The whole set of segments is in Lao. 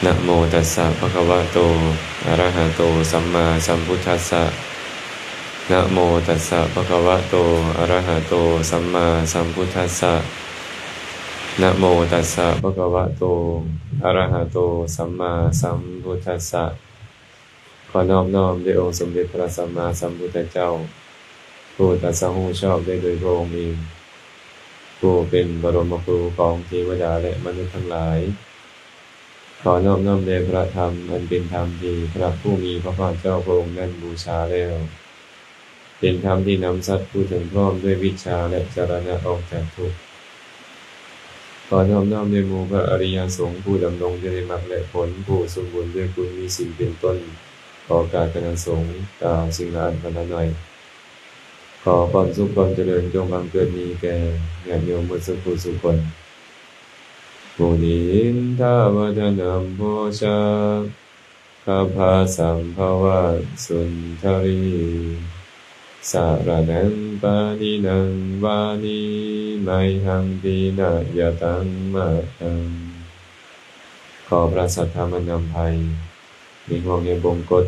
ນະໂມຕັດສະ ພະຄະວະໂຕ ອະຣະຫະໂຕ ສຳມາສຳພຸດທັດສະ ນະໂມຕັດສະ ພະຄະວະໂຕ ອະຣະຫະໂຕ ສຳມາສຳພຸດທັດສະ ນະໂມຕັດສະ ພະຄະວະໂຕ ອະຣະຫະໂຕ ສຳມາສຳພຸດທັດສະ. ຂໍນອບນ້ອມແດ່ອົງສົມເດັດພະສຳມາສຳພຸດທະເຈົ້າ ຜູ້ຕັດສະຮູ້ຊອບໄດ້ໂດຍພະອົງເອງ ຜູ້ເປັນບະລົມມະຄູຂອງເທວະດາ ແລະ ມະນຸດທັງຫຼາຍ. ຂໍນອບນ້ອມແດ່ພະທຳ ອັນເປັນທຳທີ່ພະຜູ້ມີພະພາກເຈົ້າພະອົງນັ້ນບູຊາແລ້ວ ເປັນທຳທີ່ນຳສັດຜູ້ເຖິງພ້ອມດ້ວຍວິດຊາ ແລະ ຈະລະນະອອກຈາກທຸກ. ຂໍນອບນ້ອມແດ່ໝູ່ພະອະລິຍະສົງ ຜູ້ດຳລົງຢູ່ໃນມັກ ແລະ ຜົນ ຜູ້ສົມບູນດ້ວຍຄຸນມີສິນເປັນຕົ້ນ ຂໍກາຍຄະນະສົງກ່າວສິ່ງລະອັນພັນລະໜ້ອຍ. ຂໍຄວາມສຸກຄວາມຈະເລີນຈົ່ງບັງເກີດມີແກ່ຍາດໂຍມໝົດສູ່ຜູ້ສູ່ຄົນ. ມຸນິນທາວະຕະນຳໂພຊາ ຄັບພະສຳພະວະສຸນທະລີ ສະລະນັງປະຕິນັງວາມິ ໄມຫັງປິນະຍະຕັງມະຍັງ. ຂໍພະສັດທຳອັນນຳໄພ ມີຫ່ວງແຫ່ງບົງກົດ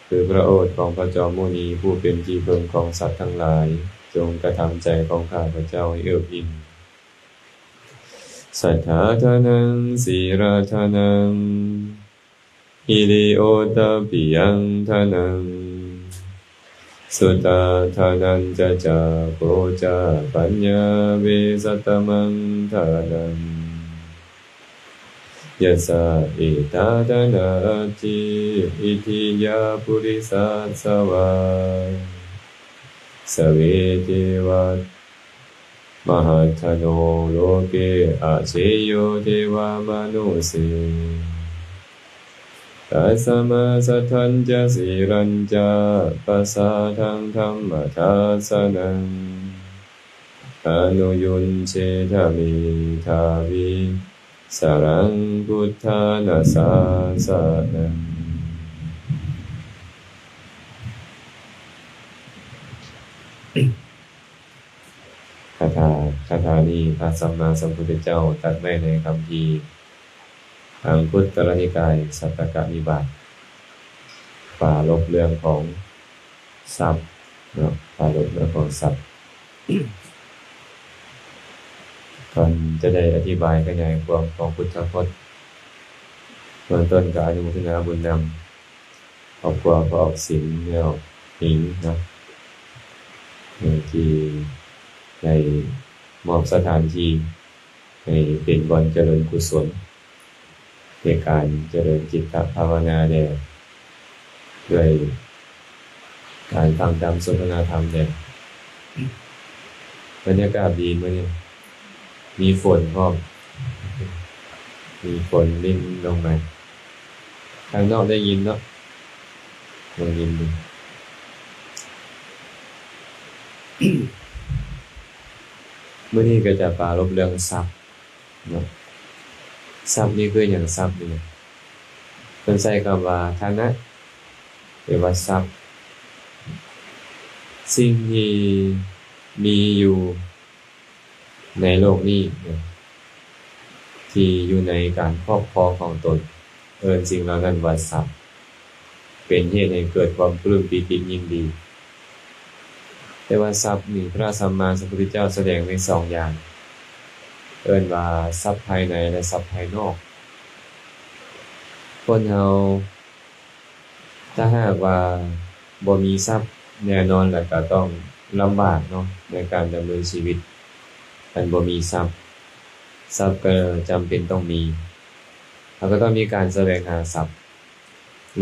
ຄືພະໂອດຂອງພະຈອມມຸນີ ຜູ້ເປັນທີ່ເພິ່ງຂອງສັດທັງຫຼາຍ ຈົ່ງກະທຳໃຈຂອງຂ້າພະເຈົ້າໃຫ້ເອິບອີ່ມ. ສັດຖາທານັງ ສີລາທານັງ ຫິລິໂອຕະປິຍັງທານັງ ສຸຕາທານັນຈະ ຈັກຂຸຈະ ປັນຍາເວສະຕະມັງທານັງ ຍະສະເອຕາທານາອັດຖິ ອິດທິຍາປຸລິສັດສະວາ ສະເວເທວະ ມະຫັດຖະໂນ ໂລເກ ອະເສໂຍ ເທວາມະນຸເສ ຕັດສະມາ ສັດທັນຈະ ສີລັນຈະ ປັດສາທັງ ທຳມະທັດສະນັງ ອະນຸຍຸນເຊທະ ເມທາວິ ສະລັງ ພຸດທານະສາສະນັງ. ຄາຖາ ຄາຖານີ້ພະສຳມາສຳພຸດທະເຈົ້າຕັດໄວ້ໃນຄຳພີອັງຄຸດຕະລະນິກາຍ ສັດຕະກະນິບາດ ປາລົບເລື່ອງຂອງຊັບເນາະ ປາລົບເລື່ອງຂອງຊັບ. ກ່ອນຈະໄດ້ອະທິບາຍຂະຫຍາຍຄວາມຂອງພຸດທະພົດ ເບື້ອງຕົ້ນກໍອະນຸໂມທະນາບຸນນຳ ຄອບຄົວພໍ່ອອກສິນ ແມ່ອອກຫິງເນາະ ເອີ ທີ່ໄດ້ມອບສະຖານທີ່ໃຫ້ເປັນບ່ອນຈະເລີນກຸສົນ ໃນການຈະເລີນຈິດຕະພາວະນາແດ່ ດ້ວຍການຟັງທຳສົນທະນາທຳແດ່. ບັນຍາກາດດີມື້ນີ້ ມີຝົນພ້ອມ ມີຝົນລິນລົງມາ. ທາງນອກໄດ້ຍິນເນາະ ໄດ້ຍິນຢູ່. ມື້ນີ້ກໍຈະປາລົບເລື່ອງຊັບເນາະ. ຊັບນີ້ຄືຫຍັງ? ຊັບນີ້ເພິ່ນໃຊ້ຄຳວ່າຖານະ ຫຼືວ່າຊັບ ສິ່ງທີ່ມີຢູ່ ໃນໂລກນີ້ ທີ່ຢູ່ໃນການຄອບຄອງຂອງຕົນ ເອີ້ນສິ່ງເຫຼົ່ານັ້ນວ່າຊັບ ເປັນເຫດໃຫ້ເກີດຄວາມປຶ້ມປີຕິຍິນດີ. ແຕ່ວ່າຊັບນີ້ ພະສຳມາສຳພຸດທະເຈົ້າສະແດງໄວ້ສອງຢ່າງ ເອີ້ນວ່າຊັບພາຍໃນ ແລະ ຊັບພາຍນອກ. ຄົນເຮົາ ຖ້າຫາກວ່າບໍ່ມີຊັບ ແນ່ນອນແຫຼະ ກໍຕ້ອງລຳບາກເນາະ ໃນການດຳເນີນຊີວິດ ຄັນບໍ່ມີຊັບ. ຊັບກໍຈຳເປັນຕ້ອງມີ ເຮົາກໍຕ້ອງມີການສະແຫວງຫາຊັບ.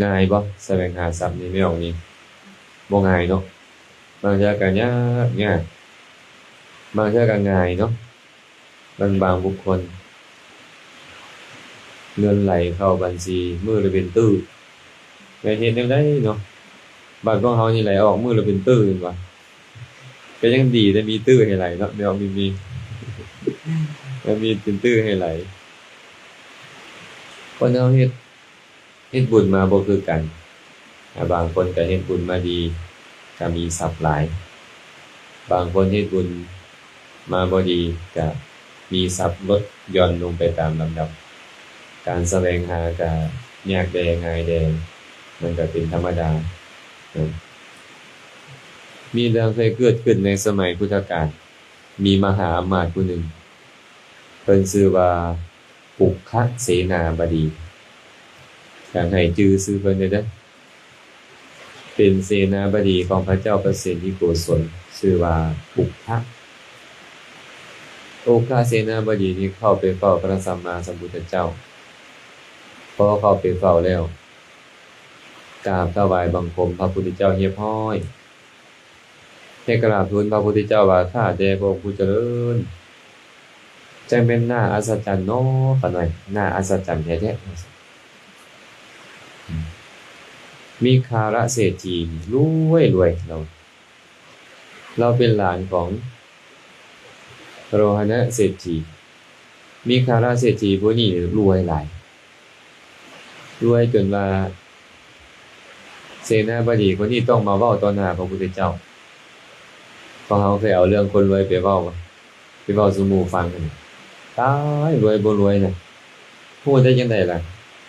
ງ່າຍບໍ່ ສະແຫວງຫາຊັບນີ້ ແມ່ອອກນີ້? ບໍ່ງ່າຍເນາະ ບາງເທື່ອກໍຍາກ ຍາກ ບາງເທື່ອກໍງ່າຍເນາະ. ບາງ ບາງບຸກຄົນ ເງິນໄຫຼເຂົ້າບັນຊີມື້ລະເປັນຕື້ ແມ່ນເຮັດແນວໃດເນາະ? ບາດຂອງເຮົານີ້ໄຫຼອອກມື້ລະເປັນຕື້ ແມ່ນບໍ່? ກໍຍັງດີໄດ້ມີຕື້ໃຫ້ໄຫຼເນາະ ແມ່ອອກມີ ມີ ມີເປັນຕື້ໃຫ້ໄຫຼ. ຄົນເຮົາເຮັດ ເຮັດບຸນມາບໍ່ຄືກັນ. ອາ ບາງຄົນກໍເຮັດບຸນມາດີ ກໍມີຊັບຫຼາຍ. ບາງຄົນເຮັດບຸນມາບໍ່ດີ ກໍມີຊັບລົດຢ່ອນລົງໄປຕາມລຳດັບ. ການສະແຫວງຫາກະຍາກແດ່ງ່າຍແດ່ ມັນກະເປັນທຳມະດາເນາະ. ມີເລື່ອງເຄີຍເກີດຂຶ້ນໃນສະໄໝພຸດທະການ, ມີມະຫາອຳມາດຜູ້ໜຶ່ງ ເພິ່ນຊື່ວ່າ ປຸກຄະເສນາບະດີ. ຢາກໃຫ້ຈື່ຊື່ເພິ່ນແດ່ເດີ. ເປັນເສນາບະດີຂອງພະເຈົ້າປະເສນທິໂກສົນ, ຊື່ວ່າປຸກຄະ. ປຸກຄະເສນາບະດີນີ້ເຂົ້າໄປເຝົ້າພະສຳມາສຳພຸດທະເຈົ້າ. ພໍເຂົ້າໄປເຝົ້າແລ້ວ, ກາບຖວາຍບັງຄົມພະພຸດທະເຈົ້າຮຽບຮ້ອຍ. ໄດ້ກາບທູນພະພຸດທະເຈົ້າວ່າ ຂ້າແດ່ພະອົງຜູ້ຈະເລີນ, ຈັ່ງແມ່ນໜ້າອັດສະຈັນເນາະ ຂ້ານ້ອຍ, ໜ້າອັດສະຈັນແທ້ໆ. ມີຄາລະເສດຖີລວຍໆ ລາວ, ລາວເປັນຫຼານຂອງໂຣຫະນະເສດຖີ. ມີຄາລະເສດຖີຜູ້ນີ້ລວຍຫຼາຍ. ລວຍຈົນວ່າເສນາບະດີຄົນນີ້ຕ້ອງມາເວົ້າຕໍ່ໜ້າພະພຸດທະເຈົ້າ. ພວກເຮົາເຄີຍເອົາເລື່ອງຄົນລວຍໄປເວົ້າບໍ່? ໄປເວົ້າສູ່ໝູ່ຟັງຫັ້ນ. ຕາຍ, ລວຍບໍ່ລວຍນະ, ຮູ້ໄດ້ຈັ່ງໃດລະ?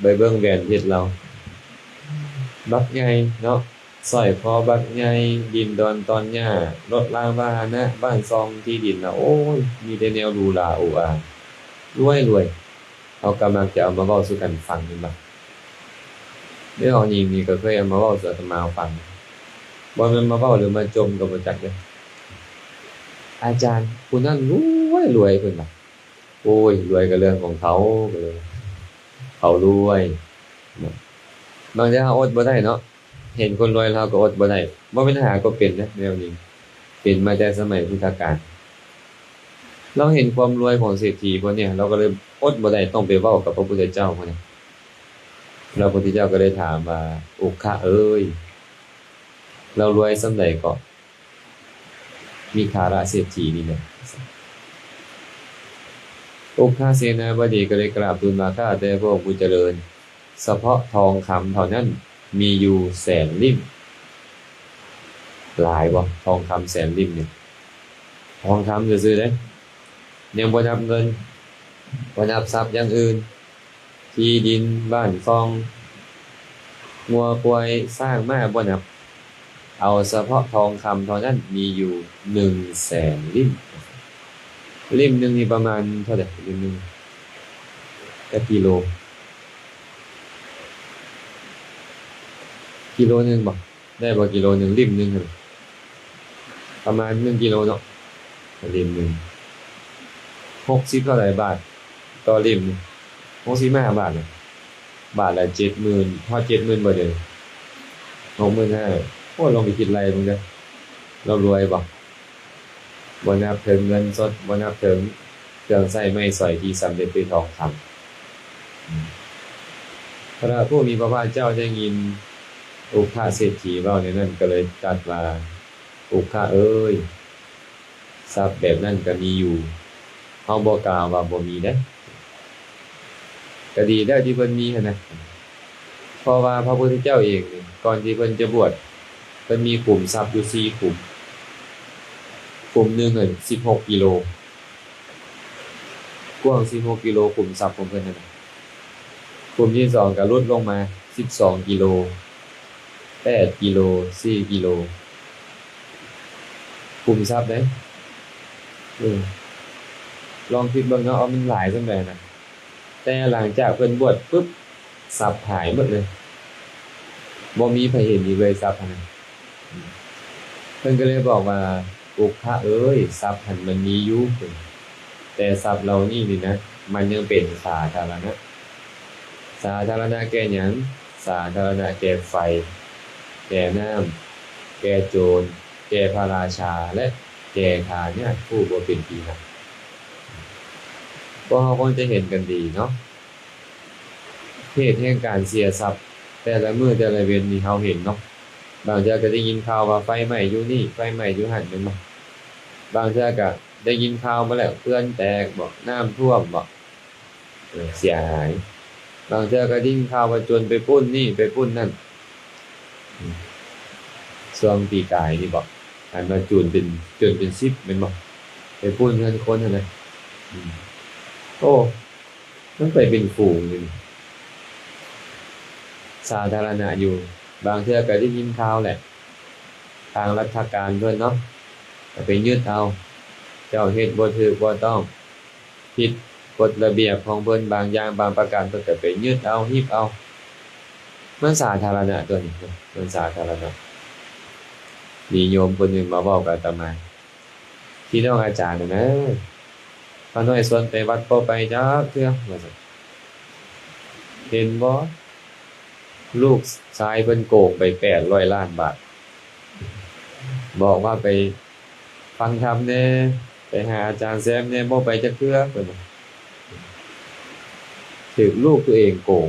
ໄປເບິ່ງແຫວນເພັດລາວ, ບັກໃຫຍ່ເນາະ. ສ້ອຍຄໍບັກໃຫຍ່, ດິນດອນຕອນຫຍ້າ, ລົດລາງພາຫະນະ, ບ້ານຊ່ອງ, ທີ່ດິນລະ, ໂອ້ຍ, ມີແຕ່ແນວຫຼູຫຼາໂອອາ, ລວຍໆ. ເຮົາກໍມັກຈະເອົາມາເວົ້າສູ່ກັນຟັງແມ່ນບໍ່? ແມ່ອອກຍິງນີ້ກໍເຄີຍເອົາມາເວົ້າສູ່ອາດຕະມາຟັງ, ບໍ່ແມ່ນມາເວົ້າຫຼືມາຈົ່ມກໍບໍ່ຈັກເດ້. ອາຈານຜູ້ນັ້ນລວຍໆ ເພິ່ນວ່າ. ໂອ້ຍ, ລວຍກໍເລື່ອງຂອງເຂົາ, ເຂົາລວຍ. ບາງເທື່ອເຮົາອົດບໍ່ໄດ້ເນາະ. ເຫັນຄົນລວຍລາວກໍອົດບໍ່ໄດ້, ບໍ່ແມ່ນຫາກໍເປັນນະແນວນີ້, ເປັນມາແຕ່ສະໄໝພຸດທະການ. ລາວເຫັນຄວາມລວຍຂອງເສດຖີພວກນີ້, ລາວກໍເລີຍອົດບໍ່ໄດ້, ຕ້ອງໄປເວົ້າກັບພະພຸດທະເຈົ້າພຸ້ນນະ. ແລ້ວພະພຸດທະເຈົ້າກໍເລີຍຖາມວ່າ, ອຸກຄະເອີຍ, ລາວລວຍສ່ຳໃດເກາະ? ມີຄາລະເສດຖີນີ້ແຫຼະ. ອຸກຄະເສນາບະດີກໍເລີຍກາບທູນວ່າ, ຂ້າແດ່ພະອົງຜູ້ຈະເລີນ, ສະເພາະທອງຄຳເທົ່ານັ້ນມີຢູ່ແສນຫຼິ້ມ. ຫຼາຍບໍ່? ທອງຄຳແສນຫຼິ້ມນີ້, ທອງຄຳຊື່ໆເດ້, ຍັງບໍ່ນັບເງິນ, ບໍ່ນັບຊັບຢ່າງອື່ນ, ທີ່ດິນ, ບ້ານຊ່ອງ, ງົວຄວາຍ, ຊ້າງ, ມ້າ, ບໍ່ນັບ. ເອົາສະເພາະທອງຄຳເທົ່ານັ້ນມີຢູ່ໜຶ່ງແສນຫຼິ້ມ. ຫຼິ້ມໜຶ່ງນີ້ປະມານເທົ່າໃດ? ຫຼິ້ມໜຶ່ງຈັກກິໂລ? ກິໂລໜຶ່ງບໍ່? ໄດ້ບໍ່ກິໂລໜຶ່ງ? ຫຼິ້ມໜຶ່ງຫັ້ນປະມານໜຶ່ງກິໂລເນາະ, ຫຼິ້ມໜຶ່ງຫົກສິບເທົ່າໃດບາດຕໍ່ຫຼິ້ມ? ຫົກສິບຫ້າບາດນະ. ບາດລະເຈັດໝື່ນ, ຮອດເຈັດໝື່ນບໍ່ເດີ? ຫົກໝື່ນຫ້າ. ໂອ້ ລອງໄປຄິດໄລ່ເບິ່ງເດີ, ລາວລວຍບໍ່? ບໍ່ນັບເຖິງເງິນສົດ, ບໍ່ນັບເຖິງເຄື່ອງໃຊ້ໄມ້ສອຍທີ່ສຳເລັດດ້ວຍທອງຄຳ. ພະຜູ້ມີພະພາກເຈົ້າໄດ້ຍິນອຸກຄະເສດຖີເວົ້າແນວນັ້ນ ກໍເລີຍຕັດວ່າ, ອຸກຄະເອີຍ, ຊັບແບບນັ້ນກໍມີຢູ່, ເຮົາບໍ່ກ່າວວ່າບໍ່ມີເດ້. ກໍດີແລ້ວທີ່ເພິ່ນມີຫັ້ນນະ, ເພາະວ່າພະພຸດທະເຈົ້າເອງນີ້ ກ່ອນທີ່ເພິ່ນຈະບວດ, ເພິ່ນມີຂຸມຊັບຢູ່ສີ່ຂຸມ, ຂຸມໜຶ່ງຫັ້ນສິບຫົກກິໂລ, ກວ້າງສິບຫົກກິໂລ, ຂຸມຊັບຂອງເພິ່ນຫັ້ນນະ. ຂຸມທີສອງກໍຫຼຸດລົງມາສິບສອງກິໂລ, ແປດກິໂລ, ສີ່ກິໂລ, ຂຸມຊັບເດ້. ເອີ ລອງຄິດເບິ່ງເນາະ ວ່າມັນຫຼາຍສ່ຳໃດນະ. ແຕ່ຫຼັງຈາກເພິ່ນບວດປຶບ, ຊັບຫາຍໝົດເລີຍ, ບໍ່ມີໃຜເຫັນອີກເລີຍຊັບຫັ້ນນະ. ເພິ່ນກໍເລີຍບອກວ່າ, ອຸກຄະເອີຍ, ຊັບຫັ້ນມັນມີຢູ່, ແຕ່ຊັບເຫຼົ່ານີ້ນີ້ນະ ມັນຍັງເປັນສາທາລະນະ. ສາທາລະນະແກ່ຫຍັງ? ສາທາລະນະແກ່ໄຟ, ແກ່ນ້ຳ, ແກ່ໂຈນ, ແກ່ພະລາຊາ ແລະ ແກ່ທາຍາດຜູ້ບໍ່ເປັນທີ່ຮັກ. ພວກເຮົາຄົງຈະເຫັນກັນດີເນາະ, ເຫດແຫ່ງການເສຍຊັບແຕ່ລະມື້ແຕ່ລະເວັນນີ້ເຮົາເຫັນເນາະ. ບາງເທື່ອກໍໄດ້ຍິນຂ່າວວ່າໄຟໄໝ້ຢູ່ນີ້, ໄຟໄໝ້ຢູ່ຫັ້ນ, ແມ່ນບໍ່? ບາງເທື່ອກໍໄດ້ຍິນຂ່າວມາແລ້ວ, ເຂື່ອນແຕກບໍ, ນ້ຳຖ້ວມບໍ, ເອີ ເສຍຫາຍ. ບາງເທື່ອກໍໄດ້ຍິນຂ່າວວ່າໂຈນໄປປຸ້ນນີ້, ໄປປຸ້ນນັ້ນ. ອືມ ຊ່ວງປີກາຍນີ້ບໍ, ອັນວ່າໂຈນເປັນ, ໂຈນເປັນສິບ ແມ່ນບໍ່? ໄປປຸ້ນເຮືອນຄົນຫັ້ນນະ. ອືມ ໂອ້ ມັນໄປເປັນຝູງຢູ່ນີ້. ສາທາລະນະຢູ່. ບາງເທື່ອກໍໄດ້ຍິນຂ່າວແຫຼະ ທາງລັດຖະການເພິ່ນເນາະ ກໍໄປຍຶດເອົາ ເຈົ້າເຮັດບໍ່ຖືກບໍ່ຕ້ອງ ຜິດກົດລະບຽບຂອງເພິ່ນບາງຢ່າງບາງປະການ ເພິ່ນກໍໄປຍຶດເອົາ ຮິບເອົາ. ມັນສາທາລະນະຕົວນີ້ເນາະ ມັນສາທາລະນະ. ມີໂຍມຄົນໜຶ່ງມາເວົ້າກັບອາດຕະມາ, ພີ່ນ້ອງອາຈານນະ ຂ້ານ້ອຍຊວນໄປວັດບໍ່ໄປຈັກເທື່ອ ວ່າຊັ້ນ. ເຫັນບໍ່ ລູກຊາຍເພິ່ນໂກງໄປແປດຮ້ອຍລ້ານບາດ ບອກວ່າໄປຟັງທຳແດ່ ໄປຫາອາຈານແຊມແດ່ ບໍ່ໄປຈັກເທື່ອ ເພິ່ນວ່າ ຖືກລູກຕົວເອງໂກງ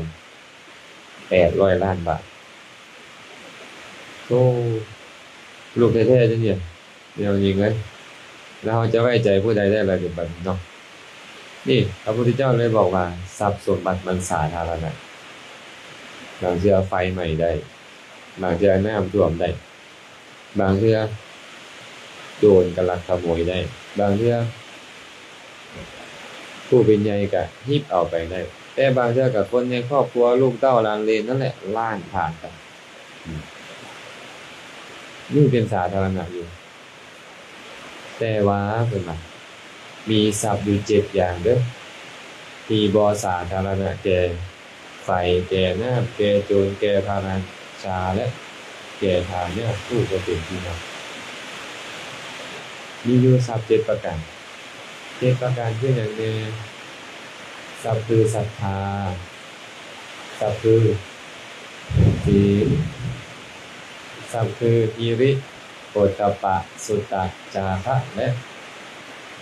ແປດຮ້ອຍລ້ານບາດ. ໂອ້ ລູກແທ້ໆ ເດ້ນີ້ ແນວຍິງເອີຍ ແລ້ວເຮົາຈະໄວ້ໃຈຜູ້ໃດໄດ້ລະເດ ບັດນີ້ເນາະ. ນີ້ ພະພຸດທະເຈົ້າເລີຍບອກວ່າ ຊັບສົມບັດມັນສາທາລະນະ. ບາງເທື່ອໄຟໄໝ້ໄດ້ ບາງເທື່ອນ້ຳຖ້ວມໄດ້ ບາງເທື່ອໂຈນກໍລັກຂະໂມຍໄດ້ ບາງເທື່ອຜູ້ເປັນໃຫຍ່ກໍຮິບເອົາໄປໄດ້ ແຕ່ບາງເທື່ອກໍຄົນໃນຄອບຄົວ ລູກເຕົ້າຫຼານເຫຼນນັ້ນແຫຼະ ລ້ານຜ່ານໄປ. ອືມ ນີ້ເປັນສາທາລະນະຢູ່ ແຕ່ວ່າເພິ່ນວ່າ ມີຊັບຢູ່ເຈັດຢ່າງເດີ້ ທີ່ບໍ່ສາທາລະນະແກ່ ໄຟ ແກ່ນ້ຳ ແກ່ໂຈນ ແກ່ພະລາຊາ ແລະ ແກ່ທາຍາດຜູ້ບໍ່ເປັນທີ່ຮັກ. ມີຢູ່ຊັບເຈັດປະການ. ເຈັດປະການຄືຫຍັງແດ່? ຊັບຄືສັດທາ, ຊັບຄືສີນ, ຊັບຄືຫິລິ, ໂອດຕະປະ, ສຸດຕະ, ຈາຄະ ແລະ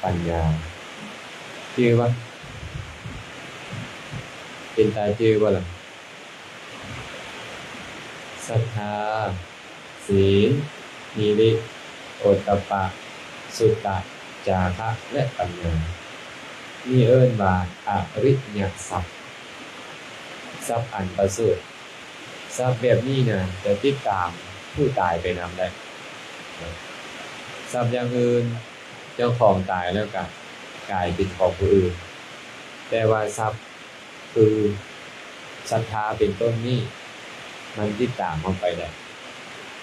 ປັນຍາ. ຈື່ບໍ່? ເປັນຕາຈື່ບໍ່ລະ? ສັດທາ, ສີນ, ຫິລິ, ໂອດຕະປະ, ສຸດຕະ, ຈາຄະ ແລະ ປັນຍາ ນີ້ເອີ້ນວ່າອະລິຍະຊັບ, ຊັບອັນປະເສີດ. ຊັບແບບນີ້ນະ ຈະຕິດຕາມຜູ້ຕາຍໄປນຳໄດ້. ຊັບຢ່າງອື່ນ ເຈົ້າຂອງຕາຍແລ້ວກະກາຍເປັນຂອງຜູ້ອື່ນ, ແຕ່ວ່າຊັບ ຄືສັດທາເປັນຕົ້ນນີ້ ມັນຕິດຕາມເຮົາໄປໄດ້.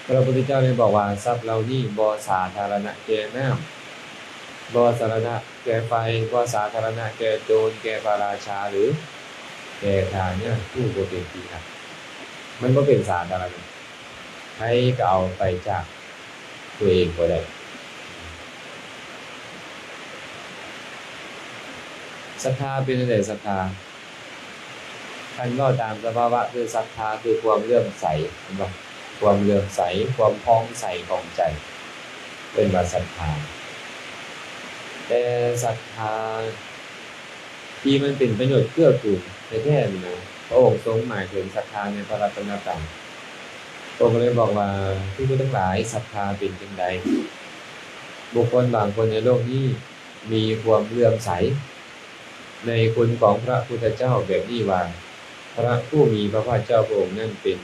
ພະພຸດທະເຈົ້າໄດ້ບອກວ່າ ຊັບເຫຼົ່ານີ້ບໍ່ສາທາລະນະແກ່ນ້ຳ, ບໍ່ສາທາລະນະແກ່ໄຟ, ບໍ່ສາທາລະນະແກ່ໂຈນ, ແກ່ພະລາຊາ ຫຼື ແກ່ທາຍາດຜູ້ບໍ່ເປັນທີ່ຮັກ. ມັນບໍ່ເປັນສາທາລະນະ. ໃຜກໍເອົາໄປຈາກຕົວເອງບໍ່ໄດ້. ສັດທາເປັນຈັ່ງໃດ? ສັດທາ ຄັນເວົ້າຕາມສະພາວະຄືສັດທາຄືຄວາມເຫຼື້ອມໃສ, ເຫັນບໍ່? ຄວາມເຫຼື້ອມໃສ, ຄວາມຜ່ອງໃສຂອງໃຈ ເອີ້ນວ່າສັດທາ. ແຕ່ສັດທາ ທີ່ມັນເປັນປະໂຫຍດເກື້ອກູນແທ້ໆນີ້ນະ, ພະອົງຊົງໝາຍເຖິງສັດທາໃນພະລັດຕະນະໄຕ. ພະອົງກໍເລີຍບອກວ່າ ພິກຂຸທັງຫຼາຍ, ສັດທາເປັນຈັ່ງໃດ? ບຸກຄົນບາງຄົນໃນໂລກນີ້ມີຄວາມເຫຼື້ອມໃສໃນຄຸນຂອງພະພຸດທະເຈົ້າແບບນີ້ວ່າ ພະຜູ້ມີພະພາກເຈົ້າພະອົງນັ້ນເປັນ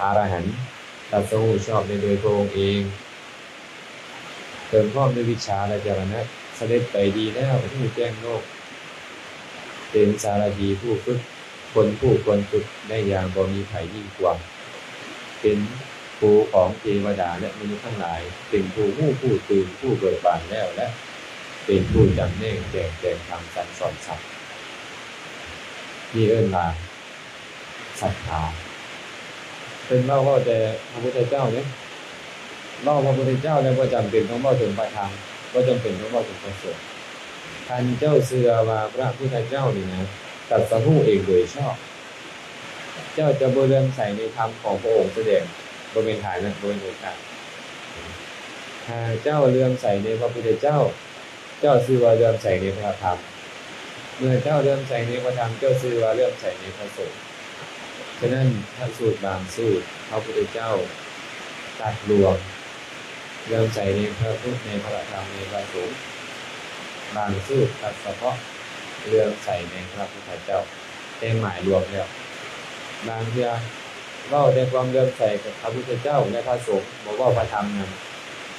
ອະລະຫັນ ຕັດສະຮູ້ຊອບໄດ້ໂດຍພະອົງເອງ, ເຖິງພ້ອມດ້ວຍວິດຊາ ແລະ ຈາລະນະ, ສະເດັດໄປດີແລ້ວ, ຮູ້ແຈ້ງໂລກ, ເປັນສາລະຖີຜູ້ຝຶກຄົນ, ຜູ້ຄວນຝຶກໄດ້ຢ່າງບໍ່ມີໃຜຍິ່ງກວ່າ, ເປັນຄູຂອງເທວະດາ ແລະ ມະນຸດທັງຫຼາຍ, ເປັນຜູ້ຮູ້ຜູ້ຕື່ນ, ຜູ້ເບີກບານແລ້ວ ແລະ ເປັນຜູ້ຈຳແນກແຈກແຈງທຳ ສັ່ງສອນສັດ. ນີ້ເອີ້ນວ່າ ສັດທາ. ເພິ່ນເວົ້າ ເວົ້າແຕ່ພະພຸດທະເຈົ້າເດ້, ເວົ້າພະພຸດທະເຈົ້າແລ້ວ ບໍ່ຈຳເປັນຕ້ອງເວົ້າເຖິງພະທຳ, ບໍ່ຈຳເປັນຕ້ອງເວົ້າເຖິງພະສົງ. ຄັນເຈົ້າເຊື່ອວ່າພະພຸດທະເຈົ້ານີ້ນະ ຕັດສະຮູ້ເອງໂດຍຊອບ, ເຈົ້າຈະບໍ່ເຫຼື້ອມໃສໃນທຳຂອງພະອົງສະແດງ, ບໍ່ແມ່ນຖານະ, ບໍ່ແມ່ນໂອກາດ. ຖ້າເຈົ້າເຫຼື້ອມໃສໃນພະພຸດທະເຈົ້າ, ເຈົ້າຊື່ວ່າເຫຼື້ອມໃສໃນພະທຳ. ເມື່ອເຈົ້າເຫຼື້ອມໃສໃນພະທຳ, ເຈົ້າຊື່ວ່າເຫຼື້ອມໃສໃນພະສົງ. ສະນັ້ນ, ພະສູດບາງສູດ, ພະພຸດທະເຈົ້າຕັດລວມ, ເຫຼື້ອມໃສໃນພະພຸດ, ໃນພະທຳ, ໃນພະສົງ. ບາງສູດຕັດສະເພາະ, ເຫຼື້ອມໃສໃນພະພຸດທະເຈົ້າ. ແຕ່ໝາຍລວມແລ້ວ, ບາງເທື່ອເວົ້າແຕ່ຄວາມເຫຼື້ອມໃສກັບພະພຸດທະເຈົ້າ ແລະ ພະສົງ, ບໍ່ເວົ້າພະທຳນຳ,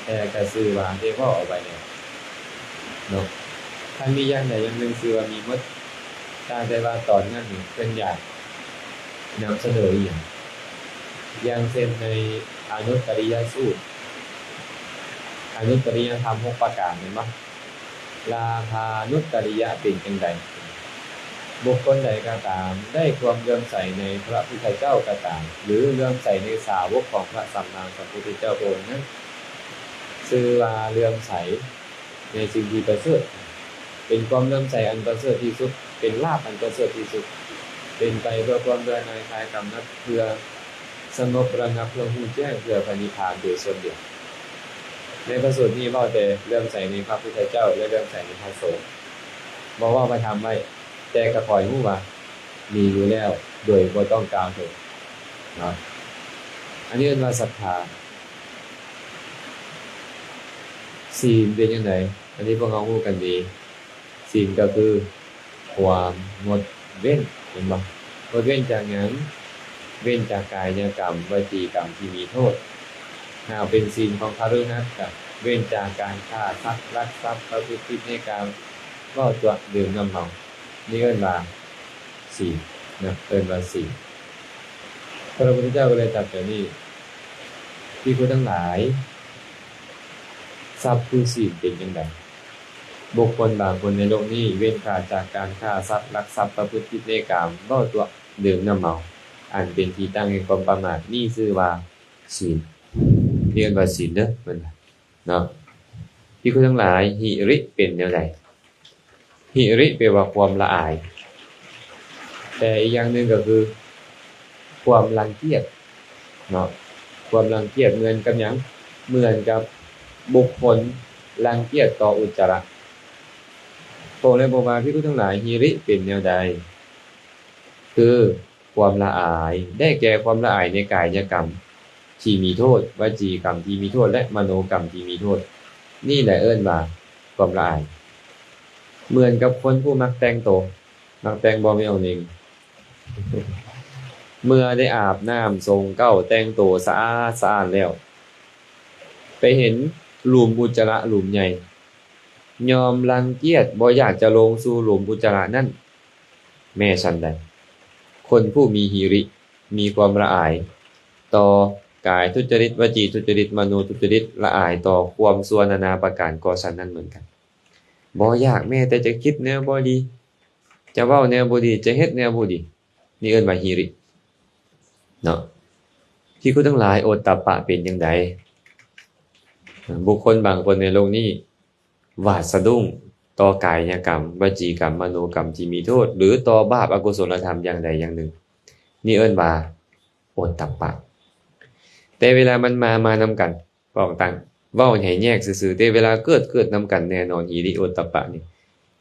ແຕ່ກໍຊື່ວ່າໄດ້ເວົ້າອອກໄປແລ້ວເນາະ. ຄັນມີຢ່າງໃດຢ່າງໜຶ່ງ, ຊື່ວ່າມີໝົດ, ຕ່າງແຕ່ວ່າຕອນນັ້ນນີ້ເພິ່ນຢາກນຳສະເໜີອີ່ຫຍັງ. ຢ່າງເຊັ່ນໃນອະນຸດຕະລິຍະສູດ ອະນຸດຕະລິຍະທຳຫົກປະການ ແມ່ນບໍ່? ລາພານຸດຕະລິຍະເປັນຈັ່ງໃດ? ບຸກຄົນໃດກໍຕາມ ໄດ້ຄວາມເຫຼື້ອມໃສໃນພະພຸດທະເຈົ້າກໍຕາມ ຫຼື ເຫຼື້ອມໃສໃນສາວົກຂອງພະສຳມາສຳພຸດທະເຈົ້າພະອົງນັ້ນ ຊື່ວ່າເຫຼື້ອມໃສ ໃນສິ່ງທີ່ປະເສີດ, ເປັນຄວາມເຫຼື້ອມໃສອັນປະເສີດທີ່ສຸດ, ເປັນລາບອັນປະເສີດທີ່ສຸດ, ເປັນໄປເພື່ອຄວາມເບື່ອໜ່າຍຄາຍກຳໜັດ, ເພື່ອສະຫງົບລະງັບ, ເພື່ອຮູ້ແຈ້ງ, ເພື່ອພະນິບພານໂດຍສ່ວນດຽວ. ໃນພະສູດນີ້ເວົ້າແຕ່ເຫຼື້ອມໃສໃນພະພຸດທະເຈົ້າ ແລະ ເຫຼື້ອມໃສໃນພະສົງ, ບໍ່ເວົ້າພະທຳໄວ້, ແຕ່ກໍຂໍໃຫ້ຮູ້ວ່າມີຢູ່ແລ້ວ ໂດຍບໍ່ຕ້ອງກ່າວເຖິງເນາະ. ອັນນີ້ເອີ້ນວ່າສັດທາ. ສີນເປັນຈັ່ງໃດ? ອັນນີ້ພວກເຮົາຮູ້ກັນດີ. ສີນກໍຄືຄວາມງົດເວັ້ນ, ເຫັນບໍ່? ງົດເວັ້ນຈາກຫຍັງ? ເວັ້ນຈາກກາຍະກຳ, ວະຈີກຳທີ່ມີໂທດ. ຫາກເປັນສີນຂອງຄະລືຫັດ, ກໍເວັ້ນຈາກການຂ້າສັດ, ລັກຊັບ, ປະພຶດຜິດໃນກາມ, ເວົ້າຕົວະ, ດື່ມນ້ຳເມົາ. ນີ້ເອີ້ນວ່າສີນນະ, ເອີ້ນວ່າສີນ. ພະພຸດທະເຈົ້າກໍເລີຍຕັດແບບນີ້, ພິກຂຸທັງຫຼາຍ, ຊັບຄືສີນເປັນຈັ່ງໃດ? ບຸກຄົນບາງຄົນໃນໂລກນີ້ ເວັ້ນຂາດຈາກການຂ້າສັດ, ລັກຊັບ, ປະພຶດຜິດໃນກາມ, ເວົ້າຕົວະ, ດື່ມນ້ຳເມົາ, ອັນເປັນທີ່ຕັ້ງແຫ່ງຄວາມປະໝາດ, ນີ້ຊື່ວ່າສີນ. ນີ້ເອີ້ນວ່າສີນເດີ, ເພິ່ນວ່າເນາະ. ພິກຂຸທັງຫຼາຍ, ຫິລິເປັນແນວໃດ? ຫິລິແປວ່າຄວາມລະອາຍ, ແຕ່ອີກຢ່າງໜຶ່ງກໍຄືຄວາມລັງກຽດເນາະ, ຄວາມລັງກຽດເໝືອນກັບຫຍັງ? ເໝືອນກັບບຸກຄົນລັງກຽດຕໍ່ອຸດຈະລະ. ພະອົງເລີຍບອກວ່າ, ພິກຂຸທັງຫຼາຍ, ຫິລິເປັນແນວໃດ? ຄືຄວາມລະອາຍ, ໄດ້ແກ່ຄວາມລະອາຍໃນກາຍະກຳທີ່ມີໂທດ, ວະຈີກຳທີ່ມີໂທດ ແລະ ມະໂນກຳທີ່ມີໂທດ. ນີ້ແຫຼະເອີ້ນວ່າຄວາມລະອາຍ. ເໝືອນກັບຄົນຜູ້ມັກແຕ່ງໂຕ, ມັກແຕ່ງບໍ່ແມ່ນເອົາເນັງ. ເມື່ອໄດ້ອາບນ້ຳຊົງເກົ້າ, ແຕ່ງໂຕສະອາດສະອ້ານແລ້ວ, ໄປເຫັນຫຼຸມອຸດຈະລະຫຼຸມໃຫຍ່, ຍ່ອມລັງກຽດບໍ່ຢາກຈະລົງສູ່ຫຼຸມອຸດຈະລະນັ້ນ. ແມ່ສັນໃດ, ຄົນຜູ້ມີຫິລິ ມີຄວາມລະອາຍຕໍ່ກາຍທຸດຈະລິດ, ວະຈີທຸດຈະລິດ, ມະໂນທຸດຈະລິດ, ລະອາຍຕໍ່ຄວາມຊົ່ວນານາປະການກໍສັນນັ້ນເໝືອນກັນ. ບໍ່ຢາກແມ້ແຕ່ຈະຄິດແນວບໍ່ດີ, ຈະເວົ້າແນວບໍ່ດີ, ຈະເຮັດແນວບໍ່ດີ. ນີ້ເອີ້ນວ່າຫິລິເນາະ. ພິກຂຸທັງຫຼາຍ, ໂອດຕະປະເປັນຈັ່ງໃດ? ບຸກຄົນບາງຄົນໃນໂລກນີ້ ຫວາດສະດຸ້ງຕໍ່ກາຍະກຳ, ວະຈີກຳ, ມະໂນກຳທີ່ມີໂທດ ຫຼື ຕໍ່ບາບອະກຸສົນລະທຳຢ່າງໃດຢ່າງໜຶ່ງ, ນີ້ເອີ້ນວ່າໂອດຕະປະ. ແຕ່ເວລາມັນມາ, ມານຳກັນ, ເວົ້າຕ່າງ, ເວົ້າໃຫ້ແຍກຊື່ໆ, ແຕ່ເວລາເກີດ, ເກີດນຳກັນແນ່ນອນ. ຫິລິໂອດຕະປະນີ້,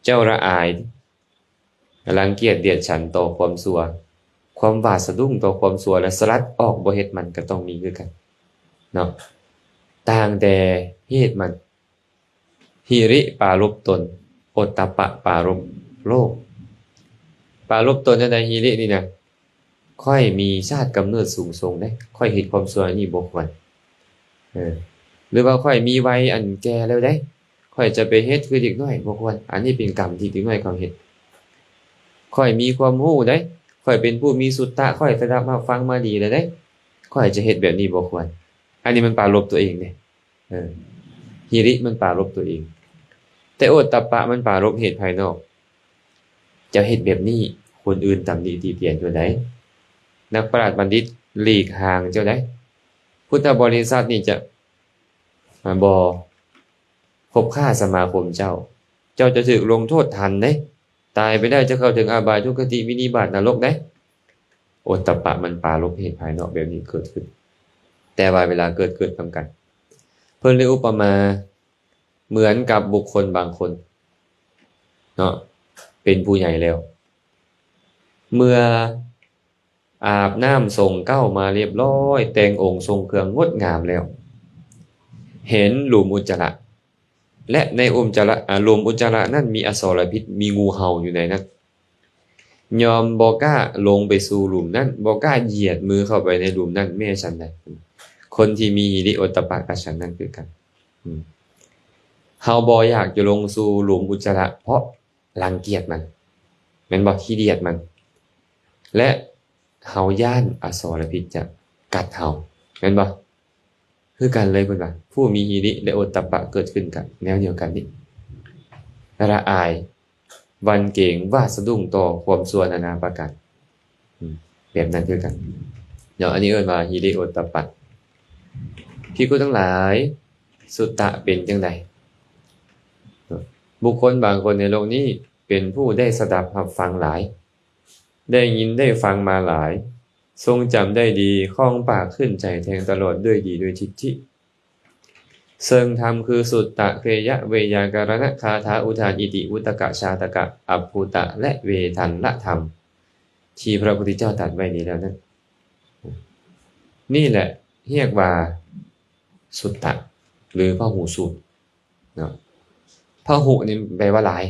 ເຈົ້າລະອາຍ, ລັງກຽດດຽດສັນຕໍ່ຄວາມຊົ່ວ, ຄວາມຫວາດສະດຸ້ງຕໍ່ຄວາມຊົ່ວ ແລະ ສະຫຼັດອອກ, ບໍ່ເຮັດມັນ, ກໍຕ້ອງມີຄືກັນເນາະ, ຕ່າງແຕ່ເຮັດມັນ. ຫິລິປາລົບຕົນ, ໂອດຕະປະປາລົບໂລກ. ປາລົບຕົນຈັ່ງໃດ? ຫິລິນີ້ນະ, ຂ້ອຍມີຊາດກຳເນີດສູງສົ່ງເດ້, ຂ້ອຍເຮັດຄວາມຊົ່ວນີ້ບໍ່ຄວນ. ເອີ ຫຼືວ່າຂ້ອຍມີໄວອັນແກ່ແລ້ວເດ້, ຂ້ອຍຈະໄປເຮັດຄືເດັກນ້ອຍບໍ່ຄວນ. ອັນນີ້ເປັນກຳທີ່ເດັກນ້ອຍເຂົາເຮັດ. ຂ້ອຍມີຄວາມຮູ້ເດ້, ຂ້ອຍເປັນຜູ້ມີສຸດຕະ, ຂ້ອຍໄດ້ຮັບ, ຮັບຟັງມາດີແລ້ວເດ້, ຂ້ອຍຈະເຮັດແບບນີ້ບໍ່ຄວນ. ອັນນີ້ມັນປາລົບຕົວເອງເດ້. ເອີ ຫິລິມັນປາລົບຕົວເອງ, ແຕ່ໂອດຕະປະມັນປາລົບເຫດພາຍນອກ. ເຈົ້າເຮັດແບບນີ້, ຄົນອື່ນຕຳໜິຕິຕຽນເຈົ້າໃດ໋, ນັກປະຫຼາດບັນດິດຫຼີກຫ່າງເຈົ້າໃດ໋, ພຸດທະບໍລິສັດນີ້ຈະ ອາ ບໍ່ຄົບຄ້າສະມາຄົມເຈົ້າ, ເຈົ້າຈະຖືກລົງໂທດທັນເດ້. ຕາຍໄປແລ້ວຈະເຂົ້າເຖິງອະບາຍ, ທຸກຄະຕິ, ວິນິບາດ, ນະລົກເດ້. ໂອດຕະປະມັນປາລົບເຫດພາຍນອກແບບນີ້ເກີດຂຶ້ນ, ແຕ່ວ່າເວລາເກີດ, ເກີດນຳກັນ. ເພິ່ນເລີຍອຸປະມາເໝືອນກັບບຸກຄົນບາງຄົນເນາະ, ເປັນຜູ້ໃຫຍ່ແລ້ວ, ເມື່ອອາບນ້ຳຊົງເກົ້າມາລຽບຮ້ອຍ, ແຕ່ງອົງຊົງເຄື່ອງງົດງາມແລ້ວ, ເຫັນຫຼຸມອຸດຈະລະ ແລະ ໃນອຸດຈະລະ, ອາ, ຫຼຸມອຸດຈະລະນັ້ນມີອະສອລະພິດ, ມີງູເຫົ່າຢູ່ໃນນັ້ນ. ຍອມບໍ່ກ້າລົງໄປສູ່ຫຼຸມນັ້ນ, ບໍ່ກ້າຢຽດມືເຂົ້າໄປໃນຫຼຸມນັ້ນ. ແມ່ນສັນໃດ? ຄົນທີ່ມີຫິລິໂອດຕະປະກໍສັນນັ້ນຄືກັນ. ອືມ. ເຮົາບໍ່ຢາກຈະລົງສູ່ຫຼຸມອຸດຈະລະ ເພາະລັງກຽດມັນ, ແມ່ນບໍ່? ຂີ້ດຽດມັນ. ແລະ ເຮົາຢ້ານອະສອລະພິດຈະ ກັດເຮົາ ແມ່ນບໍ່? ຄືກັນເລີຍເພິ່ນວ່າ ຜູ້ມີຫິລິ ແລະ ໂອດຕັບປະເກີດຂຶ້ນກັບແນວດຽວກັນນີ້ ລະອາຍ ຫວັ່ນເກງ ຫວາດສະດຸ້ງຕໍ່ຄວາມຊົ່ວນານາປະການ ອືມ ແບບນັ້ນຄືກັນເນາະ. ອັນນີ້ເອີ້ນວ່າຫິລິໂອດຕັບປະ. ພິກຂຸທັງຫຼາຍ ສຸຕະເປັນຈັ່ງໃດ? ບຸກຄົນບາງຄົນໃນໂລກນີ້ເປັນຜູ້ໄດ້ສະດັບຮັບຟັງຫຼາຍ, ໄດ້ຍິນໄດ້ຟັງມາຫຼາຍ, ຊົງຈຳໄດ້ດີ, ຄ່ອງປາກຂຶ້ນໃຈແທງຕະຫຼອດດ້ວຍດີດ້ວຍທິດຖິ. ເຊິ່ງທຳຄືສຸດຕະ, ເຄຍະ, ເວຍາກະລະນະ, ຄາຖາ, ອຸທານ, ອິຕິ, ວຸດຕະກະ, ຊາດຕະກະ, ອັບພູຕະ ແລະ ເວທັນລະທຳ ທີ່ພະພຸດທະເຈົ້າຕັດໄວ້ນີ້ແລ້ວນັ້ນ. ນີ້ແຫຼະຮຽກວ່າສຸດຕະ ຫຼື ພະຫູສູດເນາະ. ພະຫູນີ້ແປວ່າຫຼາຍ,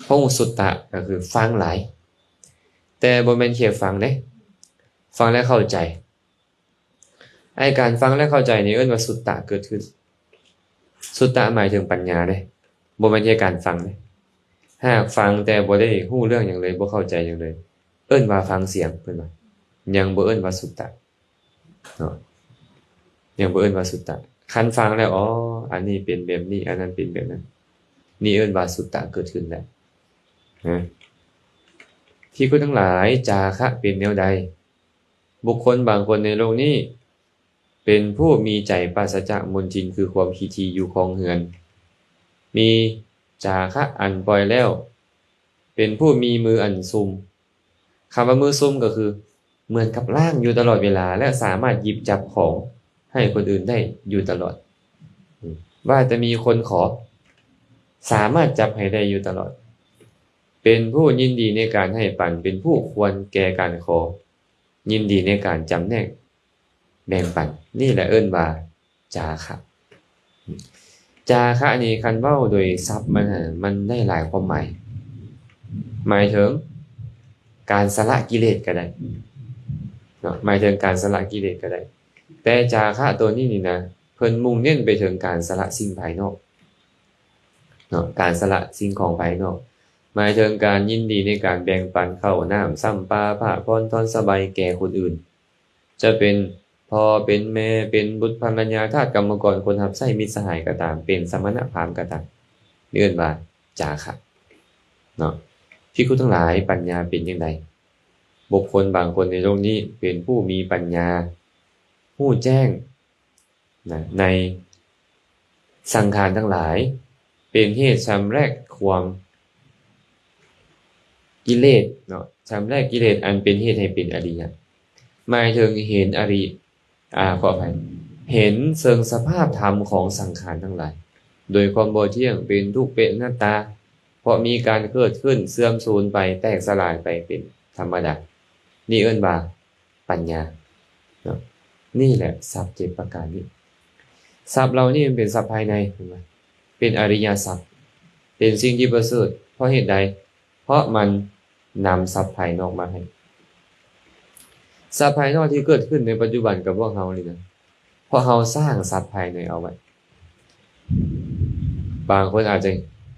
ພະຫູສຸດຕະກໍຄືຟັງຫຼາຍ, ແຕ່ບໍ່ແມ່ນແຄ່ຟັງເດ້, ຟັງແລ້ວເຂົ້າໃຈ. ໄອ້ການຟັງແລ້ວເຂົ້າໃຈນີ້ເອີ້ນວ່າສຸດຕະເກີດຂຶ້ນ. ສຸດຕະໝາຍເຖິງປັນຍາເດ້, ບໍ່ແມ່ນແຄ່ການຟັງເດ້. ຫາກຟັງແຕ່ບໍ່ໄດ້ຮູ້ເລື່ອງຫຍັງເລີຍ, ບໍ່ເຂົ້າໃຈຫຍັງເລີຍ, ເອີ້ນວ່າຟັງສຽງ, ເພິ່ນວ່າ ຍັງບໍ່ເອີ້ນວ່າສຸດຕະເນາະ, ຍັງບໍ່ເອີ້ນວ່າສຸດຕະ. ຄັນຟັງແລ້ວ, ອໍ, ອັນນີ້ເປັນແບບນີ້, ອັນນັ້ນເປັນແບບນັ້ນ, ນີ້ເອີ້ນວ່າສຸດຕະເກີດຂຶ້ນແລ້ວນະ. ພິກຂຸທັງຫຼາຍ, ຈາຄະເປັນແນວໃດ? ບຸກຄົນບາງຄົນໃນໂລກນີ້ ເປັນຜູ້ມີໃຈປາສະຈາກມົນທິນ ຄືຄວາມຂີ້ຖີ່ຢູ່ຄອງເຮືອນ, ມີຈາຄະອັນປ່ອຍແລ້ວ, ເປັນຜູ້ມີມືອັນຊຸ່ມ. ຄຳວ່າມືຊຸ່ມກໍຄື ເໝືອນກັບລ້າງຢູ່ຕະຫຼອດເວລາ ແລະ ສາມາດຫຍິບຈັບຂອງໃຫ້ຄົນອື່ນໄດ້ຢູ່ຕະຫຼອດ. ວ່າແຕ່ມີຄົນຂໍ, ສາມາດຈັບໃຫ້ໄດ້ຢູ່ຕະຫຼອດ. ເປັນຜູ້ຍິນດີໃນການໃຫ້ປັນ, ເປັນຜູ້ຄວນແກ່ການຂໍ, ຍິນດີໃນການຈຳແນກແບ່ງປັນ. ນີ້ແຫຼະເອີ້ນວ່າ ຈາຄະ. ຈາຄະນີ້ຄັນເວົ້າໂດຍສັບມັນນະ ມັນໄດ້ຫຼາຍຄວາມໝາຍ. ໝາຍເຖິງການສະຫຼະກິເລດກໍໄດ້ເນາະ, ໝາຍເຖິງການສະຫຼະກິເລດກໍໄດ້. ແຕ່ຈາຄະໂຕນີ້ນີ້ນະ ເພິ່ນມຸ່ງເນັ້ນໄປເຖິງການສະຫຼະສິ່ງພາຍນອກເນາະ, ການສະຫຼະສິ່ງຂອງພາຍນອກ ໝາຍເຖິງການຍິນດີໃນການແບ່ງປັນເຂົ້ານ້ຳ, ຊຳປາ, ຜ້າ, ພອນ, ທ່ອນສະບາຍແກ່ຄົນອື່ນ. ຈະເປັນພໍ່ເປັນແມ່, ເປັນບຸດພັນລະຍາ, ທາດກຳມະກອນ, ຄົນຮັບໃຊ້, ມິດສະຫາຍກໍຕາມ, ເປັນສະມະນະພາມກໍຕາມ, ເອີ້ນວ່າຈາຄະເນາະ. ພິກຂຸທັງຫຼາຍ, ປັນຍາເປັນຈັ່ງໃດ? ບຸກຄົນບາງຄົນໃນໂລກນີ້ເປັນຜູ້ມີປັນຍາ, ຮູ້ແຈ້ງນະ ໃນສັງຂານທັງຫຼາຍ, ເປັນເຫດຊຳແລກຄວາມ ກິເລດເນາະ, ຊຳແລກກິເລດອັນເປັນເຫດໃຫ້ເປັນອະລິຍະ, ໝາຍເຖິງເຫັນອະລິ ອາ ຂໍອະໄພ, ເຫັນເຊິ່ງສະພາບທຳຂອງສັງຂານທັງຫຼາຍ ໂດຍຄວາມບໍ່ທ່ຽງ, ເປັນທຸກ, ເປັນອະນັດຕາ, ເພາະມີການເກີດຂຶ້ນ, ເສື່ອມສູນໄປ, ແຕກສະຫຼາຍໄປເປັນທຳມະດາ. ນີ້ເອີ້ນວ່າປັນຍາເນາະ. ນີ້ແຫຼະຊັບເຈັດປະການນີ້. ຊັບເຫຼົ່ານີ້ມັນເປັນຊັບພາຍໃນ, ເຫັນບໍ່? ເປັນອະລິຍະຊັບ, ເປັນສິ່ງທີ່ປະເສີດ. ເພາະເຫດໃດ? ເພາະມັນນຳຊັບພາຍນອກມາໃຫ້. ຊັບພາຍນອກທີ່ເກີດຂຶ້ນໃນປັດຈຸບັນກັບພວກເຮົານີ້ນະ, ເພາະເຮົາສ້າງຊັບພາຍໃນເອົາໄວ້. ບາງຄົນອາດຈະ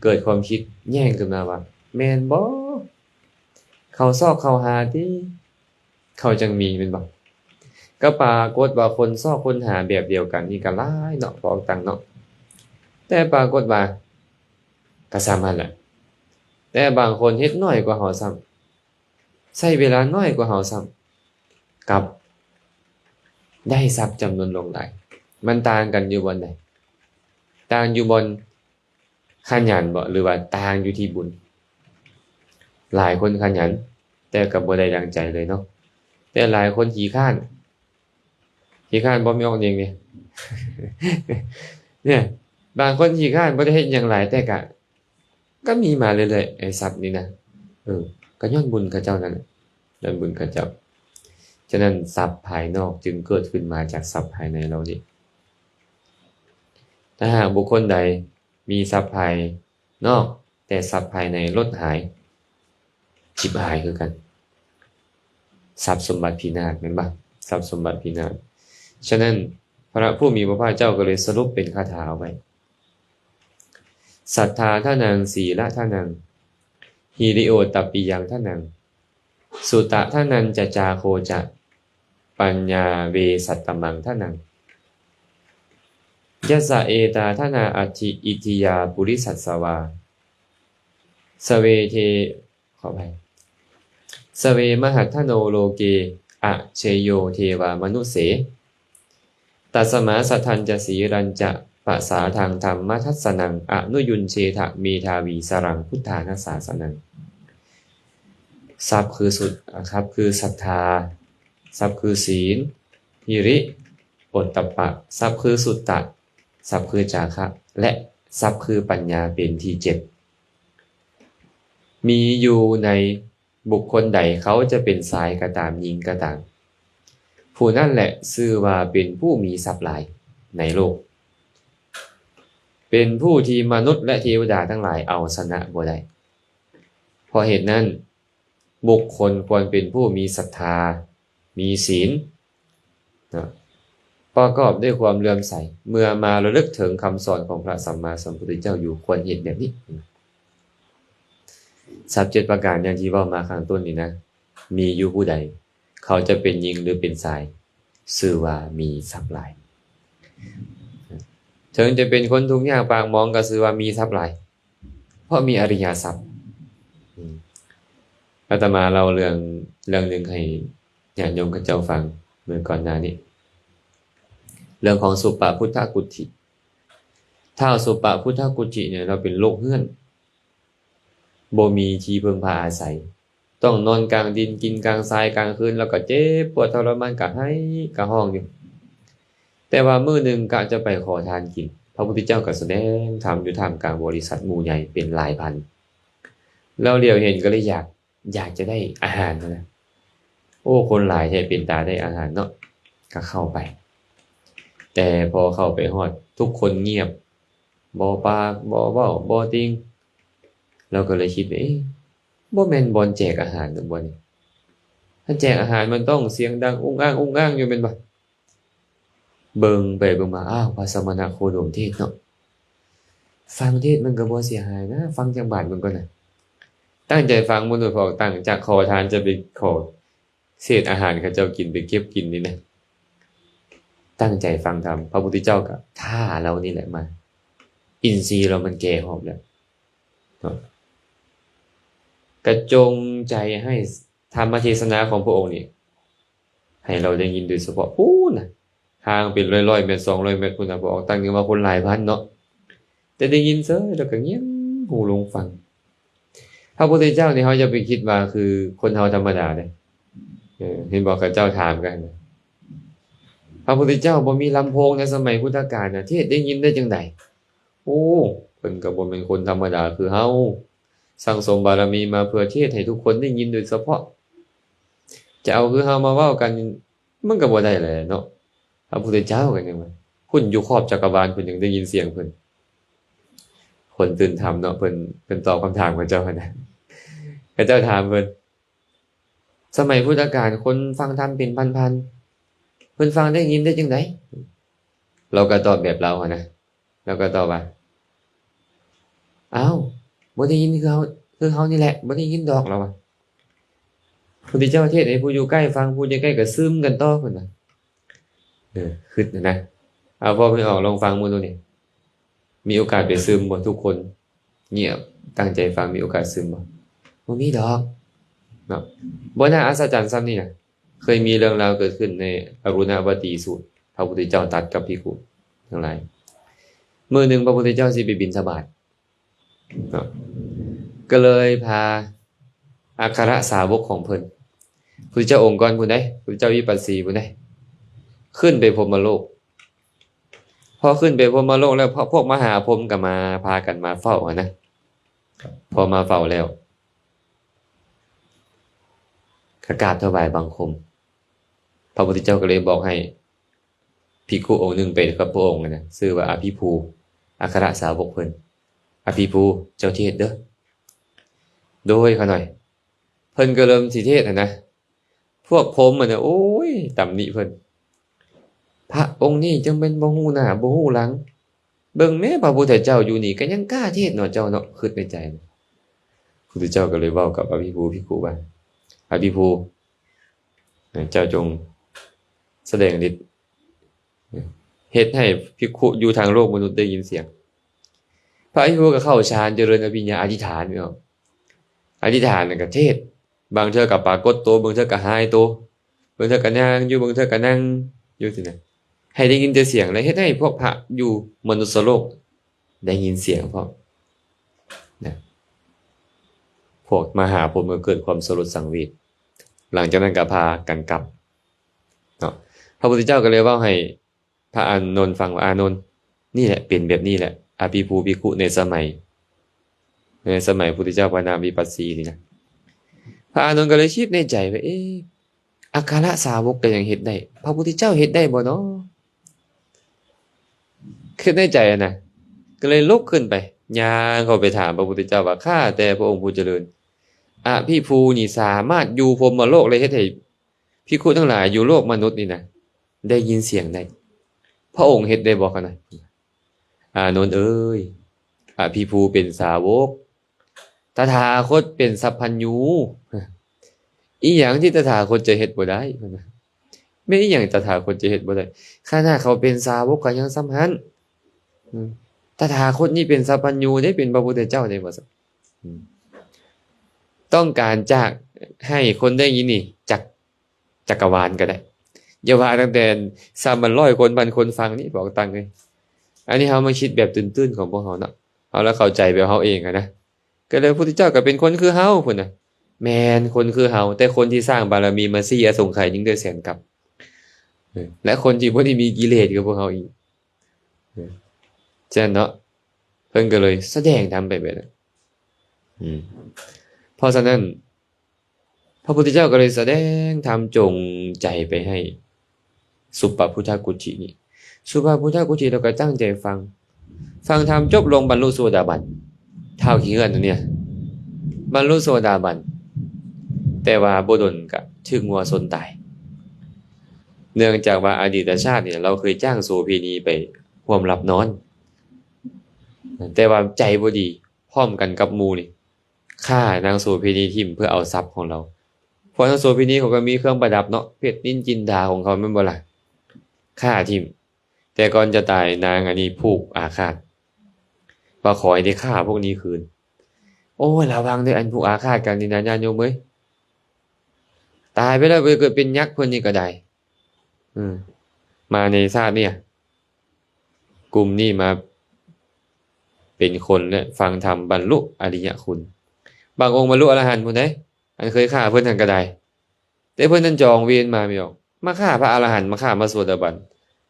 ເກີດຄວາມຄິດແຍ້ງຂຶ້ນມາວ່າ, ແມ່ນບໍ່? ເຂົາຊອກເຂົາຫາຕິ? ເຂົາຈັ່ງມີແມ່ນບໍ່? ກໍປາກົດວ່າຄົນຊອກຄົນຫາແບບດຽວກັນນີ້ກໍຫຼາຍເນາະ ພວກຕັງເນາະ, ແຕ່ປາກົດວ່າກໍສ່ຳຫັ້ນແຫຼະ. ແຕ່ບາງຄົນເຮັດໜ້ອຍກວ່າເຮົາຊ້ຳ, ໃຊ້ເວລາໜ້ອຍກວ່າເຮົາຊ້ຳ, ກັບໄດ້ຊັບຈຳນວນຫຼວງຫຼາຍ. ມັນຕ່າງກັນຢູ່ບ່ອນໃດ? ຕ່າງຢູ່ບ່ອນ ຂະຫຍັນບໍ ຫຼືວ່າຕ່າງຢູ່ທີ່ບຸນ? ຫຼາຍຄົນຂະຫຍັນ ແຕ່ກໍບໍ່ໄດ້ດັ່ງໃຈເລີຍເນາະ, ແຕ່ຫຼາຍຄົນຂີ້ຄ້ານ. ຂີ້ຄ້ານບໍ່ມີອອກເອງເດ. ເນຍ ບາງຄົນຂີ້ຄ້ານບໍ່ໄດ້ເຮັດຫຍັງຫຼາຍ ແຕ່ກະ ກໍມີມາເລື້ອຍໆ ໄອ້ຊັບນີ້ນະ. ເອີ ກໍຍ້ອນບຸນເຂົາເຈົ້ານັ້ນແຫຼະ, ຍ້ອນບຸນເຂົາເຈົ້າ. ສະນັ້ນຊັບພາຍນອກຈຶ່ງເກີດຂຶ້ນມາຈາກຊັບພາຍໃນເຫຼົ່ານີ້. ຖ້າຫາກບຸກຄົນໃດ ມີຊັບພາຍນອກ ແຕ່ຊັບພາຍໃນລົດຫາຍ, ຊິບຫາຍຄືກັນ. ຊັບສົມບັດພິນາດ ແມ່ນບໍ່? ຊັບສົມບັດພິນາດ. ສະນັ້ນ ພະຜູ້ມີພະພາກເຈົ້າກໍເລີຍສະຫຼຸບເປັນຄາຖາເອົາໄວ້. ສັດທາທະນັງ ສີລະທະນັງ ຫິລິໂອຕັບປິຍັງທະນັງ ສຸຕະທະນັນຈະ ຈາໂຄຈະ ປັນຍາເວສັດຕະມັງທະນັງ ຍັດສະເອຕາທະນາອັດຖິອິດທິຍາປຸລິສັດສະວາ ສະເວເທ ຂໍອະໄພ ສະເວມະຫັດທະໂນໂລເກ ອະເຊໂຍເທວາມະນຸເສ ຕັດສະມາສັດທັນຈະສີລັນຈະ ປະສາທັງທຳມະທັດສະນັງ ອະນຸຍຸນເຊທະເມທາວີສະລັງພຸດທານະສາສະນັງ. ຊັບຄືສຸດ ຊັບຄືສັດທາ ຊັບຄືສີນ ຫິລິ ໂອດຕະປະ ຊັບຄືສຸດຕະ ຊັບຄືຈາຄະ ແລະ ຊັບຄືປັນຍາເປັນທີເຈັດ. ມີຢູ່ໃນບຸກຄົນໃດເຂົາຈະເປັນຊາຍກໍຕາມ ຍິງກໍຕາມ ຜູ້ນັ້ນແຫຼະຊື່ວ່າເປັນຜູ້ມີຊັບຫຼາຍໃນໂລກ ເປັນຜູ້ທີ່ມະນຸດ ແລະ ເທວະດາທັງຫຼາຍເອົາຊະນະບໍ່ໄດ້. ເພາະເຫດນັ້ນ ບຸກຄົນຄວນເປັນຜູ້ມີສັດທາ ມີສີນ ນະ ປະກອບດ້ວຍຄວາມເຫຼື້ອມໃສ ເມື່ອມາລະລຶກເຖິງຄຳສອນຂອງພະສຳມາສຳພຸດທະເຈົ້າຢູ່ ຄວນເຮັດແບບນີ້. ຊັບເຈັດປະການຢ່າງທີ່ເວົ້າມາຂ້າງຕົ້ນນີ້ນະ ມີຢູ່ຜູ້ໃດ ເຂົາຈະເປັນຍິງ ຫຼື ເປັນຊາຍ ຊື່ວ່າມີຊັບຫຼາຍ. ເຖິງຈະເປັນຄົນທຸກຍາກປາກໝອງ ກໍຊື່ວ່າມີຊັບຫຼາຍ ເພາະມີອະລິຍະຊັບ. ອາດຕະມາເລົ່າເລື່ອງ ເລື່ອງໜຶ່ງໃຫ້ຍາດໂຍມເຂົາເຈົ້າຟັງເມື່ອກ່ອນໜ້ານີ້ ເລື່ອງຂອງສຸປະພຸດທະກຸດຖິ. ທ້າວສຸປະພຸດທະກຸດຖິນີ້ລາວເປັນໂລກເຮືອນ ບໍ່ມີທີ່ເພິ່ງພາອາໄສ ຕ້ອງນອນກາງດິນ ກິນກາງຊາຍ ກາງຄືນລາວກໍເຈັບປວດທໍລະມານ ກະໄຫ້ກະຮ້ອງຢູ່. ແຕ່ວ່າມື້ໜຶ່ງກະຈະໄປຂໍທານກິນ ພະພຸດທະເຈົ້າກໍສະແດງທຳຢູ່ທ່າມກາງບໍລິສັດໝູ່ໃຫຍ່ເປັນຫຼາຍພັນ ລາວຫຼຽວເຫັນກໍເລີຍຢາກ ຢາກຈະໄດ້ອາຫານຫັ້ນນະ. ໂອ້ ຄົນຫຼາຍແທ້ ເປັນຕາໄດ້ອາຫານເນາະ ກໍເຂົ້າໄປ. ແຕ່ພໍເຂົ້າໄປຮອດ ທຸກຄົນງຽບ ບໍ່ປາກ ບໍ່ເວົ້າ ບໍ່ຕິງ. ລາວກໍເລີຍຄິດວ່າ ເອະ ບໍ່ແມ່ນບ່ອນແຈກອາຫານດອກບ່ອນນີ້. ຖ້າແຈກອາຫານມັນຕ້ອງສຽງດັງອຸ້ງອ້າງອຸ້ງອ້າງຢູ່ແມ່ນບໍ່? ເບິ່ງໄປເບິ່ງມາ ອ້າວ ພະສະມະນະໂຄດົມເທດເນາະ. ຟັງເທດມັນກໍບໍ່ເສຍຫາຍນະ, ຟັງຈັກບາດເບິ່ງກ່ອນນະ. ຕັ້ງໃຈຟັງ ບໍ່ໂດນພວກຕັ້ງຈັກຂໍທານຈະໄປຂໍເສດອາຫານເຂົາເຈົ້າກິນ ໄປເກັບກິນນີ້ນະ. ຕັ້ງໃຈຟັງທຳ, ພະພຸດທະເຈົ້າກໍຖ້າລາວນີ້ແຫຼະມາ. ອິນຊີລາວມັນແກ່ຮອບແລ້ວເນາະ. ກະຈົງໃຈໃຫ້ທຳມະເທດສະນາຂອງພະອົງນີ້ ໃຫ້ລາວໄດ້ຍິນໂດຍສະເພາະພຸ້ນນະ. ຫ່າງເປັນຮ້ອຍໆແມັດ ສອງຮ້ອຍແມັດພຸ້ນນະ ພະອົງຕັ້ງຢູ່ວ່າຄົນຫຼາຍພັນເນາະ ແຕ່ໄດ້ຍິນເສີຍ ແລ້ວກໍງຽງຫູລົງຟັງ. ພະພຸດທະເຈົ້ານີ້ ເຮົາຢ່າໄປຄິດວ່າຄືຄົນເຮົາທຳມະດາເດ້. ເອີ ເຫັນບໍ່ ເຂົາເຈົ້າຖາມກັນ ພະພຸດທະເຈົ້າບໍ່ມີລຳໂພງໃນສະໄໝພຸດທະການນະ ເທດໄດ້ຍິນໄດ້ຈັ່ງໃດ? ໂອ້ ເພິ່ນກໍບໍ່ແມ່ນຄົນທຳມະດາຄືເຮົາ ສັ່ງສົມບາລະມີມາເພື່ອເທດໃຫ້ທຸກຄົນໄດ້ຍິນໂດຍສະເພາະ. ຈະເອົາຄືເຮົາມາເວົ້າກັນ ມັນກໍບໍ່ໄດ້ແຫຼະເນາະ. ພະພຸດທະເຈົ້າກໍຍັງວ່າ ພຸ້ນຢູ່ຂອບຈັກກະວານ ເພິ່ນຍັງໄດ້ຍິນສຽງເພິ່ນ. ຄົນຕື່ນທຳເນາະ ເພິ່ນ ເພິ່ນຕອບຄຳຖາມເຂົາເຈົ້າຫັ້ນນະ. ເຂົາເຈົ້າຖາມເພິ່ນ ສະໄໝພຸດທະການຄົນຟັງທຳເປັນພັນໆ ເພິ່ນຟັງໄດ້ຍິນໄດ້ຈັ່ງໃດ? ລາວກໍຕອບແບບລາວຫັ້ນນະ. ລາວກໍຕອບວ່າ ອ້າວ ບໍ່ໄດ້ຍິນຄືເຮົາ ຄືເຮົານີ້ແຫຼະ ບໍ່ໄດ້ຍິນດອກ ລາວວ່າ. ພຸດທະເຈົ້າເທດໃຫ້ຜູ້ຢູ່ໃກ້ຟັງ ຜູ້ຢູ່ໃກ້ກໍຊຶມກັນຕໍ່ເພິ່ນວ່າ. ເອີ ຄຶດນະ ເອົາພໍ່ແມ່ອອກລອງຟັງເບິ່ງດູນີ້ ມີໂອກາດໄປຊຶມບໍ່? ທຸກຄົນງຽບ ຕັ້ງໃຈຟັງ ມີໂອກາດຊຶມບໍ່? ບໍ່ມີດອກເນາະ. ບໍ່ໜ້າອັດສະຈັນສ່ຳນີ້ນະ. ເຄີຍມີເລື່ອງລາວເກີດຂຶ້ນໃນອະລຸນະວະຕີສູດ ພະພຸດທະເຈົ້າຕັດກັບພິກຂຸທັງຫຼາຍ. ມື້ໜຶ່ງພະພຸດທະເຈົ້າຊິໄປບິນທະບາດເນາະ ກໍເລີຍພາອັກຄະລະສາວົກຂອງເພິ່ນ ພຸດທະເຈົ້າອົງກ່ອນພຸ້ນໃດ໋ ພຸດທະເຈົ້າວິປັດສີພຸ້ນໃດ໋ ຂຶ້ນໄປພົມມະໂລກ. ພໍຂຶ້ນໄປພົມມະໂລກແລ້ວ ພວກ ພວກມະຫາພົມກໍມາ ພາກັນມາເຝົ້າຫັ້ນນະ. ພໍມາເຝົ້າແລ້ວ ກໍກາບຖວາຍບັງຄົມ. ພະພຸດທະເຈົ້າກໍເລີຍບອກໃຫ້ພິກຂຸອົງໜຶ່ງໄປກັບພະອົງຫັ້ນນະ ຊື່ວ່າອະພິພູ ອັກຄະລະສາວົກເພິ່ນ. ອະພິພູ ເຈົ້າເທດເດີ. ໂດຍ ຂ້ານ້ອຍ. ເພິ່ນກໍເລີ່ມຊິເທດຫັ້ນນະ. ພວກພົມຫັ້ນນະ ໂອ້ຍ ຕຳໜິເພິ່ນ ພະອົງນີ້ຈັ່ງແມ່ນບໍ່ຮູ້ໜ້າບໍ່ຮູ້ຫຼັງ. ເບິ່ງແມ້ ພະພຸດທະເຈົ້າຢູ່ນີ້ກໍຍັງກ້າເທດເນາະເຈົ້າເນາະ ຄຶດໃນໃຈ. ພຸດທະເຈົ້າກໍເລີຍເວົ້າກັບອະພິພູພິກຂຸວ່າ ອະພິພູ ເຈົ້າຈົ່ງ ສະແດງລິດ ເຮັດໃຫ້ພິກຂຸຢູ່ທາງໂລກມະນຸດໄດ້ຍິນສຽງ. ພະພິກຂຸກໍເຂົ້າฌານ ຈະເລີນອະພິນຍາ ອະທິຖານ ອະທິຖານ ແລ້ວກໍເທດ. ບາງເທື່ອກໍປາກົດໂຕ, ບາງເທື່ອກໍຫາຍໂຕ, ບາງເທື່ອກໍຍ່າງຢູ່, ບາງເທື່ອກໍນັ່ງຢູ່ຊີ້ນະ, ໃຫ້ໄດ້ຍິນແຕ່ສຽງ ແລະ ເຮັດໃຫ້ພວກພະຢູ່ມະນຸດສະໂລກໄດ້ຍິນສຽງພ້ອມນະ. ພວກມະຫາພົມກໍເກີດຄວາມສະຫຼົດສັງເວດ. ຫຼັງຈາກນັ້ນກໍພາກັນກັບເນາະ. ພະພຸດທະເຈົ້າກໍເລີຍເວົ້າໃຫ້ພະອານົນຟັງວ່າ, ອານົນ, ນີ້ແຫຼະ ເປັນແບບນີ້ແຫຼະ ອະພິພູພິກຂຸໃນສະໄໝ, ໃນສະໄໝພຸດທະເຈົ້າພະນາມວິປັດສີນີ້ນະ. ພະອານົນກໍເລີຍຄິດໃນໃຈວ່າ, ເອ ອັກຄະລະສາວົກກໍຍັງເຮັດໄດ້, ພະພຸດທະເຈົ້າເຮັດໄດ້ບໍ່ເນາະ? ຄິດໃນໃຈນະ, ກໍເລີຍລຸກຂຶ້ນໄປ ຍ່າງເຂົ້າໄປຖາມພະພຸດທະເຈົ້າວ່າ, ຂ້າແຕ່ພະອົງຜູ້ຈະເລີນ, ອະພິພູນີ້ສາມາດຢູ່ພົມມະໂລກ ແລະ ເຮັດໃຫ້ພິກຂຸທັງຫຼາຍຢູ່ໂລກມະນຸດນີ້ນະ ໄດ້ຍິນສຽງໄດ້, ພະອົງເຮັດໄດ້ບໍ່ຄະນະ? ອານົນເອີຍ, ອະພິພູເປັນສາວົກ, ຕະຖາຄົດເປັນສັບພັນຍູ. ອີ່ຫຍັງທີ່ຕະຖາຄົດຈະເຮັດບໍ່ໄດ້? ແມ່ນອີ່ຫຍັງຕະຖາຄົດຈະເຮັດບໍ່ໄດ້? ຂະໜາດເຂົາເປັນສາວົກກໍຍັງສ່ຳຫັ້ນ. ອືມ ຕະຖາຄົດນີ້ເປັນສັບພັນຍູເດ້, ເປັນພະພຸດທະເຈົ້າເດ້ ວ່າຊັ້ນ. ອືມ ຕ້ອງການຈະໃຫ້ຄົນໄດ້ຍິນນີ້ ຈັກ ຈັກກະວານກໍໄດ້, ຢ່າວ່າຕັ້ງແຕ່ສາມພັນ ຮ້ອຍຄົນ ພັນຄົນຟັງນີ້ ບອກຕັ້ງເລີຍ. ອັນນີ້ເຮົາມາຄິດແບບຕື້ນໆຂອງພວກເຮົາເນາະ, ເຮົາລະເຂົ້າໃຈແບບເຮົາເອງຫັ້ນນະ. ກໍເລີຍ ພຸດທະເຈົ້າກໍເປັນຄົນຄືເຮົາພຸ້ນນະ, ແມ່ນຄົນຄືເຮົາ, ແຕ່ຄົນທີ່ສ້າງບາລະມີມາສີ່ອະສົງໄຂຍິ່ງດ້ວຍແສນກັບ, ເອີ ແລະ ຄົນທີ່ບໍ່ໄດ້ມີກິເລດຄືພວກເຮົາອີກ. ເອີ ຊັ້ນເນາະ, ເພິ່ນກໍເລີຍສະແດງທຳໄປແບບນັ້ນ. ອືມ ເພາະສະນັ້ນ ພະພຸດທະເຈົ້າກໍເລີຍສະແດງທຳຈົງໃຈໄປໃຫ້ສຸປະພຸດທະກຸດຖິນີ້. ສຸປະພຸດທະກຸດຖິລາວກໍຕັ້ງໃຈຟັງ, ຟັງທຳຈົບລົງບັນລຸໂສດາບັນ. ທ້າວຂີ້ເຫື່ອນອັນນີ້ບັນລຸໂສດາບັນ, ແຕ່ວ່າບໍ່ດົນກະຖືກງົວຊົນຕາຍ. ເນື່ອງຈາກວ່າອະດີດຕະຊາດນີ້ ລາວເຄີຍຈ້າງໂສເພນີໄປຮ່ວມຫຼັບນອນ, ແຕ່ວ່າໃຈບໍ່ດີ ພ້ອມກັນກັບໝູ່ນີ້ ຂ້ານາງໂສເພນີຖິ້ມເພື່ອເອົາຊັບຂອງລາວ. ພວກນາງໂສເພນີເຂົາກໍມີເຄື່ອງປະດັບເນາະ, ເພັດນິນຈິນດາຂອງເຂົາແມ່ນບໍ່ລະ? ຂ້າຖິ້ມ. ແຕ່ກ່ອນຈະຕາຍ ນາງອັນນີ້ຜູກອາຄາດວ່າຂໍໃຫ້ໄດ້ຂ້າພວກນີ້ຄືນ. ໂອ້ຍ ລະວັງເດີ້ ອັນຜູກອາຄາດກັນນີ້ນະ ຍາດໂຍມເອີຍ. ຕາຍໄປແລ້ວໄປເກີດເປັນຍັກເພິ່ນນີ້ກໍໄດ້. ອືມ ມາໃນຊາດນີ້ ກຸ່ມນີ້ມາເປັນຄົນ ແລະ ຟັງທຳ ບັນລຸອະລິຍະຄຸນ. ບາງອົງບັນລຸອະລະຫັນພຸ້ນເດ້, ອັນເຄີຍຂ້າເພິ່ນຫັ້ນກໍໄດ້. ແຕ່ເພິ່ນນັ້ນຈອງເວນມາແມ່ນບໍ່? ມາຂ້າພະອະລະຫັນ, ມາຂ້າພະໂສດາບັນ.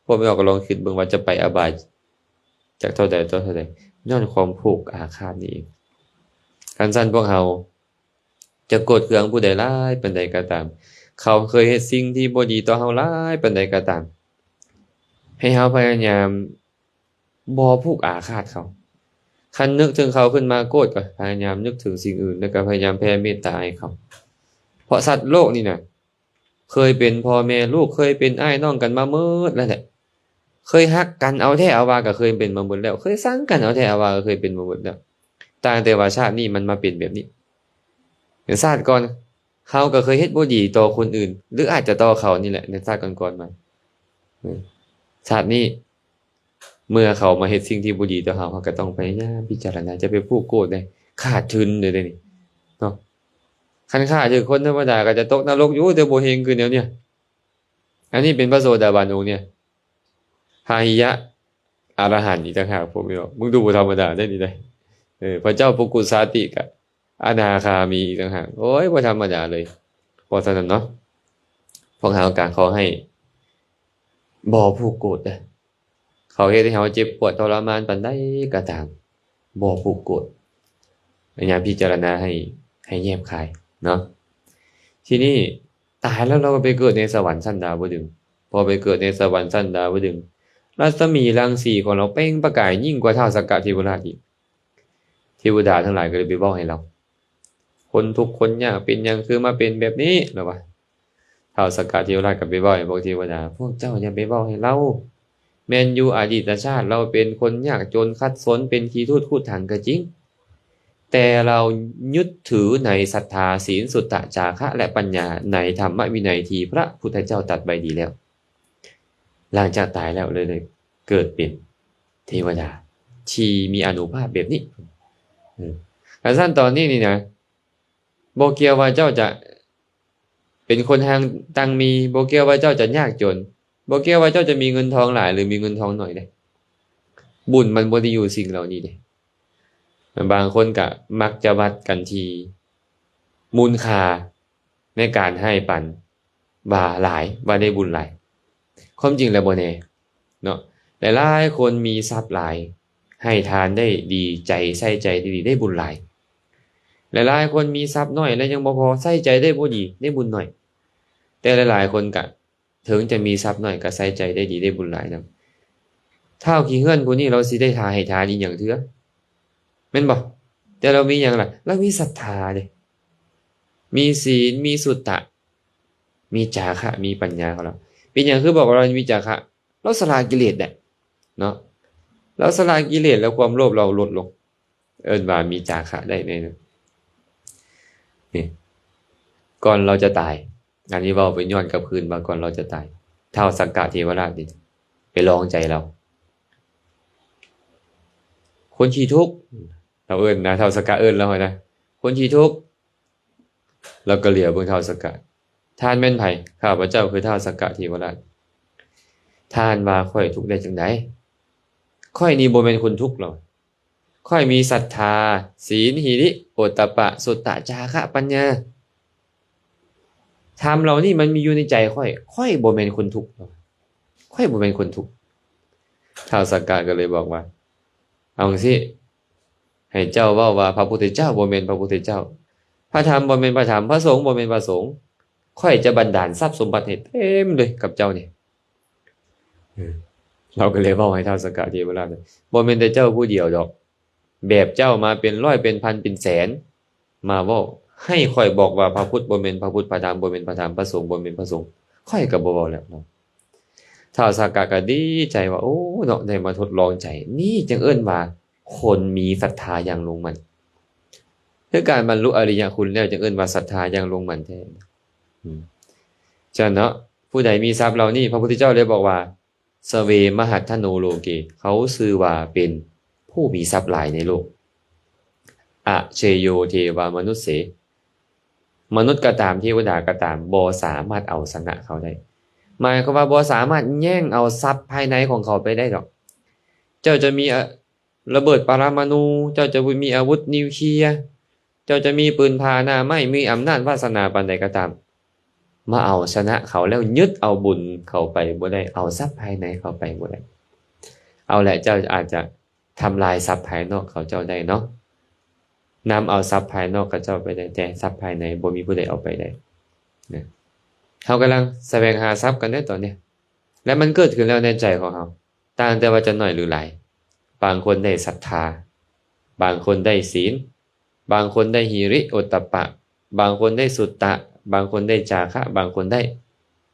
ພວກແມ່ນອອກກໍລອງຄິດເບິ່ງວ່າຈະໄປອະບາຍຈັກເທົ່າໃດຕໍ່ເທົ່າໃດ, ຍ້ອນຄວາມຜູກອາຄາດນີ້ເອງ. ຄັນຊັ້ນພວກເຮົາ ຈະໂກດເຄືອງຜູ້ໃດຫຼາຍປານໃດກໍຕາມ, ເຂົາເຄີຍເຮັດສິ່ງທີ່ບໍ່ດີຕໍ່ເຮົາຫຼາຍປານໃດກໍຕາມ, ໃຫ້ເຮົາພະຍາຍາມບໍ່ຜູກອາຄາດເຂົາ. ຄັນນຶກເຖິງເຂົາຂຶ້ນມາໂກດ, ກໍພະຍາຍາມນຶກເຖິງສິ່ງອື່ນ, ແລ້ວກໍພະຍາຍາມແຜ່ເມດຕາໃຫ້ເຂົາ. ເພາະສັດໂລກນີ້ນະ ເຄີຍເປັນພໍ່ແມ່ລູກ, ເຄີຍເປັນອ້າຍນ້ອງກັນມາໝົດແລ້ວແຫຼະ. ເຄີຍຮັກກັນເອົາແທ້ເອົາວ່າກໍເຄີຍເປັນມາໝົດແລ້ວ, ເຄີຍຊັງກັນເອົາແທ້ເອົາວ່າກໍເຄີຍເປັນມາໝົດແລ້ວ, ຕ່າງແຕ່ວ່າຊາດນີ້ມັນມາເປັນແບບນີ້. ຊາດກ່ອນເຮົາກໍເຄີຍເຮັດບໍ່ດີຕໍ່ຄົນອື່ນ ຫຼື ອາດຈະຕໍ່ເຂົານີ້ແຫຼະ ໃນຊາດກ່ອນໆມາ. ຊາດນີ້ເມື່ອເຂົາມາເຮັດສິ່ງທີ່ບໍ່ດີຕໍ່ເຮົາ, ເຮົາກໍຕ້ອງພະຍາຍາມພິຈາລະນາ, ຢ່າໄປຜູກໂກດເດ້, ຂາດທຶນເດ້ນີ້ເນາະ. ຄັນຂ້າຖືກຄົນທຳມະດາກໍຈະຕົກນະລົກຢູ່, ແຕ່ບໍ່ເຮັງຄືແນວເນີ້ຍ. ອັນນີ້ເປັນພະໂສດາບັນອົງເນີ້ຍ, ພະອະລິຍະອະລະຫັນອີກຕ່າງຫາກ ພວກນີ້ເນາະ. ມຶງດູບໍ່ທຳມະດາເດ້ນີ້ເດ້. ເອີ ພະເຈົ້າປຸກຸສາຕິກະອະນາຄາມີອີກຕ່າງຫາກ. ໂອ້ຍ ບໍ່ທຳມະດາເລີຍ. ເພາະສະນັ້ນເນາະ, ພວກເຮົາກະຂໍໃຫ້ບໍ່ຜູກໂກດເດີ້. ເຂົາເຮັດໃຫ້ເຮົາເຈັບປວດທໍລະມານປານໃດກໍຕາມ, ບໍ່ຜູກໂກດ, ພະຍາຍາມພິຈາລະນາໃຫ້, ໃຫ້ແຍບຄາຍເນາະ. ທີນີ້ຕາຍແລ້ວ ເຮົາກໍໄປເກີດໃນສະຫວັນຊັ້ນດາວະດຶງ. ພໍໄປເກີດໃນສະຫວັນຊັ້ນດາວະດຶງ, ລັດສະໝີລັງສີຂອງລາວເປັ່ງປະກາຍຍິ່ງກວ່າທ້າວສັກກະເທວະລາດອີກ. ເທວະດາທັງຫຼາຍກໍເລີຍໄປເວົ້າໃຫ້ລາວ, ຄົນທຸກຄົນຍາກເປັນຫຍັງຄືມາເປັນແບບນີ້ ລາວວ່າ. ທ້າວສັກກະເທວະລາດກໍໄປເວົ້າໃຫ້ພວກເທວະດາ, ພວກເຈົ້າຢ່າໄປເວົ້າໃຫ້ລາວ. ແມ່ນຢູ່ອະດີດຕະຊາດລາວເປັນຄົນຍາກຈົນຂັດສົນ, ເປັນຂີ້ທູດຂູດຖັງກໍຈິງ, ແຕ່ລາວຍຶດຖືໃນສັດທາ, ສີນ, ສຸດຕະ, ຈາຄະ ແລະ ປັນຍາ, ໃນທຳມະວິໄນທີ່ພະພຸດທະເຈົ້າຕັດໄວ້ດີແລ້ວ. ຫຼັງຈາກຕາຍແລ້ວເລີຍ ເລີຍເກີດເປັນເທວະດາທີ່ມີອານຸພາບແບບນີ້. ເອີ ຄັນຊັ້ນຕອນນີ້ນີ້ນະ ບໍ່ກ່ຽວວ່າເຈົ້າຈະເປັນຄົນຮັ່ງ ຮັ່ງມີ, ບໍ່ກ່ຽວວ່າເຈົ້າຈະຍາກຈົນ, ບໍ່ກ່ຽວວ່າເຈົ້າຈະມີເງິນທອງຫຼາຍ ຫຼື ມີເງິນທອງໜ້ອຍເດ້. ບຸນມັນບໍ່ໄດ້ຢູ່ສິ່ງເຫຼົ່ານີ້ເດ້. ບາງຄົນກະມັກຈະວັດກັນທີ່ມູນຄ່າໃນການໃຫ້ປັນ ວ່າຫຼາຍ ວ່າໄດ້ບຸນຫຼາຍ. ຄວາມຈິງແລ້ວບໍ່ແນ່ເນາະ, ຫຼາຍໆຄົນມີຊັບຫຼາຍ ໃຫ້ທານໄດ້ດີ ໃຈໃສ່ໃຈໄດ້ດີ ໄດ້ບຸນຫຼາຍ. ຫຼາຍໆຄົນມີຊັບໜ້ອຍ ແລະ ຍັງບໍ່ພໍ ໃສ່ໃຈໄດ້ບໍ່ດີ ໄດ້ບຸນໜ້ອຍ. ແຕ່ຫຼາຍໆຄົນກະ ເຖິງຈະມີຊັບໜ້ອຍ ກະໃສ່ໃຈໄດ້ດີ ໄດ້ບຸນຫຼາຍນຳ. ທ້າວຂີ້ເຫື່ອນຜູ້ນີ້ ລາວຊິໄດ້ທາ ໃຫ້ທານອີ່ຫຍັງເທື່ອ ແມ່ນບໍ່? ແຕ່ລາວມີຫຍັງລະ? ລາວມີສັດທາເດ້ ມີສີນ ມີສຸດຕະ ມີຈາຄະ ມີປັນຍາຂອງລາວ. ເປັນຫຍັງຄືບອກວ່າລາວມີຈາຄະ? ລາວສະຫຼະກິເລດໄດ້ເນາະ, ລາວສະຫຼະກິເລດ ແລ້ວຄວາມໂລບລາວລົດລົງ ເອີ້ນວ່າມີຈາຄະໄດ້ແນ່ນອນ. ນີ້ ກ່ອນລາວຈະຕາຍ ອັນນີ້ເວົ້າໄປຍ້ອນກັບຄືນວ່າ ກ່ອນລາວຈະຕາຍ ທ້າວສັກກະເທວະລາດນີ້ໄປລອງໃຈລາວ. ຄົນຂີ້ທຸກ ລາວເອີ້ນນະ, ທ້າວສັກກະເອີ້ນລາວຫັ້ນນະ ຄົນຂີ້ທຸກ. ລາວກໍຫຼຽວເບິ່ງທ້າວສັກກະ. ທ່ານແມ່ນໃຜ? ຂ້າພະເຈົ້າຄືທ້າວສັກກະເທວະລາດ. ທ່ານວ່າຂ້ອຍທຸກໄດ້ຈັ່ງໃດ? ຂ້ອຍນີ້ບໍ່ແມ່ນຄົນທຸກ ລາວ. ຂ້ອຍມີສັດທາ, ສີນ, ຫິລິ, ໂອດຕະປະ, ສຸດຕະ, ຈາຄະ, ປັນຍາ. ທຳເຫຼົ່ານີ້ມັນມີຢູ່ໃນໃຈຂ້ອຍ. ຂ້ອຍບໍ່ແມ່ນຄົນທຸກ. ຂ້ອຍບໍ່ແມ່ນຄົນທຸກ. ທ້າວສັກກະກໍເລີຍບອກວ່າ ເອົາຈັ່ງຊີ້ ໃຫ້ເຈົ້າເວົ້າວ່າ ພະພຸດທະເຈົ້າບໍ່ແມ່ນພະພຸດທະເຈົ້າ, ພະທຳບໍ່ແມ່ນພະທຳ, ພະສົງບໍ່ແມ່ນພະສົງ. ຂ້ອຍຈະບັນດານຊັບສົມບັດໃຫ້ເຕັມເລີຍກັບເຈົ້ານີ້. ເອີ ລາວກໍເລີຍເວົ້າໃຫ້ທ້າວສັກກະເທວະລາດ ບໍ່ແມ່ນແຕ່ເຈົ້າຜູ້ດຽວດອກ, ແບບເຈົ້າມາເປັນຮ້ອຍເປັນພັນເປັນແສນ ມາເວົ້າໃຫ້ຂ້ອຍບອກວ່າ ພະພຸດບໍ່ແມ່ນພະພຸດ, ພະທຳບໍ່ແມ່ນພະທຳ, ພະສົງບໍ່ແມ່ນພະສົງ, ຂ້ອຍກໍບໍ່ເວົ້າແລ້ວເນາະ. ທ້າວສັກກະກໍດີໃຈວ່າ ໂອ້ ເນາະ ໄດ້ມາທົດລອງໃຈ, ນີ້ຈຶ່ງເອີ້ນວ່າຄົນມີສັດທາຢ່າງລົງໝັ້ນ. ຄືການບັນລຸອະລິຍະຄຸນແລ້ວ ຈຶ່ງເອີ້ນວ່າສັດທາຢ່າງລົງໝັ້ນແທ້. ອືມ ສະນັ້ນເນາະ ຜູ້ໃດມີຊັບເຫຼົ່ານີ້ ພະພຸດທະເຈົ້າເລີຍບອກວ່າ ສະເວ ມະຫັດທະໂນ ໂລເກ ເຂົາຊື່ວ່າເປັນຜູ້ມີຊັບຫຼາຍໃນໂລກ. ອະເຊໂຍ ເທວາມະນຸດເສ ມະນຸດກໍຕາມ ເທວະດາກໍຕາມ ບໍ່ສາມາດເອົາຊະນະເຂົາໄດ້. ໝາຍຄວາມວ່າບໍ່ສາມາດແຍ່ງເອົາຊັບພາຍໃນຂອງເຂົາໄປໄດ້ດອກ. ເຈົ້າຈະມີ ອະ ລະເບີດປະລະມະນູ, ເຈົ້າຈະມີອາວຸດນິວເຄຍ, ເຈົ້າຈະມີປືນຜາໜ້າໄມ້, ມີອຳນາດວາສະໜາປານໃດກໍຕາມ, ມາເອົາຊະນະເຂົາແລ້ວຍຶດເອົາບຸນເຂົາໄປບໍ່ໄດ້, ເອົາຊັບພາຍໃນເຂົາໄປບໍ່ໄດ້. ເອົາແຫຼະ ເຈົ້າອາດຈະທຳລາຍຊັບພາຍນອກເຂົາເຈົ້າໄດ້ເນາະ, ນຳເອົາຊັບພາຍນອກເຂົາເຈົ້າໄປໄດ້, ແຕ່ຊັບພາຍໃນບໍ່ມີຜູ້ໃດເອົາໄປໄດ້ນະ. ເຮົາກຳລັງສະແຫວງຫາຊັບກັນເດ້ຕອນນີ້, ແລະ ມັນເກີດຂຶ້ນແລ້ວໃນໃຈຂອງເຮົາ, ຕ່າງແຕ່ວ່າຈະໜ້ອຍຫຼືຫຼາຍ. ບາງຄົນໄດ້ສັດທາ, ບາງຄົນໄດ້ສີນ, ບາງຄົນໄດ້ຫິລິໂອດຕະປະ, ບາງຄົນໄດ້ສຸດຕະ, ບາງຄົນໄດ້ຈາຄະ, ບາງຄົນໄດ້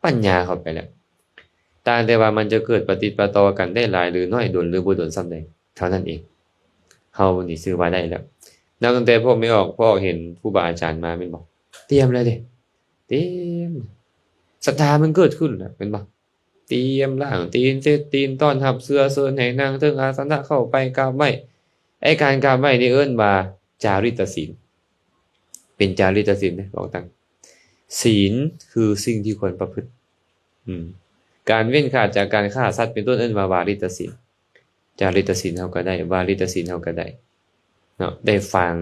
ປັນຍາເຂົ້າໄປແລ້ວ. ຕ່າງແຕ່ວ່າມັນຈະເກີດປະຕິດປະຕໍ່ກັນໄດ້ຫຼາຍຫຼືໜ້ອຍ, ດົນຫຼືບໍ່ດົນສ່ຳໃດເທົ່ານັ້ນເອງ. ເຮົານີ້ຊື່ວ່າໄດ້ແລ້ວ. ນັບຕັ້ງແຕ່ພວກແມ່ອອກ, ພວກອອກເຫັນຄູບາອາຈານມາແມ່ນບໍ່? ຕຽມແລ້ວເດ້. ຕຽມ. ສັດທາມັນເກີດຂຶ້ນແລ້ວແມ່ນບໍ່? ຕຽມລ້າງຕີນ, ເຊັດຕີນ, ຕ້ອນຮັບເຊື້ອ, ເຊີນໃຫ້ນັ່ງເທິງອາສະນະ, ເຂົ້າໄປກາບໄຫວ້. ໄອ້ການກາບໄຫວ້ນີ້ເອີ້ນວ່າຈາລິດຕະສິນ, ເປັນຈາລິດຕະສິນເດ້ ບອກຕັ້ງ. ສິນຄືສິ່ງທີ່ຄວນປະພຶດ. ອືມ ການເວັ້ນຂາດຈາກການຂ້າສັດເປັນຕົ້ນ ເອີ້ນວ່າວາລິດຕະສິນ. ຈາລິດຕະສິນເຮົາກໍໄດ້, ວາລິດຕະສິນເຮົາກໍໄດ້ເນາະ, ໄດ້ຟັງ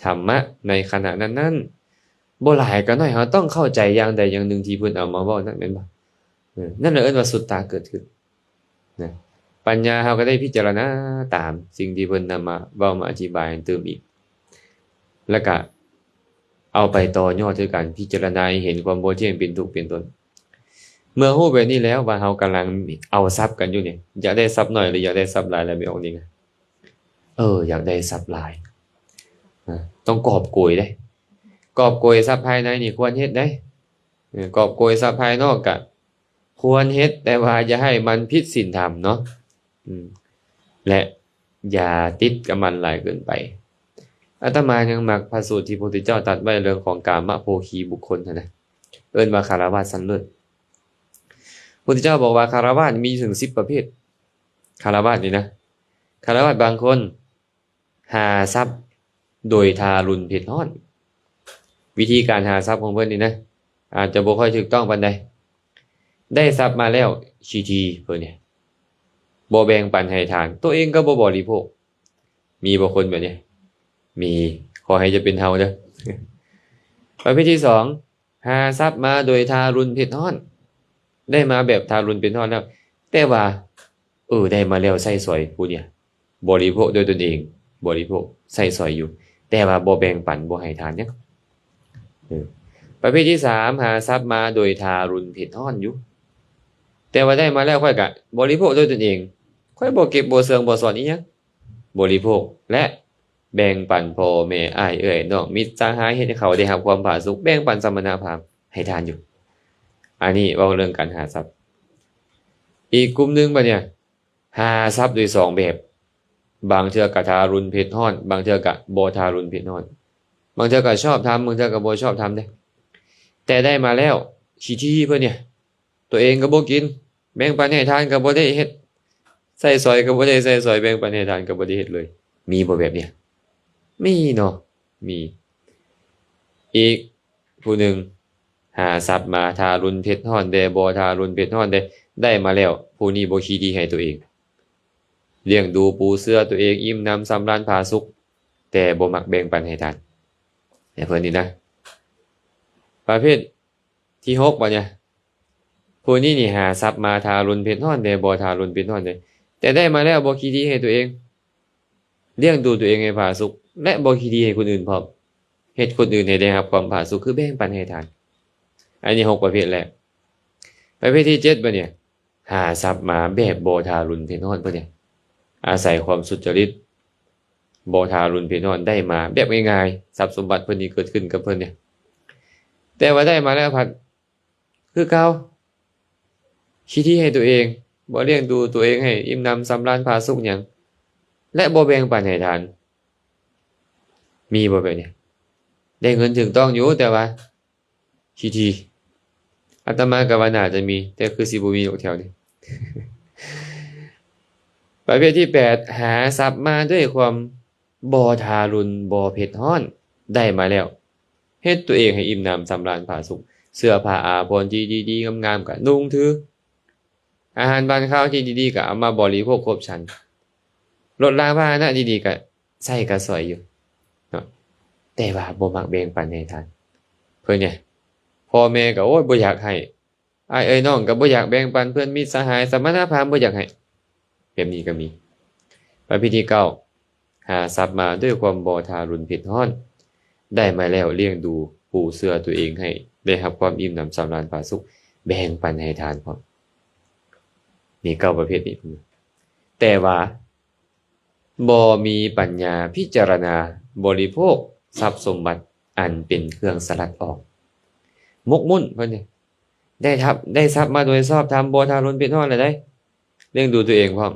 ທຳມະໃນຂະນະນັ້ນໆ, ບໍ່ຫຼາຍກໍໜ້ອຍ ເຮົາຕ້ອງເຂົ້າໃຈຢ່າງໃດຢ່າງໜຶ່ງທີ່ເພິ່ນເອົາມາເວົ້ານັ້ນ ແມ່ນບໍ່? ເອີ ນັ້ນລະເອີ້ນວ່າສຸດຕາເກີດຂຶ້ນນະ. ປັນຍາເຮົາກໍໄດ້ພິຈາລະນາຕາມສິ່ງທີ່ເພິ່ນນຳມາເວົ້າມາອະທິບາຍຕື່ມອີກ, ແລ້ວກະເອົາໄປຕໍ່ຍອດຄືການພິຈາລະນາໃຫ້ເຫັນຄວາມບໍ່ທ່ຽງເປັນທຸກເປັນຕົນ. ເມື່ອຮູ້ແບບນີ້ແລ້ວວ່າເຮົາກຳລັງເອົາຊັບກັນຢູ່ນີ້, ຢາກໄດ້ຊັບໜ້ອຍ ຫຼື ຢາກໄດ້ຊັບຫຼາຍ ແລ້ວໄປອອກນີ້ນະ? ເອີ ຢາກໄດ້ຊັບຫຼາຍ. ເອີ ຕ້ອງກອບໂກຍເດ້. ກອບໂກຍຊັບພາຍໃນນີ້ຄວນເຮັດເດ້. ເອີ ກອບໂກຍຊັບພາຍນອກກະຄວນເຮັດ, ແຕ່ວ່າຢ່າໃຫ້ມັນຜິດສິນທຳເນາະ. ອືມ ແລະ ຢ່າຕິດກັບມັນຫຼາຍເກີນໄປ. ອາດຕະມາຍັງມັກພະສູດທີ່ພະພຸດທະເຈົ້າຕັດໄວ້ເລື່ອງຂອງກາມະໂພຄີບຸກຄົນຫັ້ນນະ, ເອີ້ນວ່າຄາລະວາດຊັ້ນເລີດ. ພ ພຸດທະເຈົ້າບອກວ່າຄາລະວາດມີຢູ່ເຖິງສິບປະເພດ. ຄາລະວາດນີ້ນະ ຄາລະວາດບາງຄົນຫາຊັບໂດຍທາລຸນເຜັດຮ້ອນ. ວິທີການຫາຊັບຂອງເພິ່ນນີ້ນະ ອາດຈະບໍ່ຄ່ອຍຖືກຕ້ອງປານໃດ. ໄດ້ຊັບມາແລ້ວຂີ້ຖີ່ເພິ່ນນີ້ ບໍ່ແບ່ງປັນໃຫ້ທານ, ໂຕເອງກໍບໍ່ບໍລິໂພກ. ມີບໍ່ຄົນແບບນີ້? ມີ. ຂໍໃຫ້ຈະເປັນເຮົາເດີ້. ປະເພດທີສອງ ຫາຊັບມາໂດຍທາລຸນເຜັດຮ້ອນ. ໄດ້ມາແບບທາລຸນເຜັດຮ້ອນແລ້ວ ແຕ່ວ່າ ເອີ ໄດ້ມາແລ້ວໃຊ້ສອຍຜູ້ດຽວ ບໍລິໂພກດ້ວຍຕົນເອງ, ບໍລິໂພກໃຊ້ສອຍຢູ່ ແຕ່ວ່າບໍ່ແບ່ງປັນ, ບໍ່ໃຫ້ທານຫຍັງ. ເອີ ປະເພດທີສາມ ຫາຊັບມາໂດຍທາລຸນເຜັດຮ້ອນຢູ່ ແຕ່ວ່າໄດ້ມາແລ້ວຂ້ອຍກະບໍລິໂພກດ້ວຍຕົນເອງ, ຂ້ອຍບໍ່ເກັບບໍ່ເຊື່ອງບໍ່ຊ້ອນອີ່ຫຍັງ, ບໍລິໂພກ ແລະ ແບ່ງປັນພໍ່ແມ່ ອ້າຍເອື້ອຍນ້ອງມິດສະຫາຍ ເຮັດໃຫ້ເຂົາໄດ້ຮັບຄວາມຜາສຸກ, ແບ່ງປັນສະມະນະພາມໃຫ້ທານຢູ່. ອັນນີ້ເວົ້າເລື່ອງການຫາຊັບ. ອີກກຸ່ມໜຶ່ງບັດນີ້ ຫາຊັບໂດຍສອງແບບ, ບາງເທື່ອກະທາລຸນເຜັດຮ້ອນ, ບາງເທື່ອກະບໍ່ທາລຸນເຜັດຮ້ອນ, ບາງເທື່ອກະຊອບທຳ, ບາງເທື່ອກະບໍ່ຊອບທຳເດ້. ແຕ່ໄດ້ມາແລ້ວ ຂີ້ຖີ່ເພິ່ນນີ້ ໂຕເອງກໍບໍ່ກິນ, ແບ່ງປັນໃຫ້ທານກໍບໍ່ໄດ້ເຮັດ, ໃຊ້ສອຍກໍບໍ່ໄດ້ໃຊ້ສອຍ, ແບ່ງປັນໃຫ້ທານກໍບໍ່ໄດ້ເຮັດເລີຍ. ມີບໍ່ແບບນີ້? ມີເນາະ, ມີ. ອີກຜູ້ໜຶ່ງ ຫາຊັບມາ ທາລຸນເຜັດຮ້ອນແດ່, ບໍ່ທາລຸນເຜັດຮ້ອນແດ່, ໄດ້ມາແລ້ວ ຜູ້ນີ້ບໍ່ຂີ້ຖີ່ໃຫ້ໂຕເອງ, ລ້ຽງດູປູເສືອໂຕເອງ ອີ່ມໜຳສຳລານຜາສຸກ, ແຕ່ບໍ່ມັກແບ່ງປັນໃຫ້ທານ. ໃຫ້ເພິ່ນນີ້ນະ. ປະເພດທີຫົກບັດນີ້ ຜູ້ນີ້ນີ້ຫາຊັບມາ ທາລຸນເຜັດຮ້ອນແດ່, ບໍ່ທາລຸນເຜັດຮ້ອນແດ່, ແຕ່ໄດ້ມາແລ້ວບໍ່ຂີ້ຖີ່ໃຫ້ໂຕເອງ, ລ້ຽງດູໂຕເອງໃຫ້ຜາສຸກ ແລະ ບໍ່ຂີ້ຖີ່ໃຫ້ຄົນອື່ນພ້ອມ, ເຮັດຄົນອື່ນໃຫ້ໄດ້ຮັບຄວາມຜາສຸກ ຄືແບ່ງປັນໃຫ້ທານ. ອັນນີ້ຫົກປະເພດແລກ. ປະເພດທີເຈັດບັດນີ້ ຫາຊັບມາແບບບໍ່ທາລຸນເຜັດຮ້ອນເພິ່ນນີ້ ອາໄສຄວາມສຸດຈະລິດ, ບໍ່ທາລຸນເຜັດຮ້ອນ, ໄດ້ມາແບບງ່າຍໆ, ຊັບສົມບັດເພິ່ນນີ້ເກີດຂຶ້ນກັບເພິ່ນນີ້ ແຕ່ວ່າໄດ້ມາແລ້ວພັດຄືເກົ່າ, ຂີ້ຖີ່ໃຫ້ໂຕເອງ, ບໍ່ລ້ຽງດູໂຕເອງໃຫ້ອີ່ມໜຳສຳລານຜາສຸກຫຍັງ ແລະ ບໍ່ແບ່ງປັນໃຫ້ທານ. ມີບໍ່ແບບນີ້? ໄດ້ເງິນຖືກຕ້ອງຢູ່ ແຕ່ວ່າ ຂີ້ຖີ່. ອາດຕະມາກໍວ່າໜ້າຈະມີ, ແຕ່ຄືຊິບໍ່ມີດອກແຖວນີ້. ປະເພດທີແປດ ຫາຊັບມາດ້ວຍຄວາມບໍ່ທາລຸນ, ບໍ່ເຜັດຮ້ອນ, ໄດ້ມາແລ້ວ ເຮັດຕົວເອງໃຫ້ອີ່ມໜຳສຳລານຜາສຸກ, ເສື້ອຜ້າອາພອນທີ່ດີໆງາມໆກໍນຸ່ງຖື, ອາຫານຫວານຄາວທີ່ດີໆກໍເອົາມາບໍລິໂພກຄົບສັນ, ລົດລາພາຫະນະດີໆກໍໃຊ້ກໍສອຍຢູ່ເນາະ, ແຕ່ວ່າບໍ່ມັກແບ່ງປັນໃຫ້ທານ. ເພິ່ນນີ້ ພໍ່ແມ່ກໍ ໂອ້ຍ ບໍ່ຢາກໃຫ້, ອ້າຍເອື້ອຍນ້ອງກໍບໍ່ຢາກແບ່ງປັນ, ເພື່ອນມິດສະຫາຍ ສະມະນະພາມບໍ່ຢາກໃຫ້, ແບບນີ້ກໍມີ. ປະເພດທີເກົ້າ ຫາຊັບມາດ້ວຍຄວາມບໍ່ທາລຸນເຜັດຮ້ອນ, ໄດ້ມາແລ້ວລ້ຽງດູປູເສື້ອຕົວເອງໃຫ້ໄດ້ຮັບຄວາມອີ່ມໜຳສຳລານຜາສຸກ, ແບ່ງປັນໃຫ້ທານພ້ອມ. ມີເກົ້າປະເພດນີ້. ແຕ່ວ່າບໍ່ມີປັນຍາພິຈາລະນາບໍລິໂພກຊັບສົມບັດອັນເປັນເຄື່ອງສະຫຼັດອອກ. ໝົກໝຸ້ນເພິ່ນນີ້ ໄດ້ທັບ ໄດ້ຊັບມາໂດຍຊອບທຳ, ບໍ່ທາລຸນເຜັດຮ້ອນແລ້ວໃດ໋, ລ້ຽງດູຕົວເອງພ້ອມ,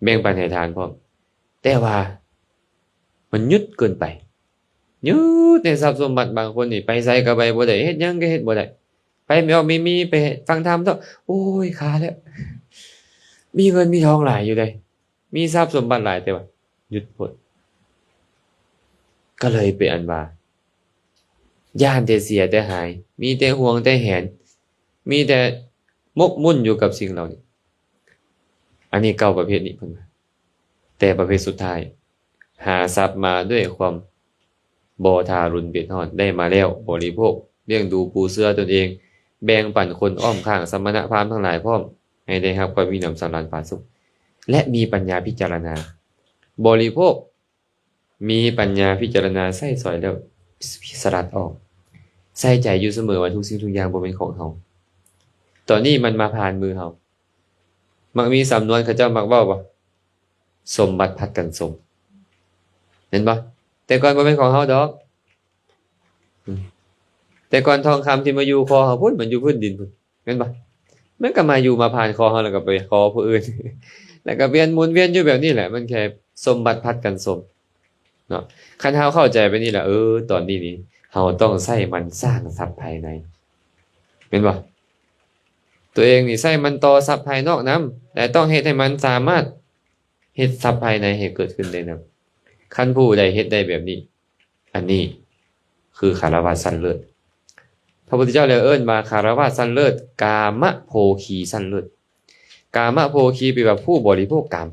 ແບ່ງປັນໃຫ້ທານພ້ອມ, ແຕ່ວ່າມັນຫຍຸດເກີນໄປ, ຫຍຸດໃນຊັບສົມບັດ. ບາງຄົນນີ້ໄປໃສກໍໄປບໍ່ໄດ້, ເຮັດຫຍັງກໍເຮັດບໍ່ໄດ້, ໄປແມ່ອອກມີມີ, ໄປຟັງທຳເຖາະ, ໂອ້ຍ ຄາແລ້ວ, ມີເງິນມີທອງຫຼາຍຢູ່ໃດ໋, ມີຊັບສົມບັດຫຼາຍ, ແຕ່ວ່າ ຫຍຸດໂພດ. ກໍເລີຍເປັນອັນວ່າ ຢ້ານແຕ່ເສຍແຕ່ຫາຍ, ມີແຕ່ຫ່ວງແຕ່ແຫນ, ມີແຕ່ໝົກໝຸ້ນຢູ່ກັບສິ່ງເຫຼົ່ານີ້. ອັນນີ້ເກົ້າປະເພດນີ້ເພິ່ນວ່າ. ແຕ່ປະເພດສຸດທ້າຍ ຫາຊັບມາດ້ວຍຄວາມບໍ່ທາລຸນເຜັດຮ້ອນ, ໄດ້ມາແລ້ວບໍລິໂພກ, ລ້ຽງດູປູເສື້ອຕົນເອງ, ແບ່ງປັນຄົນອ້ອມຂ້າງ, ສະມະນະພາມທັງຫຼາຍພ້ອມ, ໃຫ້ໄດ້ຮັບຄວາມອີ່ມໜຳສຳລານຜາສຸກ ແລະ ມີປັນຍາພິຈາລະນາ. ບໍລິໂພກ, ມີປັນຍາພິຈາລະນາ, ໃຊ້ສອຍແລ້ວສະຫຼັດອອກ, ໃສ່ໃຈຢູ່ສະເໝີວ່າທຸກສິ່ງທຸກຢ່າງບໍ່ແມ່ນຂອງເຮົາ. ຕອນນີ້ມັນມາຜ່ານມືເຮົາ. ມັກມີສຳນວນເຂົາເຈົ້າມັກເວົ້າບໍ່? ສົມບັດພັດກັນສົມ, ແມ່ນບໍ່? ແຕ່ກ່ອນບໍ່ແມ່ນຂອງເຮົາດອກ. ອືມ ແຕ່ກ່ອນທອງຄຳທີ່ມາຢູ່ຄໍເຮົາພຸ້ນ, ມັນຢູ່ພື້ນດິນພຸ້ນ, ແມ່ນບໍ່? ມັນກໍມາຢູ່ມາຜ່ານຄໍເຮົາ ແລ້ວກໍໄປຄໍຜູ້ອື່ນ, ແລ້ວກໍວຽນໝູນວຽນຢູ່ແບບນີ້ແຫຼະ. ມັນແຄ່ສົມບັດພັດກັນສົມເນາະ. ຄັນເຮົາເຂົ້າໃຈແບບນີ້ແລ້ວ, ເອີ, ຕອນນີ້ນີ້ເຮົາຕ້ອງໃຊ້ມັນສ້າງຊັບພາຍໃນ, ແມ່ນບໍ່? ຕົວເອງນີ້ໃຊ້ມັນຕໍ່ຊັບພາຍນອກນຳ ແລະ ຕ້ອງເຮັດໃຫ້ມັນສາມາດເຮັດຊັບພາຍໃນໃຫ້ເກີດຂຶ້ນໄດ້ນຳ. ຄັນຜູ້ໃດເຮັດໄດ້ແບບນີ້ ອັນນີ້ຄືຄາລະວາດຊັ້ນເລີດ. ພະພຸດທະເຈົ້າເລີຍເອີ້ນວ່າຄາລະວາດຊັ້ນເລີດ, ກາມະໂພຄີຊັ້ນເລີດ. ກາມະໂພຄີແປວ່າຜູ້ບໍລິໂພກກາມ.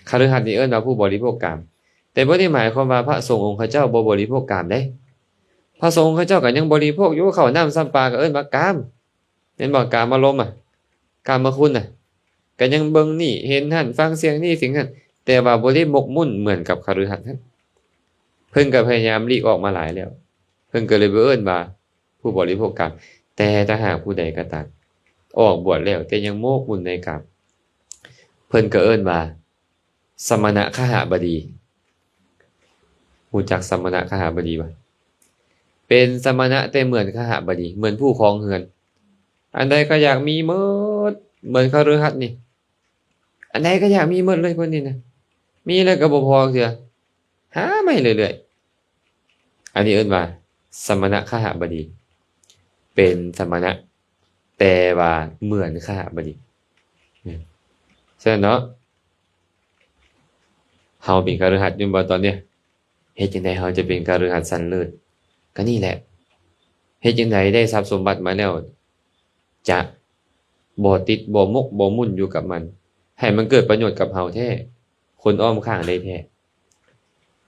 ຄະລືຫັດນີ້ເອີ້ນວ່າຜູ້ບໍລິໂພກກາມ, ແຕ່ບໍ່ໄດ້ໝາຍຄວາມວ່າພະສົງອົງຄະເຈົ້າບໍ່ບໍລິໂພກກາມເດ້. ພະສົງອົງຄະເຈົ້າກໍຍັງບໍລິໂພກຢູ່, ເຂົ້ານ້ຳຊຳປາກໍເອີ້ນວ່າກາມ. ແມ່ນບໍ່? ກາມາລົມອະ ກາມະຄຸນນະ ກໍຍັງເບິ່ງນີ້ເຫັນຫັ້ນ ຟັງສຽງນີ້ສຽງນັ້ນ ແຕ່ວ່າບໍ່ໄດ້ໝົກໝຸ້ນເໝືອນກັບຄະລືຫັດຫັ້ນ. ເພິ່ນກໍພະຍາຍາມຫຼີກອອກມາຫຼາຍແລ້ວ, ເພິ່ນກໍເລີຍບໍ່ເອີ້ນວ່າຜູ້ບໍລິໂພກກາມ. ແຕ່ຖ້າຫາກຜູ້ໃດກໍຕາມ ອອກບວດແລ້ວແຕ່ຍັງໝົກໝຸ້ນໃນກາມ ເພິ່ນກໍເອີ້ນວ່າ ສະມະນະຄະຫະບະດີ. ຮູ້ຈັກສະມະນະຄະຫະບະດີບໍ່? ເປັນສະມະນະແຕ່ເໝືອນຄະຫະບະດີ, ເໝືອນຜູ້ຄອງເຮືອນ. ອັນໃດກໍຢາກມີໝົດ, ເໝືອນຄະລືຫັດນີ້. ອັນໃດກໍຢາກມີໝົດເລີຍເພິ່ນນີ້ນະ. ມີແລ້ວກໍບໍ່ພໍເທື່ອ, ຫາໃໝ່ເລື້ອຍໆ. ອັນນີ້ເອີ້ນວ່າສະມະນະຄະຫະບະດີ. ເປັນສະມະນະ ແຕ່ວ່າເໝືອນຄະຫະບະດີ. ສະນັ້ນເນາະ, ເຮົາເປັນຄະລືຫັດຢູ່ບໍ່ຕອນນີ້? ເຮັດຈັ່ງໃດເຮົາຈະເປັນຄະລືຫັດຊັ້ນເລີດ? ກໍນີ້ແຫຼະ, ເຮັດຈັ່ງໃດໄດ້ຊັບສົມບັດມາແລ້ວ ຈະບໍ່ຕິດ ບໍ່ໝົກ ບໍ່ໝຸ້ນຢູ່ກັບມັນ, ໃຫ້ມັນເກີດປະໂຫຍດກັບເຮົາແທ້, ຄົນອ້ອມຂ້າງໄດ້ແທ້.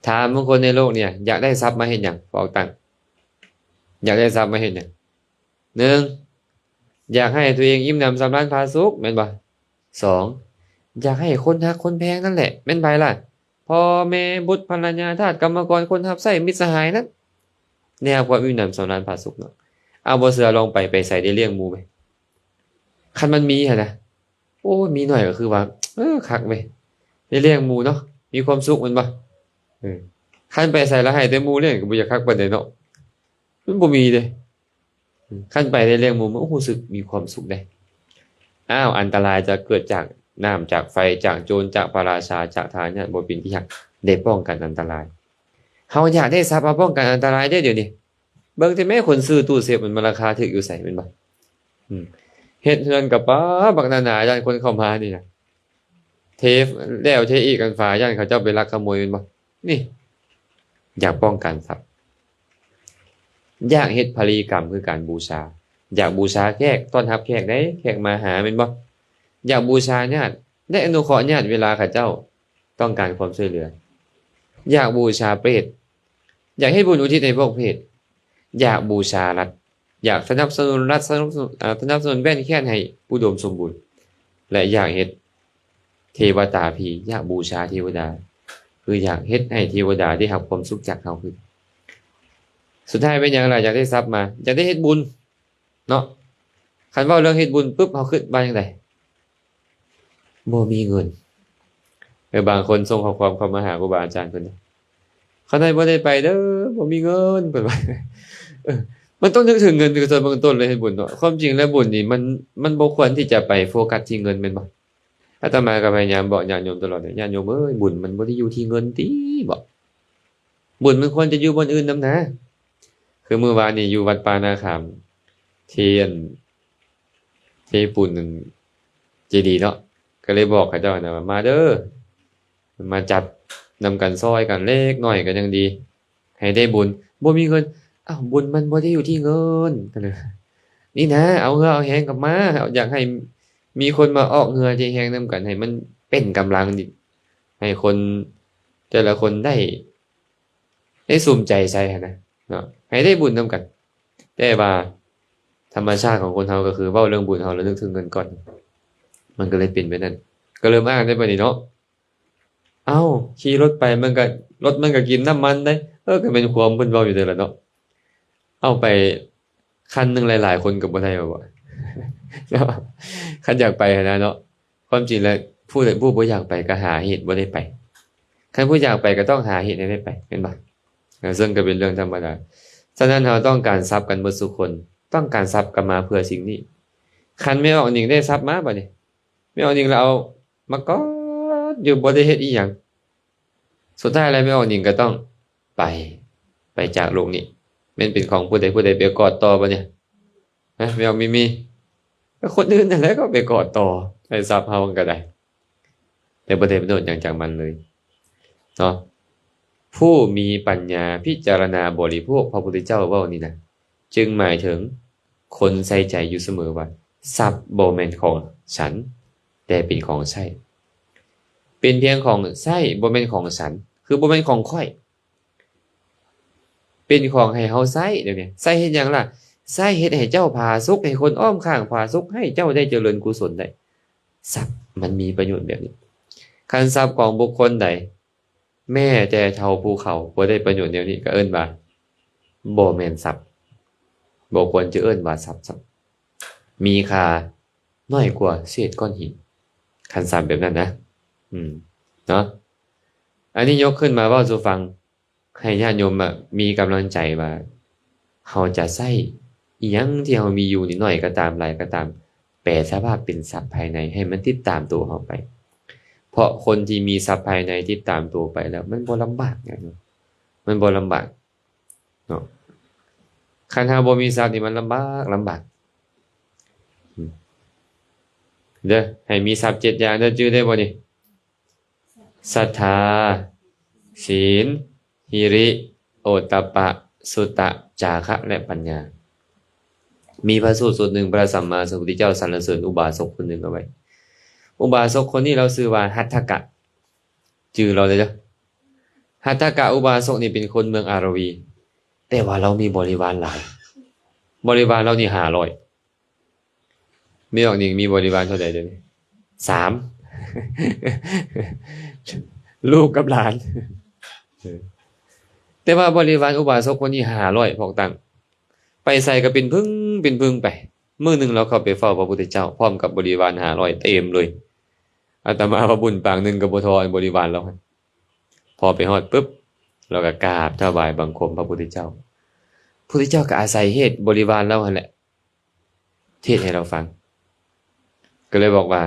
ຖາມບາງຄົນໃນໂລກນີ້ ຢາກໄດ້ຊັບມາເຮັດຫຍັງ? ບອກຕັ້ງ, ຢາກໄດ້ຊັບມາເຮັດຫຍັງ? ໜຶ່ງ ຢາກໃຫ້ຕົວເອງອີ່ມໜຳສຳລານຜາສຸກ ແມ່ນບໍ່? ສອງ ຢາກໃຫ້ຄົນຮັກຄົນແພງນັ້ນແຫຼະ ແມ່ນໃຜລະ? ພໍ່ແມ່ ບຸດ ພັນລະຍາ ທາດ ກຳມະກອນ ຄົນຮັບໃຊ້ ມິດສະຫາຍນັ້ນ ໄດ້ຮັບຄວາມອີ່ມໜຳສຳລານຜາສຸກເນາະ. ເອົາ ບໍ່ເຊື່ອລອງໄປ, ໄປໃສໄດ້ລ້ຽງໝູ່ໄປ? ຄັນມັນມີຫັ້ນນະ, ໂອ້ຍ ມີໜ້ອຍກໍຄືວ່າ ເອີ ຄັກເວີຍ ໄດ້ລ້ຽງໝູ່ເນາະ ມີຄວາມສຸກແມ່ນບໍ່? ເອີ ຄັນໄປໃສລະໃຫ້ແຕ່ໝູ່ລ້ຽງ ກໍບໍ່ຢາກຄັກປານໃດເນາະ, ມັນບໍ່ມີເດ້. ຄັນໄປໄດ້ລ້ຽງໝູ່ ມັນຮູ້ສຶກມີຄວາມສຸກເດ້. ອ້າວ ອັນຕະລາຍຈະເກີດຈາກນ້ຳ ຈາກໄຟ ຈາກໂຈນ ຈາກພະລາຊາ ຈາກທະຫານ ບໍ່ເປັນທີ່ຮັກ ໄດ້ປ້ອງກັນອັນຕະລາຍ. ເຮົາຢາກໄດ້ຊັບ ເຮົາປ້ອງກັນອັນຕະລາຍເດ້ ດຽວນີ້. ເບິ່ງແຕ່ແມ້ ຄົນຊື້ຕູ້ເຊຟ ມັນ ມັນລາຄາຖືກຢູ່ໃສ ແມ່ນບໍ່? ອືມ ເຮັດເຮືອນກະປາບັກໜາໆ ຢ້ານຄົນເຂົ້າມານີ້ນະ. ເທແລ້ວເທອີກ ອັນຝາ ຢ້ານເຂົາເຈົ້າໄປລັກຂະໂມຍແມ່ນບໍ່? ນີ້ ຢາກປ້ອງກັນຊັບ, ຢາກເຮັດພະລີກຳ ຄືການບູຊາ, ຢາກບູຊາແຂກ ຕ້ອນຮັບແຂກເດ້ ແຂກມາຫາແມ່ນບໍ່? ຢາກບູຊາຍາດ ແລະ ອະນຸເຄາະຍາດ ເວລາເຂົາເຈົ້າຕ້ອງການຄວາມຊ່ວຍເຫຼືອ, ຢາກບູຊາເປດ, ຢາກເຮັດບຸນອຸທິດໃຫ້ພວກເປດ, ຢາກບູຊາລັດ ຢາກສະໜັບສະໜູນລັດ ສະໜັບສະໜູນ ອາ ສະໜັບສະໜູນແວ່ນແຄ້ນໃຫ້ອຸດົມສົມບູນ ແລະ ຢາກເຮັດເທວະດາພີ ຢາກບູຊາເທວະດາ ຄືຢາກເຮັດໃຫ້ເທວະດາໄດ້ຮັບຄວາມສຸກຈາກເຮົາຄື. ສຸດທ້າຍເປັນຫຍັງລະ? ຢາກໄດ້ຊັບມາ ຢາກໄດ້ເຮັດບຸນເນາະ. ຄັນເວົ້າເລື່ອງເຮັດບຸນປຶບ ເຮົາຄິດວ່າຈັ່ງໃດ? ບໍ່ມີເງິນ. ເອີ ບາງຄົນສົ່ງຂໍ້ຄວາມເຂົ້າມາຫາຄູບາອາຈານເພິ່ນ, ຂ້ານ້ອຍບໍ່ໄດ້ໄປເດີ ບໍ່ມີເງິນ ເພິ່ນວ່າ. ເອີ ມັນຕ້ອງນຶກເຖິງເງິນເປັນຕົນເບື້ອງຕົ້ນເລີຍເຮັດບຸນເນາະ. ຄວາມຈິງແລ້ວບຸນນີ້ມັນ ມັນບໍ່ຄວນທີ່ຈະໄປໂຟກັສທີ່ເງິນແມ່ນບໍ່? ອາດຕະມາກໍພະຍາຍາມບອກຍາດໂຍມຕະຫຼອດເດ ຍາດໂຍມເອີຍ ບຸນມັນບໍ່ໄດ້ຢູ່ທີ່ເງິນຕິ ເບາະ ບຸນມັນຄວນຈະຢູ່ບ່ອນອື່ນນຳນາ. ຄືມື້ວານນີ້ຢູ່ວັດປ່ານາຂາມ ທີ່ອັນ ທີ່ປູນເຈດີເນາະ ກໍເລີຍບອກເຂົາເຈົ້າຫັ້ນນະວ່າ ມາເດີ ມາຈັບນຳກັນ ຊ່ອຍກັນເລັກນ້ອຍກໍຍັງດີ ໃຫ້ໄດ້ບຸນ. ບໍ່ມີເງິນ. ອ້າວ ບຸນມັນບໍ່ໄດ້ຢູ່ທີ່ເງິນ. ນີ້ນະ ເອົາເຫື່ອເອົາແຮງກັບມາ, ຢາກໃຫ້ມີຄົນມາອອກເຫື່ອອອກແຮງນຳກັນ ໃຫ້ມັນເປັນກຳລັງ ໃຫ້ຄົນແຕ່ລະຄົນໄດ້ ໄດ້ສຸມໃຈໃສ່ຫັ້ນນະເນາະ ໃຫ້ໄດ້ບຸນນຳກັນ. ແຕ່ວ່າທຳມະຊາດຂອງຄົນເຮົາກໍຄື ເວົ້າເລື່ອງບຸນ ເຮົາລະນຶກເຖິງເງິນກ່ອນ, ມັນກໍເລີຍເປັນແບບນັ້ນ. ກໍເລີ່ມອ້າງໄດ້ບັດນີ້ເນາະ. ເອົ້າ ຂີ່ລົດໄປ ມັນກໍ ລົດມັນກໍກິນນ້ຳມັນເດ້. ເອີ ກໍແມ່ນຄວາມເພິ່ນເວົ້າຢູ່ເດລະເນາະ. ເອົາໄປຄັນໜຶ່ງຫຼາຍໆຄົນກໍບໍ່ໄດ້ບໍ່ ຄັນຢາກໄປຫັ້ນນະເນາະ. ຄວາມຈິງແລ້ວ ຜູ້ໃດ ຜູ້ບໍ່ຢາກໄປກໍຫາເຫດບໍ່ໄດ້ໄປ. ຄັນຜູ້ຢາກໄປກໍຕ້ອງຫາເຫດໃຫ້ໄດ້ໄປ ແມ່ນບໍ່? ເຊິ່ງກໍເປັນເລື່ອງທຳມະດາ. ສະນັ້ນ ເຮົາຕ້ອງການຊັບກັນເບິດສູ່ຄົນ, ຕ້ອງການຊັບກໍມາເພື່ອສິ່ງນີ້. ຄັນແມ່ອອກນິງໄດ້ຊັບມາບັດນີ້ ແມ່ອອກນິງລະເອົາມາກອດຢູ່ ບໍ່ໄດ້ເຮັດອີ່ຫຍັງ. ສຸດທ້າຍແລ້ວແມ່ອອກນິງກໍຕ້ອງໄປ ໄປຈາກໂລກນີ້. ແມ່ນເປັນຂອງຜູ້ໃດ ຜູ້ໃດໄປກອດຕໍ່ບັດນີ້? ຮະ ແມ່ອອກມີມີ? ກໍຄົນອື່ນນັ້ນແຫຼະກໍໄປເກາະຕໍ່ໃຫ້ຊັບເຮົາກໍໄດ້ ແຕ່ບໍ່ໄດ້ປະໂຫຍດຫຍັງຈາກມັນເລີຍເນາະ. ຜູ້ມີປັນຍາພິຈາລະນາບໍລິໂພກ ພະພຸດທະເຈົ້າເວົ້ານີ້ນະ ຈຶ່ງໝາຍເຖິງຄົນໃສ່ໃຈຢູ່ສະເໝີວ່າ ຊັບບໍ່ແມ່ນຂອງສັນ ແຕ່ເປັນຂອງໃຊ້ ເປັນພຽງຂອງໃຊ້ ບໍ່ແມ່ນຂອງສັນ ຄືບໍ່ແມ່ນຂອງຂ້ອຍ ເປັນຂອງໃຫ້ເຮົາໃຊ້. ດຽວນີ້ໃຊ້ເຮັດຫຍັງລະ? ໃຊ້ເຮັດໃຫ້ເຈົ້າຜາສຸກ ໃຫ້ຄົນອ້ອມຂ້າງຜາສຸກ ໃຫ້ເຈົ້າໄດ້ຈະເລີນກຸສົນໄດ້. ຊັບມັນມີປະໂຫຍດແບບນີ້. ຄັນຊັບຂອງບຸກຄົນໃດ ແມ້ແຕ່ເທົ່າພູເຂົາບໍ່ໄດ້ປະໂຫຍດແນວນີ້ ກໍເອີ້ນວ່າບໍ່ແມ່ນຊັບ ບໍ່ຄວນຈະເອີ້ນວ່າຊັບຊ້ຳ ມີຄ່ານ້ອຍກວ່າເສດກ້ອນຫີນ ຄັນຊັບແບບນັ້ນນະ ອືມ ເນາະ. ອັນນີ້ຍົກຂຶ້ນມາເວົ້າສູ່ຟັງ ໃຫ້ຍາດໂຍມ ແບບ ມີກຳລັງໃຈວ່າ ເຮົາຈະໃຊ້ອີ່ຫຍັງທີ່ເຮົາມີຢູ່ນີ້ ໜ້ອຍກໍຕາມ ຫຼາຍກໍຕາມ ແປສະພາບເປັນຊັບພາຍໃນ ໃຫ້ມັນຕິດຕາມໂຕເຮົາໄປ. ເພາະຄົນທີ່ມີຊັບພາຍໃນຕິດຕາມໂຕໄປແລ້ວ ມັນບໍ່ລຳບາກຫຍັງເນາະ ມັນບໍ່ລຳບາກເນາະ. ຄັນເຮົາບໍ່ມີຊັບນີ້ ມັນລຳບາກ ລຳບາກ ອືມ ເດີ ໃຫ້ມີຊັບເຈັດຢ່າງເດີ ຈື່ໄດ້ບໍ່ນີ້? ສັດທາ, ສິນ, ຫິລິ, ໂອດຕັບປະ, ສຸຕະ, ຈາຄະ ແລະ ປັນຍາ. ມີພະສູດສູດໜຶ່ງ ພະສຳມາສຳພຸດທະເຈົ້າສັນລະເສີນອຸບາສົກຄົນໜຶ່ງເອົາໄວ້. ອຸບາສົກຄົນນີ້ລາວຊື່ວ່າຫັດຖະກະ. ຈື່ລາວເດີ. ຫັດຖະກະອຸບາສົກນີ້ເປັນຄົນເມືອງອາລະວີ, ແຕ່ວ່າລາວມີບໍລິວານຫຼາຍ. ບໍລິວານລາວນີ້ຫ້າຮ້ອຍ. ແມ່ອອກນິງມີບໍລິວານເທົ່າໃດດຽວນີ້? ສາມ ລູກກັບຫຼານ. ແຕ່ວ່າບໍລິວານອຸບາສົກຄົນນີ້ຫ້າຮ້ອຍພວກຕັ້ງ ໄປໃສກໍເປັນຜຶ່ງເປັນຜຶ່ງໄປ. ມື້ໜຶ່ງລາວເຂົ້າໄປເຝົ້າພະພຸດທະເຈົ້າ ພ້ອມກັບບໍລິວານຫ້າຮ້ອຍເຕັມເລີຍ. ອາດຕະມາວ່າບຸນປາງໜຶ່ງກໍບໍ່ທໍ່ອັນບໍລິວານລາວຫັ້ນ. ພໍໄປຮອດປຶບ ລາວກໍກາບຖວາຍບັງຄົມພະພຸດທະເຈົ້າ. ພຸດທະເຈົ້າກໍອາໄສເທດບໍລິວານລາວຫັ້ນແຫຼະ ເທດໃຫ້ລາວຟັງ ກໍເລີຍບອກວ່າ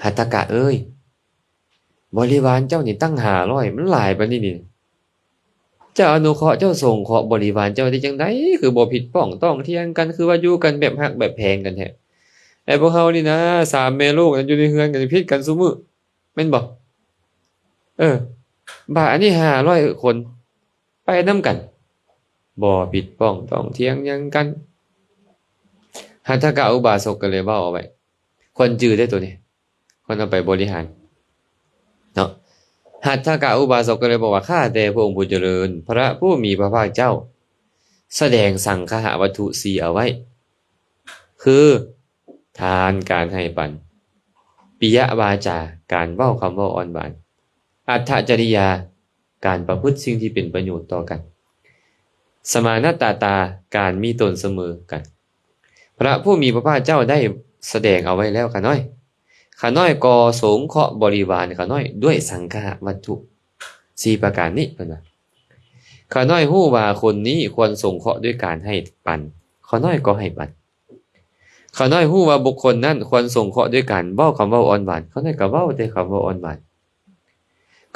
ຫັດຖະກະເອີຍ, ບໍລິວານເຈົ້ານີ້ຕັ້ງຫ້າຮ້ອຍ ມັນຫຼາຍປານນີ້ນີ້ ເຈົ້າອະນຸເຄາະ ເຈົ້າສົງເຄາະບໍລິວານເຈົ້າໄດ້ຈັ່ງໃດ? ຄືບໍ່ຜິດປ້ອງຕ້ອງຖຽງກັນ, ຄືວ່າຢູ່ກັນແບບຮັກແບບແພງກັນແທ້. ແຕ່ພວກເຮົານີ້ນະ ສາມແມ່ລູກນັ້ນ ຢູ່ໃນເຮືອນກັນ ຜິດກັນຊຸມື້ ແມ່ນບໍ່? ເອີ ບາດອັນນີ້ຫ້າຮ້ອຍຄົນ ໄປນຳກັນ ບໍ່ຜິດປ້ອງຕ້ອງຖຽງຫຍັງກັນ. ຫັດຖະກະອຸບາສົກກໍເລີຍເວົ້າເອົາໄວ້ ຄວນຈື່ເດ້ໂຕນີ້ ຄວນເອົາໄປບໍລິຫານເນາະ. ຫັດຖະກະອຸບາສົກກໍເລີຍບອກວ່າ ຂ້າແຕ່ພະອົງຜູ້ຈະເລີນ, ພະຜູ້ມີພະພາກເຈົ້າສະແດງສັງຄະຫະວັດຖຸສີ່ເອົາໄວ້ ຄື ທານ ການໃຫ້ປັນ, ປິຍະວາຈາ ການເວົ້າຄຳເວົ້າອ່ອນຫວານ, ອັດຖະຈະລິຍາ ການປະພຶດສິ່ງທີ່ເປັນປະໂຫຍດຕໍ່ກັນ, ສະມານະຕະຕາ ການມີຕົນສະເໝີກັນ. ພະຜູ້ມີພະພາກເຈົ້າໄດ້ສະແດງເອົາໄວ້ແລ້ວຂ້ານ້ອຍ. ຂ້ານ້ອຍກໍສົງເຄາະບໍລິວານຂ້ານ້ອຍດ້ວຍສັງຄະຫະວັດຖຸສີ່ປະການນີ້ ເພິ່ນວ່າ. ຂ້ານ້ອຍຮູ້ວ່າຄົນນີ້ຄວນສົງເຄາະດ້ວຍການໃຫ້ປັນ, ຂ້ານ້ອຍກໍໃຫ້ປັນ. ຂ້ານ້ອຍຮູ້ວ່າບຸກຄົນນັ້ນຄວນສົງເຄາະດ້ວຍການເວົ້າຄຳເວົ້າອ່ອນຫວານ, ຂ້ານ້ອຍກໍເວົ້າແຕ່ຄຳເວົ້າອ່ອນຫວານ.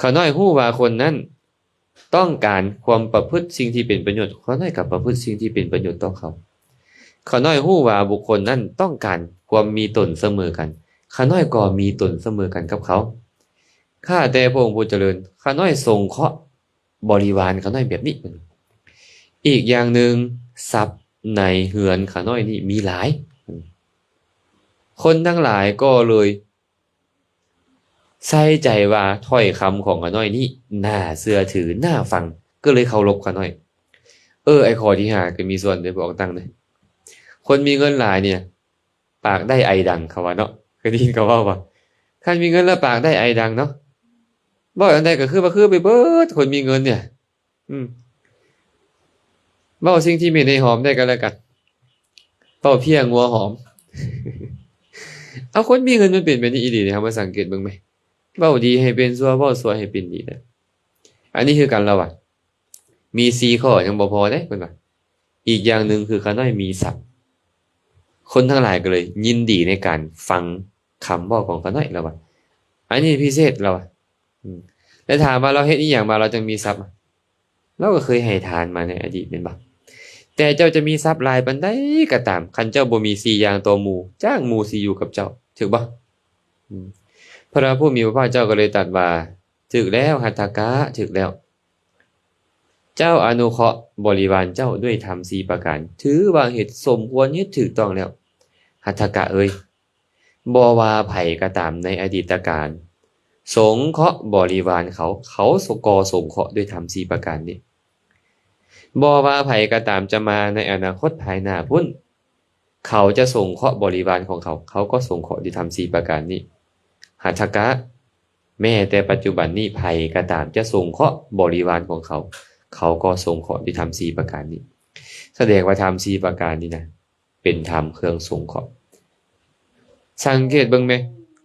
ຂ້ານ້ອຍຮູ້ວ່າຄົນນັ້ນຕ້ອງການຄວາມປະພຶດສິ່ງທີ່ເປັນປະໂຫຍດ, ຂ້ານ້ອຍກໍປະພຶດສິ່ງທີ່ເປັນປະໂຫຍດຕໍ່ເຂົາ. ຂ້ານ້ອຍຮູ້ວ່າບຸກຄົນນັ້ນຕ້ອງການຄວາມມີຕົນສະເໝີກັນ, ຂ້ານ້ອຍກໍມີຕົນສະເໝີກັນກັບເຂົາ. ຂ້າແຕ່ພະອົງຜູ້ຈະເລີນ, ຂ້ານ້ອຍສົງເຄາະ ບໍລິວານຂ້ານ້ອຍແບບນີ້. ອີກຢ່າງໜຶ່ງ, ຊັບໃນເຮືອນຂ້ານ້ອຍນີ້ມີຫຼາຍ. ຄົນທັງຫຼາຍກໍເລີຍໃສ່ໃຈວ່າຖ້ອຍຄຳຂອງຂ້ານ້ອຍນີ້ໜ້າເຊື່ອຖື, ໜ້າຟັງ, ກໍເລີຍເຄົາລົບຂ້ານ້ອຍ. ເອີ ໄອ້ຂໍ້ທີຫ້າກໍມີສ່ວນເດ້ ບອກຕັ້ງເດ້. ຄົນມີເງິນຫຼາຍນີ້ ປາກໄດ້ໄອດັງ ເຂົາວ່າເນາະ. ເຄີຍໄດ້ຍິນເຂົາເວົ້າບໍ່? ຄັນມີເງິນແລ້ວປາກໄດ້ໄອດັງເນາະ. ເວົ້າອັນໃດກໍຄືວ່າຄືໄປເບີດ ຄົນມີເງິນນີ້. ອືມ ເວົ້າສິ່ງທີ່ເໝັນໃຫ້ຫອມໄດ້ກໍແລ້ວກັນ. ເວົ້າເພຍງົວຫອມ. ເອົາ ຄົນມີເງິນມັນເປັນແບບນີ້ອີ່ຫຼີເດ. ເຮົາມາສັງເກດເບິ່ງແມ. ເວົ້າດີໃຫ້ເປັນຊົ່ວ, ເວົ້າຊົ່ວໃຫ້ເປັນດີນະ. ອັນນີ້ຄືກັນລະວ່າ ມີສີ່ຂໍ້ຍັງບໍ່ພໍເດ້ ເພິ່ນວ່າ. ອີກຢ່າງໜຶ່ງຄືຂ້ານ້ອຍມີຊັບ. ຄົນທັງຫຼາຍກໍເລີຍຍິນດີໃນການຟັງຄຳເວົ້າຂອງຂ້ານ້ອຍລະວ່າ. ອັນນີ້ພິເສດລະວ່າ. ອືມ ແລະ ຖາມວ່າລາວເຮັດອີ່ຫຍັງມາລາວຈຶ່ງມີຊັບ? ລາວກໍເຄີຍໃຫ້ທານມາໃນອະດີດແມ່ນບໍ່? ແຕ່ ແຕ່ເຈົ້າຈະມີຊັບຫຼາຍປານໃດກໍຕາມ, ຄັນເຈົ້າບໍ່ມີສີ່ຢ່າງຕໍ່ໝູ່, ຈ້າງໝູ່ຊິຢູ່ກັບເຈົ້າ, ຖືກບໍ່? ອືມ ພະຜູ້ມີພະພາກເຈົ້າກໍເລີຍຕັດວ່າ, ຖືກແລ້ວ ຫັດຖະກະ, ຖືກແລ້ວ. ເຈົ້າອະນຸເຄາະບໍລິວານເຈົ້າດ້ວຍທຳສີ່ປະການ, ຖືວ່າເຮັດ, ສົມຄວນເຮັດ, ຖືກຕ້ອງແລ້ວ. ຫັດຖະກະເອີຍ, ບໍ່ວ່າໃຜກໍຕາມໃນອະດີດຕະການ ສົງເຄາະບໍລິວານເຂົາ, ເຂົາກໍສົງເຄາະດ້ວຍທຳສີ່ປະການນີ້. ບໍ່ວ່າໃຜກໍຕາມຈະມາໃນອະນາຄົດພາຍໜ້າພຸ້ນ, ເຂົາຈະສົງເຄາະບໍລິວານຂອງເຂົາ, ເຂົາກໍສົງເຄາະດ້ວຍທຳສີ່ປະການນີ້. ຫັດຖະກະ, ແມ້ແຕ່ປັດຈຸບັນນີ້ ໃຜກໍຕາມຈະສົງເຄາະບໍລິວານຂອງເຂົາ, ເຂົາກໍສົງເຄາະດ້ວຍທຳສີ່ປະການນີ້. ສະແດງວ່າທຳສີ່ປະການນີ້ນະ ເປັນທຳເຄື່ອງສົງເຄາະ. ສັງເກດເບິ່ງແມ,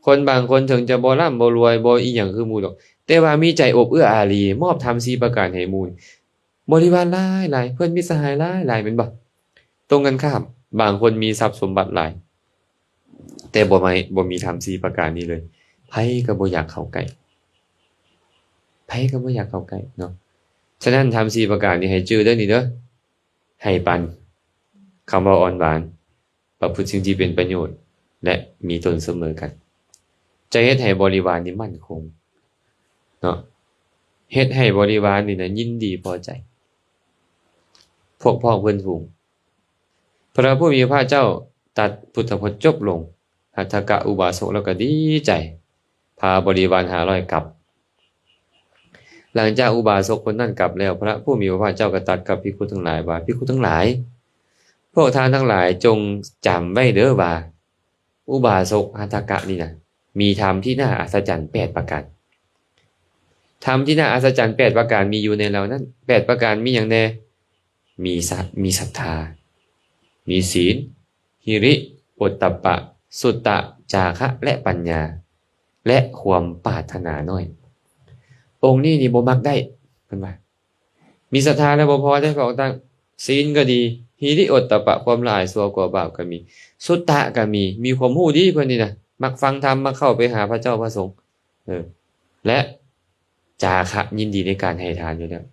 ຄົນບາງຄົນເຖິງຈະບໍ່ລ່ຳບໍ່ລວຍ ບໍ່ອີ່ຫຍັງຄືໝູ່ດອກ, ແຕ່ວ່າມີໃຈອົບເອື້ອອາຣີ ມອບທຳສີ່ປະການໃຫ້ໝູ່, ບໍລິວານຫຼາຍໆ, ເພື່ອນມິດສະຫາຍຫຼາຍໆ, ແມ່ນບໍ່? ຕົງກັນຂ້າມ, ບາງຄົນມີຊັບສົມບັດຫຼາຍ ແຕ່ບໍ່ມີ, ບໍ່ມີທຳສີ່ປະການນີ້ເລີຍ, ໃຜກໍບໍ່ຢາກເຂົ້າໃກ້, ໃຜກໍບໍ່ຢາກເຂົ້າໃກ້ເນາະ. ສະນັ້ນ ທຳສີ່ປະການນີ້ໃຫ້ຈື່ເດີ້ນີ້ເດີ້, ໃຫ້ປັນ, ຄຳເວົ້າອ່ອນຫວານ, ປະພຶດສິ່ງທີ່ເປັນປະໂຫຍດ ແລະ ມີຕົນສະເໝີກັນ, ຈະເຮັດໃຫ້ບໍລິວານນີ້ໝັ້ນຄົງເນາະ, ເຮັດໃຫ້ບໍລິວານນີ້ນະ ຍິນດີພໍໃຈ, ພວກພ້ອງເພື່ອນຝູງ. ພະຜູ້ມີພະພາກເຈົ້າຕັດພຸດທະພົດຈົບລົງ, ຫັດຖະກະອຸບາສົກລາວກໍດີໃຈ, ພາບໍລິວານຫ້າຮ້ອຍກັບ. ຫຼັງຈາກອຸບາສົກຄົນນັ້ນກັບແລ້ວ, ພະຜູ້ມີພະພາກເຈົ້າກໍຕັດກັບພິກຂຸທັງຫຼາຍວ່າ, ພິກຂຸທັງຫຼາຍ, ພວກທ່ານທັງຫຼາຍຈົ່ງຈຳໄວ້ເດີ້ວ່າ, ອຸບາສົກຫັດຖະກະນີ້ນະ ມີທຳທີ່ໜ້າອັດສະຈັນແປດປະການ. ທຳທີ່ໜ້າອັດສະຈັນແປດປະການມີຢູ່ໃນລາວນັ້ນ, ແປດປະການມີຫຍັງແດ່? ມີສະ, ມີສັດທາ, ມີສີນ, ຫິລິ, ໂອດຕັບປະ, ສຸຕະ, ຈາຄະ ແລະ ປັນຍາ ແລະ ຄວາມປາດຖະໜານ້ອຍ. ອົງນີ້ນີ້ບໍ່ມັກໄດ້ ເພິ່ນວ່າ. ມີສັດທາແລ້ວບໍ່ພໍເດ້ ພະອົງຕັ້ງ, ສີນກໍດີ, ຫິລິໂອດຕັບປະ ຄວາມລະອາຍຊົ່ວກົວບາບກໍມີ, ສຸຕະກໍມີ, ມີຄວາມຮູ້ດີເພິ່ນນີ້ນະ, ມັກຟັງທຳ, ມັກເຂົ້າໄປຫາພະເຈົ້າພະສົງ, ເອີ ແລະ ຈາຄະ, ຍິນດີໃນການໃຫ້ທານຢູ່ແລ້ວ,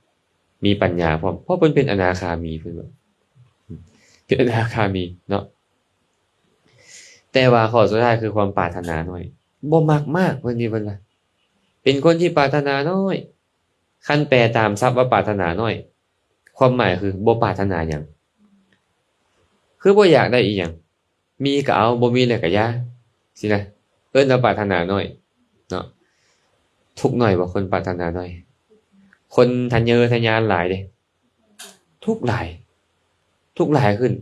ມີປັນຍາພ້ອມ, ເພາະເພິ່ນເປັນອະນາຄາມີ, ເພິ່ນວ່າເປັນອະນາຄາມີເນາະ. ແຕ່ວ່າຂໍ້ສຸດທ້າຍຄືຄວາມປາດຖະໜານ້ອຍ, ບໍ່ມັກມາກ, ເພິ່ນນີ້ເພິ່ນວ່າ ເປັນຄົນທີ່ປາດຖະໜານ້ອຍ. ຄັນແປຕາມສັບວ່າປາດຖະໜານ້ອຍ, ຄວາມໝາຍຄືບໍ່ປາດຖະໜາຫຍັງ, ຄືບໍ່ຢາກໄດ້ອີ່ຫຍັງ, ມີກໍເອົາ, ບໍ່ມີແລ້ວກໍຢ່າ, ຊີ້ນະ, ເອີ້ນວ່າປາດຖະໜານ້ອຍເນາະ. ທຸກໜ້ອຍບໍ່ ຄົນປາດຖະໜານ້ອຍ? ຄົນທະເຍີທະຍານຫຼາຍເດ້, ທຸກຫຼາຍ, ທຸກຫຼາຍຂຶ້ນ.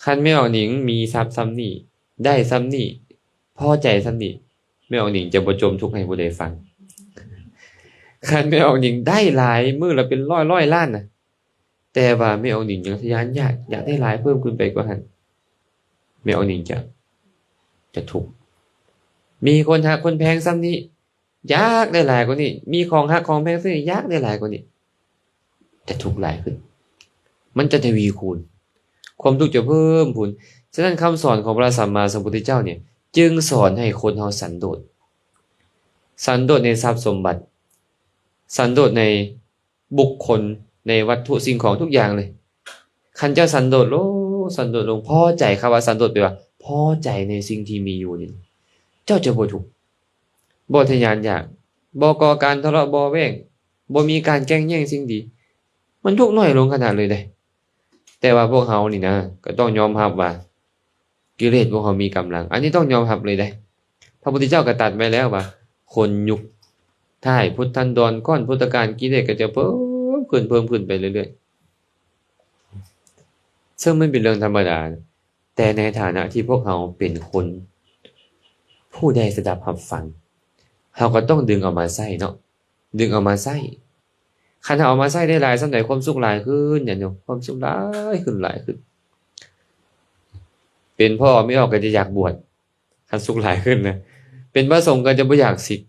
ຄັນແມ່ອອກໜິງມີຊັບຊ່ຳນີ້, ໄດ້ຊ່ຳນີ້, ພໍໃຈຊ່ຳນີ້, ແມ່ອອກໜິງຈະບໍ່ຈົ່ມທຸກໃຫ້ຜູ້ໃດຟັງ. ຄັນແມ່ອອກໜິງໄດ້ຫຼາຍ, ມື້ລະເປັນຮ້ອຍໆລ້ານນະ, ແຕ່ວ່າແມ່ອອກໜິງຍັງທະຍານຢາກ, ຢາກໄດ້ຫຼາຍເພີ່ມຂຶ້ນໄປກວ່າຫັ້ນ, ແມ່ອອກໜິງຈະ, ຈະທຸກ. ມີຄົນຮັກຄົນແພງຊ່ຳນີ້, ຢາກໄດ້ຫຼາຍກວ່ານີ້, ມີຂອງຮັກຂອງແພງຊ່ຳນີ້, ຢາກໄດ້ຫຼາຍກວ່ານີ້, ຈະທຸກຫຼາຍຂຶ້ນ, ມັນຈະທະວີຄູນ, ຄວາມທຸກຈະເພີ່ມພູນ. ສະນັ້ນ ຄຳສອນຂອງພະສຳມາສຳພຸດທະເຈົ້ານີ້ ຈຶ່ງສອນໃຫ້ຄົນເຮົາສັນໂດດ, ສັນໂດດໃນຊັບສົມບັດ, ສັນໂດດໃນບຸກຄົນ, ໃນວັດຖຸສິ່ງຂອງທຸກຢ່າງເລີຍ. ຄັນເຈົ້າສັນໂດດລົງ, ສັນໂດດລົງ, ພໍໃຈ, ຄຳວ່າສັນໂດດແປວ່າພໍໃຈໃນສິ່ງທີ່ມີຢູ່ນີ້, ເຈົ້າຈະບໍ່ທຸກ, ບໍ່ທະຍານຢາກ, ບໍ່ກໍ່ການທະເລາະເບາະແວ້ງ, ບໍ່ມີການແກ່ງແຍ່ງສິ່ງດີ, ມັນທຸກໜ້ອຍລົງຂະໜາດເລີຍເດ້. ແຕ່ວ່າພວກເຮົານີ້ນະ ກໍຕ້ອງຍອມຮັບວ່າ ກິເລດພວກເຮົາມີກຳລັງ, ອັນນີ້ຕ້ອງຍອມຮັບເລີຍເດ້. ພະພຸດທະເຈົ້າກໍຕັດໄວ້ແລ້ວວ່າ ຄົນຍຸກທ້າຍພຸດທັນດອນ ກ່ອນພຸດທະການ ກິເລດກໍຈະເພີ່ມຂຶ້ນ, ເພີ່ມຂຶ້ນໄປເລື້ອຍໆ, ເຊິ່ງມັນເປັນເລື່ອງທຳມະດາ. ແຕ່ໃນຖານະທີ່ພວກເຮົາເປັນຄົນຜູ້ໄດ້ສະດັບຮັບຟັງ, ເຮົາກໍຕ້ອງດຶງເອົາມາໃຊ້ເນາະ, ດຶງເອົາມາໃຊ້. ຄັນເຮົາເອົາມາໃຊ້ໄດ້ຫຼາຍສ່ຳໃດ, ຄວາມສຸກຫຼາຍຂຶ້ນ, ຍາດໂຍມ, ຄວາມສຸກຫຼາຍຂຶ້ນ, ຫຼາຍຂຶ້ນ. ເປັນພໍ່ແມ່ອອກກໍຈະຢາກບວດ, ຄັນສຸກຫຼາຍຂຶ້ນນະ. ເປັນພະສົງກໍຈະບໍ່ຢາກສິກ.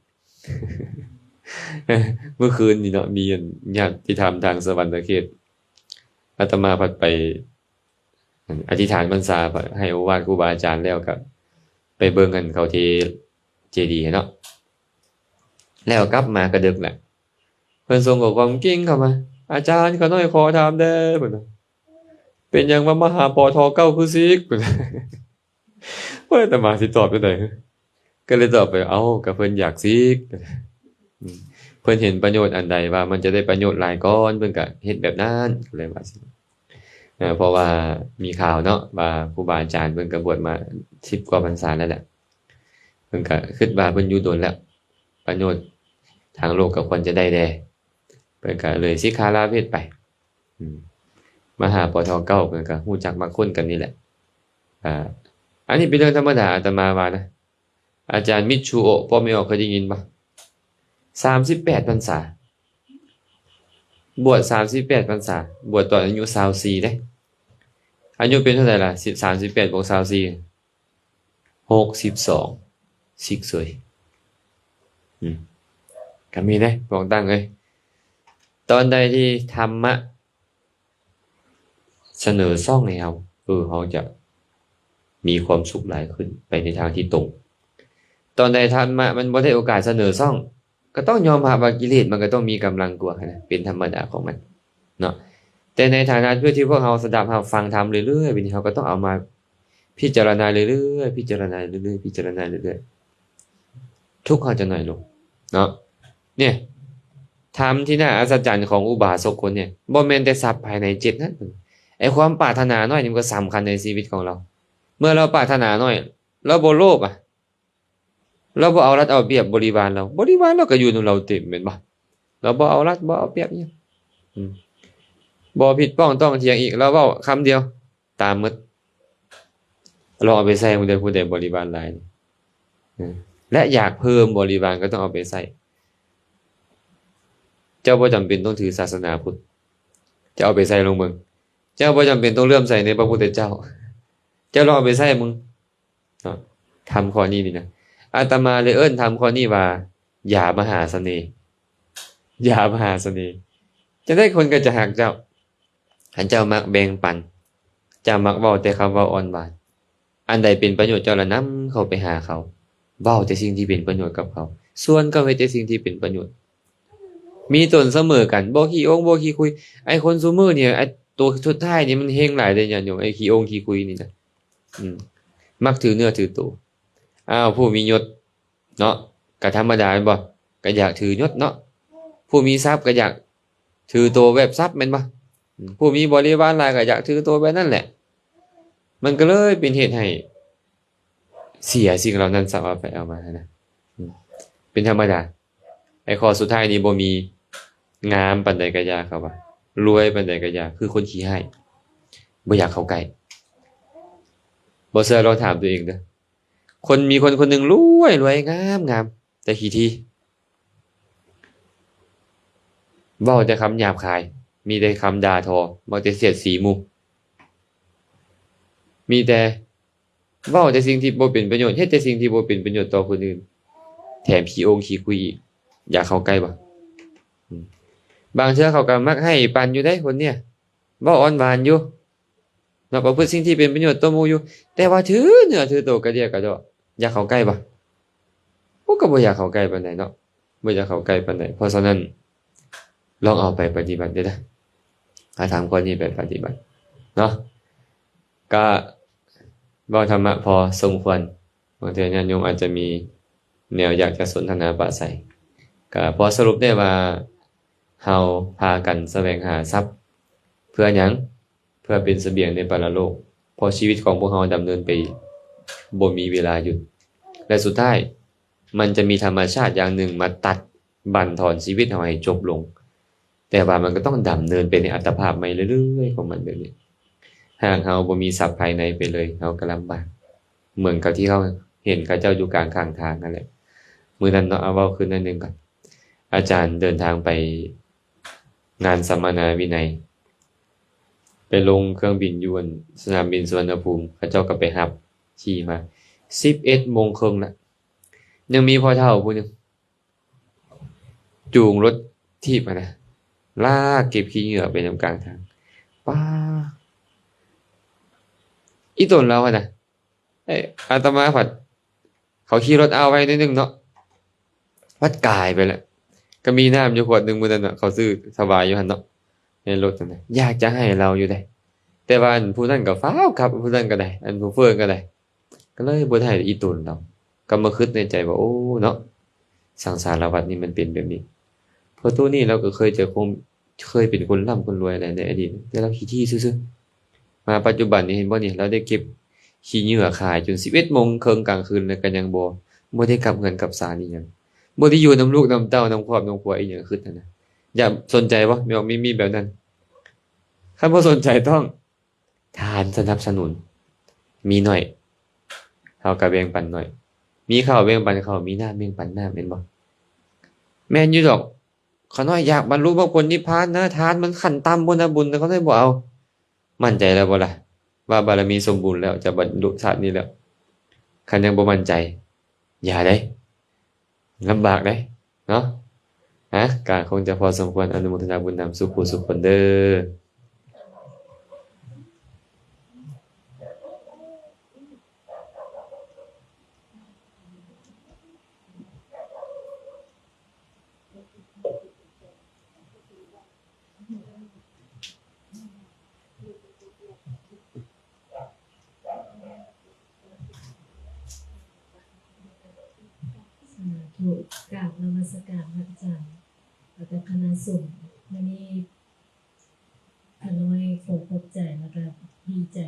ມື້ຄືນນີ້ເນາະ, ມີອັນຍາດຕິທຳທາງສະຫວັນນະເຂດ, ອາດຕະມາພັດໄປ ອັນ ອະທິຖານພັນສາ ໃຫ້ໂອວາດຄູບາອາຈານແລ້ວ ກໍໄປເບິ່ງອັນເຂົາເທເຈດີເນາະ, ແລ້ວກັບມາກະເດິກແຫຼະ, ເພິ່ນສົ່ງຂໍ້ຄວາມກິ້ງເຂົ້າມາ, ອາຈານ ຂ້ານ້ອຍຂໍຖາມແດ່ ເພິ່ນວ່າ. ເປັນຫຍັງວ່າມາຫາປໍທອເກົ້າຄືສິກ? ໂອ້ຍ ອາດຕະມາຊິຕອບຈັ່ງໃດ? ກໍເລີຍຕອບໄປ ເອົ້າ ກໍເພິ່ນຢາກສິກ. ອືມ ເພິ່ນເຫັນປະໂຫຍດອັນໃດວ່າມັນຈະໄດ້ປະໂຫຍດຫຼາຍກ່ອນ ເພິ່ນກໍເຮັດແບບນັ້ນ ກໍເລີຍວ່າ ເອີ ເພາະວ່າມີຂ່າວເນາະ ວ່າຄູບາອາຈານເພິ່ນກໍບວດມາສິບກວ່າພັນສາແລ້ວແຫຼະ ເພິ່ນກໍຄິດວ່າເພິ່ນຢູ່ດົນແລ້ວ ປະໂຫຍດທາງໂລກກໍຄວນຈະໄດ້ແດ່ ເພິ່ນກໍເລີຍສິກຂາລາເພດໄປ. ອືມ ມາຫາ ປທ ເກົ້າ ເພິ່ນກໍຮູ້ຈັກມັກຄຸ້ນກັນນີ້ແຫຼະ. ອ່າ ອັນນີ້ເປັນເລື່ອງທຳມະດາ ອາດຕະມາວ່ານະ. ອາຈານມິດຊູໂອະ ປ້ອມແມ່ອອກ ເຄີຍໄດ້ຍິນບໍ່? ສາມສິບແປດພັນສາ ບວດສາມສິບແປດພັນສາ ບວດຕອນອາຍຸຊາວສີ່ເດ້. ອາຍຸເປັນເທົ່າໃດລະ? ສິບ ສາມສິບແປດບວກຊາວສີ່ ຫົກສິບສອງ ສິກເສີຍ. ອືມ ກໍມີເດ້ ບອກຕັ້ງເລີຍ ຕອນໃດທີ່ທຳມະສະເໜີຊ່ອງໃຫ້ເຮົາ ເອີ ເຮົາຈະມີຄວາມສຸກຫຼາຍຂຶ້ນ ໄປໃນທາງທີ່ຕົງ. ຕອນໃດທຳມະມັນບໍ່ໄດ້ໂອກາດສະເໜີຊ່ອງ ກໍຕ້ອງຍອມຮັບວ່າກິເລດມັນກໍຕ້ອງມີກຳລັງກວ່າຫັ້ນນະ ເປັນທຳມະດາຂອງມັນເນາະ. ແຕ່ໃນຖານະເພື່ອທີ່ພວກເຮົາສະດັບຮັບຟັງທຳເລື້ອຍໆ ແບບນີ້ ເຮົາກໍຕ້ອງເອົາມາພິຈາລະນາເລື້ອຍໆ ພິຈາລະນາເລື້ອຍໆ ພິຈາລະນາເລື້ອຍໆ ທຸກເຮົາຈະໜ້ອຍລົງເນາະ. ນີ້ ທຳທີ່ໜ້າອັດສະຈັນຂອງອຸບາສົກຄົນນີ້ ບໍ່ແມ່ນແຕ່ຊັບພາຍໃນເຈັດນັ້ນ ໄອ້ຄວາມປາດຖະໜານ້ອຍນີ້ມັນກໍສຳຄັນໃນຊີວິດຂອງລາວ. ເມື່ອລາວປາດຖະໜານ້ອຍ ລາວບໍ່ໂລບອະ ລາວບໍ່ເອົາລັດເອົາປຽບບໍລິວານລາວ ບໍລິວານລາວກໍຢູ່ນຳລາວເຕັມແມ່ນບໍ່? ລາວບໍ່ເອົາລັດ ບໍ່ເອົາປຽບອີ່ຫຍັງ ອືມ ບໍ່ຜິດປ້ອງຕ້ອງຖຽງອີກ ລາວເວົ້າຄຳດຽວ ຕາມໝົດ. ລອງເອົາໄປໃຊ້ເບິ່ງເດີ ຜູ້ໃດບໍລິວານຫຼາຍນີ້ ເອີ ແລະ ຢາກເພີ່ມບໍລິວານກໍຕ້ອງເອົາໄປໃຊ້. ເຈົ້າບໍ່ຈຳເປັນຕ້ອງຖືສາສະໜາພຸດ ເຈົ້າເອົາໄປໃຊ້ລອງເບິ່ງ. ເຈົ້າບໍ່ຈຳເປັນຕ້ອງເຫຼື້ອມໃສໃນພະພຸດທະເຈົ້າ ເຈົ້າລອງເອົາໄປໃຊ້ເບິ່ງເນາະ. ທຳຂໍ້ນີ້ນີ້ນະ ອາດຕະມາເລີຍເອີ້ນທຳຂໍ້ນີ້ວ່າ ຢາມະຫາສະເໜ່ ຢາມະຫາສະເໜ່. ຈັ່ງໃດຄົນກໍຈະຮັກເຈົ້າ ຄັນເຈົ້າມັກແບ່ງປັນ ເຈົ້າມັກເວົ້າແຕ່ຄຳເວົ້າອ່ອນຫວານ ອັນໃດເປັນປະໂຫຍດເຈົ້າລະນຳເຂົ້າໄປຫາເຂົາ ເວົ້າແຕ່ສິ່ງທີ່ເປັນປະໂຫຍດກັບເຂົາ ຊວນເຂົາເຮັດແຕ່ສິ່ງທີ່ເປັນປະໂຫຍດ ມີຕົນສະເໝີກັນ ບໍ່ຂີ້ອົງບໍ່ຂີ້ຄຸຍ. ໄອ້ຄົນຊຸມື້ນີ້ ໄອ້ໂຕສຸດທ້າຍນີ້ມັນເຮງຫຼາຍເດ້ຍາດໂຍມ ໄອ້ຂີ້ອົງຂີ້ຄຸຍນີ້ນະ ອືມ ມັກຖືເນື້ອຖືໂຕ. ອ້າວ ຜູ້ມີຍົດ ເນາະ ກະທຳມະດາແມ່ນບໍ່? ກະຢາກຖືຍົດເນາະ. ຜູ້ມີຊັບກະຢາກຖືໂຕແບບຊັບແມ່ນບໍ່? ອືມ ຜູ້ມີບໍລິວານຫຼາຍກະຢາກຖືໂຕແບບນັ້ນແຫຼະ. ມັນກະເລີຍເປັນເຫດໃຫ້ເສຍສິ່ງເຫຼົ່ານັ້ນຊະ ເອົາໄປເອົາມາຫັ້ນນະ. ອືມ ເປັນທຳມະດາ. ໄອ້ຂໍ້ສຸດທ້າຍນີ້ບໍ່ມີ ງາມປານໃດກະຢ່າ ເຂົາວ່າ ລວຍປານໃດກະຢ່າ ຄືຄົນຂີ້ຮ້າຍ ບໍ່ຢາກເຂົ້າໃກ້. ບໍ່ເຊື່ອລອງຖາມຕົວເອງເດີ້. ຄົນ ມີຄົນຄົນໜຶ່ງລວຍ ລວຍ ງາມ ງາມ ແຕ່ຂີ້ຖີ່ ເວົ້າແຕ່ຄຳຫຍາບຄາຍ ມີແຕ່ຄຳດ່າທໍ ມັກຈະສຽດສີໝູ່ ມີແຕ່ເວົ້າແຕ່ສິ່ງທີ່ບໍ່ເປັນປະໂຫຍດ ເຮັດແຕ່ສິ່ງທີ່ບໍ່ເປັນປະໂຫຍດຕໍ່ຄົນອື່ນ ແຖມຂີ້ອົງຂີ້ຄຸຍອີກ ຢາກເຂົ້າໃກ້ບໍ່? ອືມ ບາງເທື່ອເຂົາກໍມັກໃຫ້ປັນຢູ່ເດ້ຄົນເນີ້ຍ ເວົ້າອ່ອນຫວານຢູ່ ເນາະ ປະພຶດສິ່ງທີ່ເປັນປະໂຫຍດຕໍ່ໝູ່ຢູ່ ແຕ່ວ່າຖືເນື້ອຖືໂຕກະເດຍກະດໍ ຢາກເຂົ້າໃກ້ບໍ່? ໂອ້ ກໍບໍ່ຢາກເຂົ້າໃກ້ປານໃດເນາະ ບໍ່ຢາກເຂົ້າໃກ້ປານໃດ. ເພາະສະນັ້ນ ລອງເອົາໄປປະຕິບັດເດີ້ ອາ ທຳຂໍ້ນີ້ໄປປະຕິບັດເນາະ. ກະເວົ້າທຳມະພໍສົມຄວນ ບາງເທື່ອຍາດໂຍມອາດຈະມີແນວຢາກຈະສົນທະນາປະໄສ ກະພໍສະຫຼຸບໄດ້ວ່າ ເຮົາພາກັນສະແຫວງຫາຊັບເພື່ອຫຍັງ? ເພື່ອເປັນສະບຽງໃນປະລະໂລກ ເພາະຊີວິດຂອງພວກເຮົາດຳເນີນໄປບໍ່ມີເວລາຢຸດ ແລະ ສຸດທ້າຍມັນຈະມີທຳມະຊາດຢ່າງໜຶ່ງມາຕັດບັ້ນທອນຊີວິດເຮົາໃຫ້ຈົບລົງ ແຕ່ວ່າມັນກໍຕ້ອງດຳເນີນໄປໃນອັດຕະພາບໃໝ່ເລື້ອຍໆຂອງມັນແບບນີ້. ຫາກເຮົາບໍ່ມີຊັບພາຍໃນໄປເລີຍ ເຮົາກໍລຳບາກ ເໝືອນກັບທີ່ເຮົາເຫັນເຂົາເຈົ້າຢູ່ກາງຂ້າງທາງນັ້ນແຫຼະ. ມື້ນັ້ນເນາະ ເອົາເວົ້າຄືນໜ້ອຍໜຶ່ງກ່ອນ ອາຈານເດີນທາງໄປງານສຳມະນາວິໄນ ໄປລົງເຄື່ອງບິນຢູ່ອັນສະໜາມບິນສຸວັນນະພູມ ເຂົາເຈົ້າກໍໄປຮັບ ຂີ່ມາ ສິບເອັດໂມງເຄິ່ງລະ ຍັງມີພໍ່ເຖົ້າຜູ້ໜຶ່ງ ຈູງລົດຖີບຫັ້ນນະ ລາກເກັບຂີ້ເຫຍື້ອໄປນຳກາງທາງ. ປ້າ ອີ່ຕົນລາວຫັ້ນນະ ເອີ ອາດຕະມາພັດ ເຂົາຂີ່ລົດອ້າວໄວໜ້ອຍໜຶ່ງເນາະ ພັດກາຍໄປແລ້ວ. ກໍມີນ້ຳຢູ່ຂວດໜຶ່ງມື້ນັ້ນນະ ເຂົາຊື້ຖວາຍຢູ່ຫັ້ນເນາະ ໃນລົດຫັ້ນນະ ຢາກຈະໃຫ້ລາວຢູ່ໃດ ແຕ່ວ່າອັນຜູ້ນັ້ນກໍຟ້າວກັບ ຜູ້ນັ້ນກໍໄດ້ ອັນຜູ້ເຟີ້ກໍໄດ້ ກໍເລີຍບໍ່ໄດ້ອີ່ຕົນລາວ ກໍມາຄິດໃນໃຈວ່າ ໂອ້ ເນາະ ສັງສາລະວັດນີ້ມັນເປັນແບບນີ້. ເພາະໂຕນີ້ລາວກໍເຄີຍຈະຄົງ ເຄີຍເປັນຄົນລ່ຳຄົນລວຍແຫຼະໃນອະດີດ ແຕ່ລາວຂີ້ຖີ່ຊື່ໆ. ມາປັດຈຸບັນນີ້ເຫັນບໍ່ນີ້ ລາວໄດ້ເກັບຂີ້ເຫຍື້ອຂາຍຈົນສິບເອັດໂມງເຄິ່ງກາງຄືນ ແລ້ວກໍຍັງບໍ່ ບໍ່ໄດ້ກັບເຮືອນກັບຊານອີ່ຫຍັງ ບໍ່ໄດ້ຢູ່ນຳລູກນຳເຕົ້າ ນຳຄອບນຳຄົວອີ່ຫຍັງ ຄິດຫັ້ນນະ. ຢາກສົນໃຈບໍ່? ແມ່ນບໍ່? ມີ ມີແບບນັ້ນ. ຄັນບໍ່ສົນໃຈຕ້ອງ ທານສະໜັບສະໜູນ ມີໜ້ອຍ ເຮົາກໍແບ່ງປັນໜ້ອຍ ມີເຂົ້າແບ່ງປັນເຂົ້າ ມີນ້ຳແບ່ງປັນນ້ຳ ແມ່ນບໍ່? ແມ່ນຢູ່ດອກ ຂ້ານ້ອຍຢາກບັນລຸມາຜົນນິບພານນະ ທານມັນຂັ້ນຕ່ຳພຸ້ນນະ ບຸນ ຂ້ານ້ອຍບໍ່ເອົາ. ໝັ້ນໃຈແລ້ວບໍ່ລະ ວ່າບາລະມີສົມບູນແລ້ວ ຈະບັນລຸຊາດນີ້ແລ້ວ? ຄັນຍັງບໍ່ໝັ້ນໃຈ ຢ່າເດ້ ລຳບາກເດ້ເນາະ. ອາ ກະຄົງຈະພໍສົມຄວນ ອະນຸໂມທະນາບຸນນຳສູ່ຜູ້ສູ່ຄົນເດີ. ສາທຸ ກາບນະມັດສະການພະອາຈານ ແລ້ວກໍຄະນະສົງ. ມື້ນີ້ຂ້ານ້ອຍຂໍຂອບໃຈ ແລ້ວກໍດີໃຈ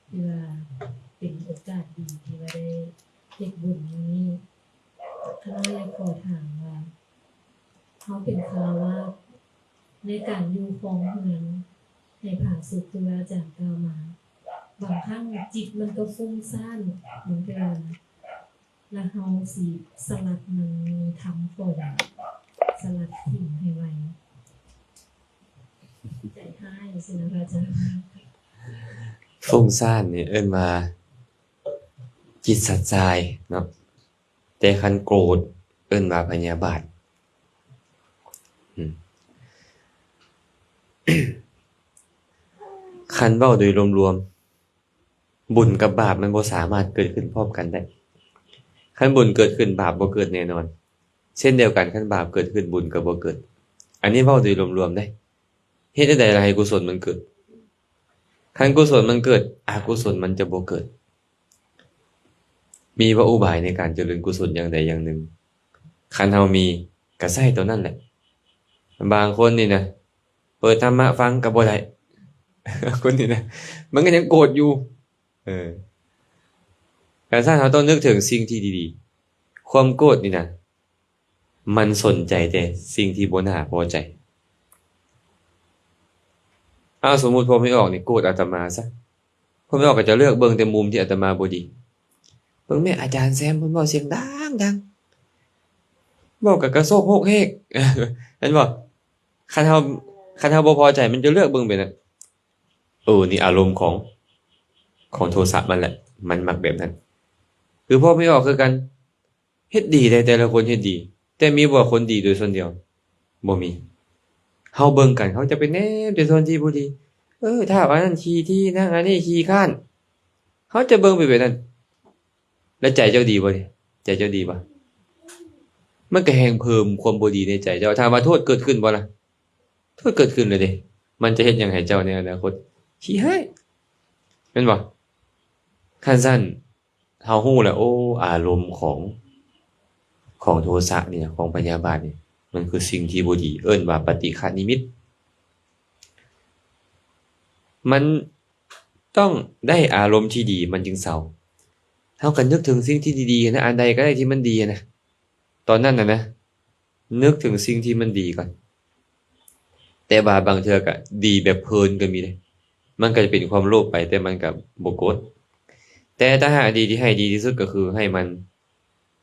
ທີ່ວ່າເປັນໂອກາດດີທີ່ວ່າໄດ້ເຮັດບຸນມື້ນີ້. ຂ້ານ້ອຍຢາກຂໍຖາມວ່າ ເຮົາເປັນຄາລະວາດ ໃນການຢູ່ຄອງເຮືອນໃຫ້ຜາສຸກ ຄືວ່າອາຈານກ່າວມາ ບາງຄັ້ງຈິດມັນກໍຟຸ້ງສ້ານ ບາງເທື່ອນະ ແລ້ວເຮົາຊິສະຫຼັດມັນ ມີທຳຂອງ ສະຫຼັດຖິ້ມໃຫ້ໄວ ໃຈຮ້າຍຊີ້ນະ ພະອາຈານ. ຟຸ້ງສ້ານນີ້ເອີ້ນວ່າຈິດສັດຊາຍເນາະ. ແຕ່ຄັນໂກດເອີ້ນວ່າພະຍາບາດ. ອືມ ຄັນເວົ້າໂດຍລວມໆ ບຸນກັບບາບມັນບໍ່ສາມາດເກີດຂຶ້ນພ້ອມກັນໄດ້. ຄັນບຸນເກີດຂຶ້ນ ບາບບໍ່ເກີດແນ່ນອນ. ເຊັ່ນດຽວກັນ ຄັນບາບເກີດຂຶ້ນ ບຸນກໍບໍ່ເກີດ. ອັນນີ້ເວົ້າໂດຍລວມໆເດ້. ເຮັດແນວໃດລະໃຫ້ກຸສົນມັນເກີດ? ຄັນກຸສົນມັນເກີດ ອະກຸສົນມັນຈະບໍ່ເກີດ. ມີບໍ່ອຸບາຍໃນການຈະເລີນກຸສົນຢ່າງໃດຢ່າງໜຶ່ງ? ຄັນເຮົາມີ ກະໃຊ້ຕົວນັ້ນແຫຼະ. ບາງຄົນນີ້ນະ ເປີດທຳມະຟັງກະບໍ່ໄດ້ ຄົນນີ້ນະ ມັນກະຍັງໂກດຢູ່. ເອີ ກະຊັ້ນເຮົາຕ້ອງນຶກເຖິງສິ່ງທີ່ດີໆ. ຄວາມໂກດນີ້ນະ ມັນສົນໃຈແຕ່ສິ່ງທີ່ບໍ່ໜ້າພໍໃຈ. ເອົາ ສົມມຸດພໍ່ແມ່ອອກນີ້ໂກດອາດຕະມາຊະ. ພໍ່ແມ່ອອກກໍຈະເລືອກເບິ່ງແຕ່ມຸມທີ່ອາດຕະມາບໍ່ດີ. ເບິ່ງແມ້ອາຈານແຊມເພິ່ນເວົ້າສຽງດັງໆ ເວົ້າກະກະໂຊກໂຮກເຮກ ແມ່ນບໍ່? ຄັນເຮົາ ຄັນເຮົາບໍ່ພໍໃຈ ມັນຈະເລືອກເບິ່ງແບບນັ້ນ. ເອີ ນີ້ອາລົມຂອງ ຂອງໂທສະມັນແຫຼະ ມັນມັກແບບນັ້ນ. ຄືພໍ່ແມ່ອອກຄືກັນ ເຮັດດີເດ້ ແຕ່ລະຄົນເຮັດດີ ແຕ່ມີບໍ່ຄົນດີໂດຍສ່ວນດຽວ? ບໍ່ມີ. ເຮົາເບິ່ງກັນ ເຮົາຈະໄປແນມແຕ່ສ່ວນທີ່ບໍ່ດີ. ເອີ ທ້າວອັນນັ້ນຂີ້ຖີ່ ນາງອັນນີ້ຂີ້ຄ້ານ ເຮົາຈະເບິ່ງໄປແບບນັ້ນ. ແລ້ວໃຈເຈົ້າດີບໍ່ນີ້? ໃຈເຈົ້າດີບໍ່? ມັນກໍແຮ່ງເພີ່ມຄວາມບໍ່ດີໃນໃຈເຈົ້າ. ຖາມວ່າໂທດເກີດຂຶ້ນບໍ່ລະ? ໂທດເກີດຂຶ້ນເລີຍເດ້. ມັນຈະເຮັດຫຍັງໃຫ້ເຈົ້າໃນອະນາຄົດ? ຂີ້ຮ້າຍ ແມ່ນບໍ່? ຄັນຊັ້ນ ເຮົາຮູ້ແລ້ວ ໂອ້ ອາລົມຂອງ ຂອງໂທສະນີ້ນະ ຂອງພະຍາບາດນີ້ ມັນຄືສິ່ງທີ່ບໍ່ດີ ເອີ້ນວ່າປະຕິຄະນິມິດ. ມັນຕ້ອງໄດ້ອາລົມທີ່ດີ ມັນຈຶ່ງເຊົາ. ເຮົາກໍນຶກເຖິງສິ່ງທີ່ດີໆນະ ອັນໃດກໍໄດ້ທີ່ມັນດີນະ ຕອນນັ້ນນະນະ ນຶກເຖິງສິ່ງທີ່ມັນດີກ່ອນ. ແຕ່ວ່າບາງເທື່ອກະດີແບບເພີນກໍມີເດ້ ມັນກໍຈະເປັນຄວາມໂລບໄປ ແຕ່ມັນກໍບໍ່ໂກດ. ແຕ່ຖ້າຫາກດີທີ່ໃຫ້ດີທີ່ສຸດກໍຄືໃຫ້ມັນ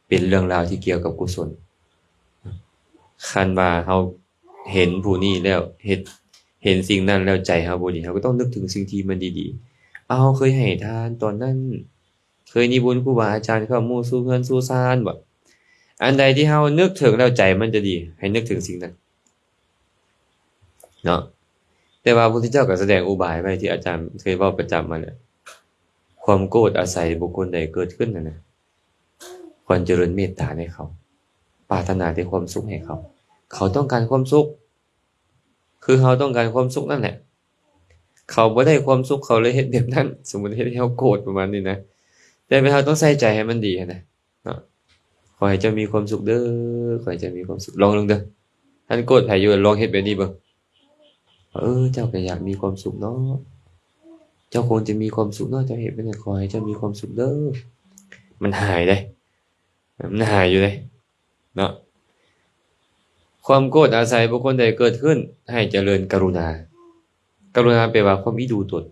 ເປັນເລື່ອງລາວທີ່ກ່ຽວກັບກຸສົນ. ຄັນວ່າເຮົາເຫັນຜູ້ນີ້ແລ້ວ ເຮັດ ເຫັນສິ່ງນັ້ນແລ້ວໃຈເຮົາບໍ່ດີ ເຮົາກໍຕ້ອງນຶກເຖິງສິ່ງທີ່ມັນດີໆ. ເອົາ ເຮົາເຄີຍໃຫ້ທານຕອນນັ້ນ ເຄີຍນິມົນຄູບາອາຈານເຂົ້າໝູ່ສູ່ເຮືອນສູ່ຊານບໍ່? ອັນໃດທີ່ເຮົານຶກເຖິງແລ້ວໃຈມັນຈະດີ ໃຫ້ນຶກເຖິງສິ່ງນັ້ນເນາະ. ແຕ່ວ່າພະພຸດທະເຈົ້າກໍສະແດງອຸບາຍໄວ້ ທີ່ອາຈານເຄີຍເວົ້າປະຈຳມາແລ້ວ ຄວາມໂກດອາໄສບຸກຄົນໃດເກີດຂຶ້ນຫັ້ນນະ ຄວນຈະເລີນເມດຕາໃຫ້ເຂົາ ປາດຖະໜາແຕ່ຄວາມສຸກໃຫ້ເຂົາ. ເຂົາຕ້ອງການຄວາມສຸກ ຄືເຮົາຕ້ອງການຄວາມສຸກນັ້ນແຫຼະ. ເຂົາບໍ່ໄດ້ຄວາມສຸກ ເຂົາເລີຍເຮັດແບບນັ້ນ. ສົມມຸດເຮັດໃຫ້ເຮົາໂກດປະມານນີ້ນະ ແຕ່ເຮົາຕ້ອງໃສ່ໃຈໃຫ້ມັນດີຫັ້ນນະເນາະ. ຂໍໃຫ້ເຈົ້າມີຄວາມສຸກເດີ້ ຂໍໃຫ້ເຈົ້າມີຄວາມສຸກ. ລອງເບິ່ງເດີ້ ທ່ານໂກດໃຜຢູ່ ລອງເຮັດແບບນີ້ເບິ່ງ. ເອີ ເຈົ້າກໍຢາກມີຄວາມສຸກເນາະ ເຈົ້າຄົງຈະມີຄວາມສຸກເນາະ ເຈົ້າເຮັດແບບນີ້ ຂໍໃຫ້ເຈົ້າມີຄວາມສຸກເດີ້. ມັນຫາຍເດ້ ມັນຫາຍຢູ່ເດ້ເນາະ. ຄວາມໂກດອາໄສບຸກຄົນໃດເກີດຂຶ້ນ ໃຫ້ຈະເລີນກະລຸນາ. ກະລຸນາແປວ່າຄວາມອີ່ດູຕົນ.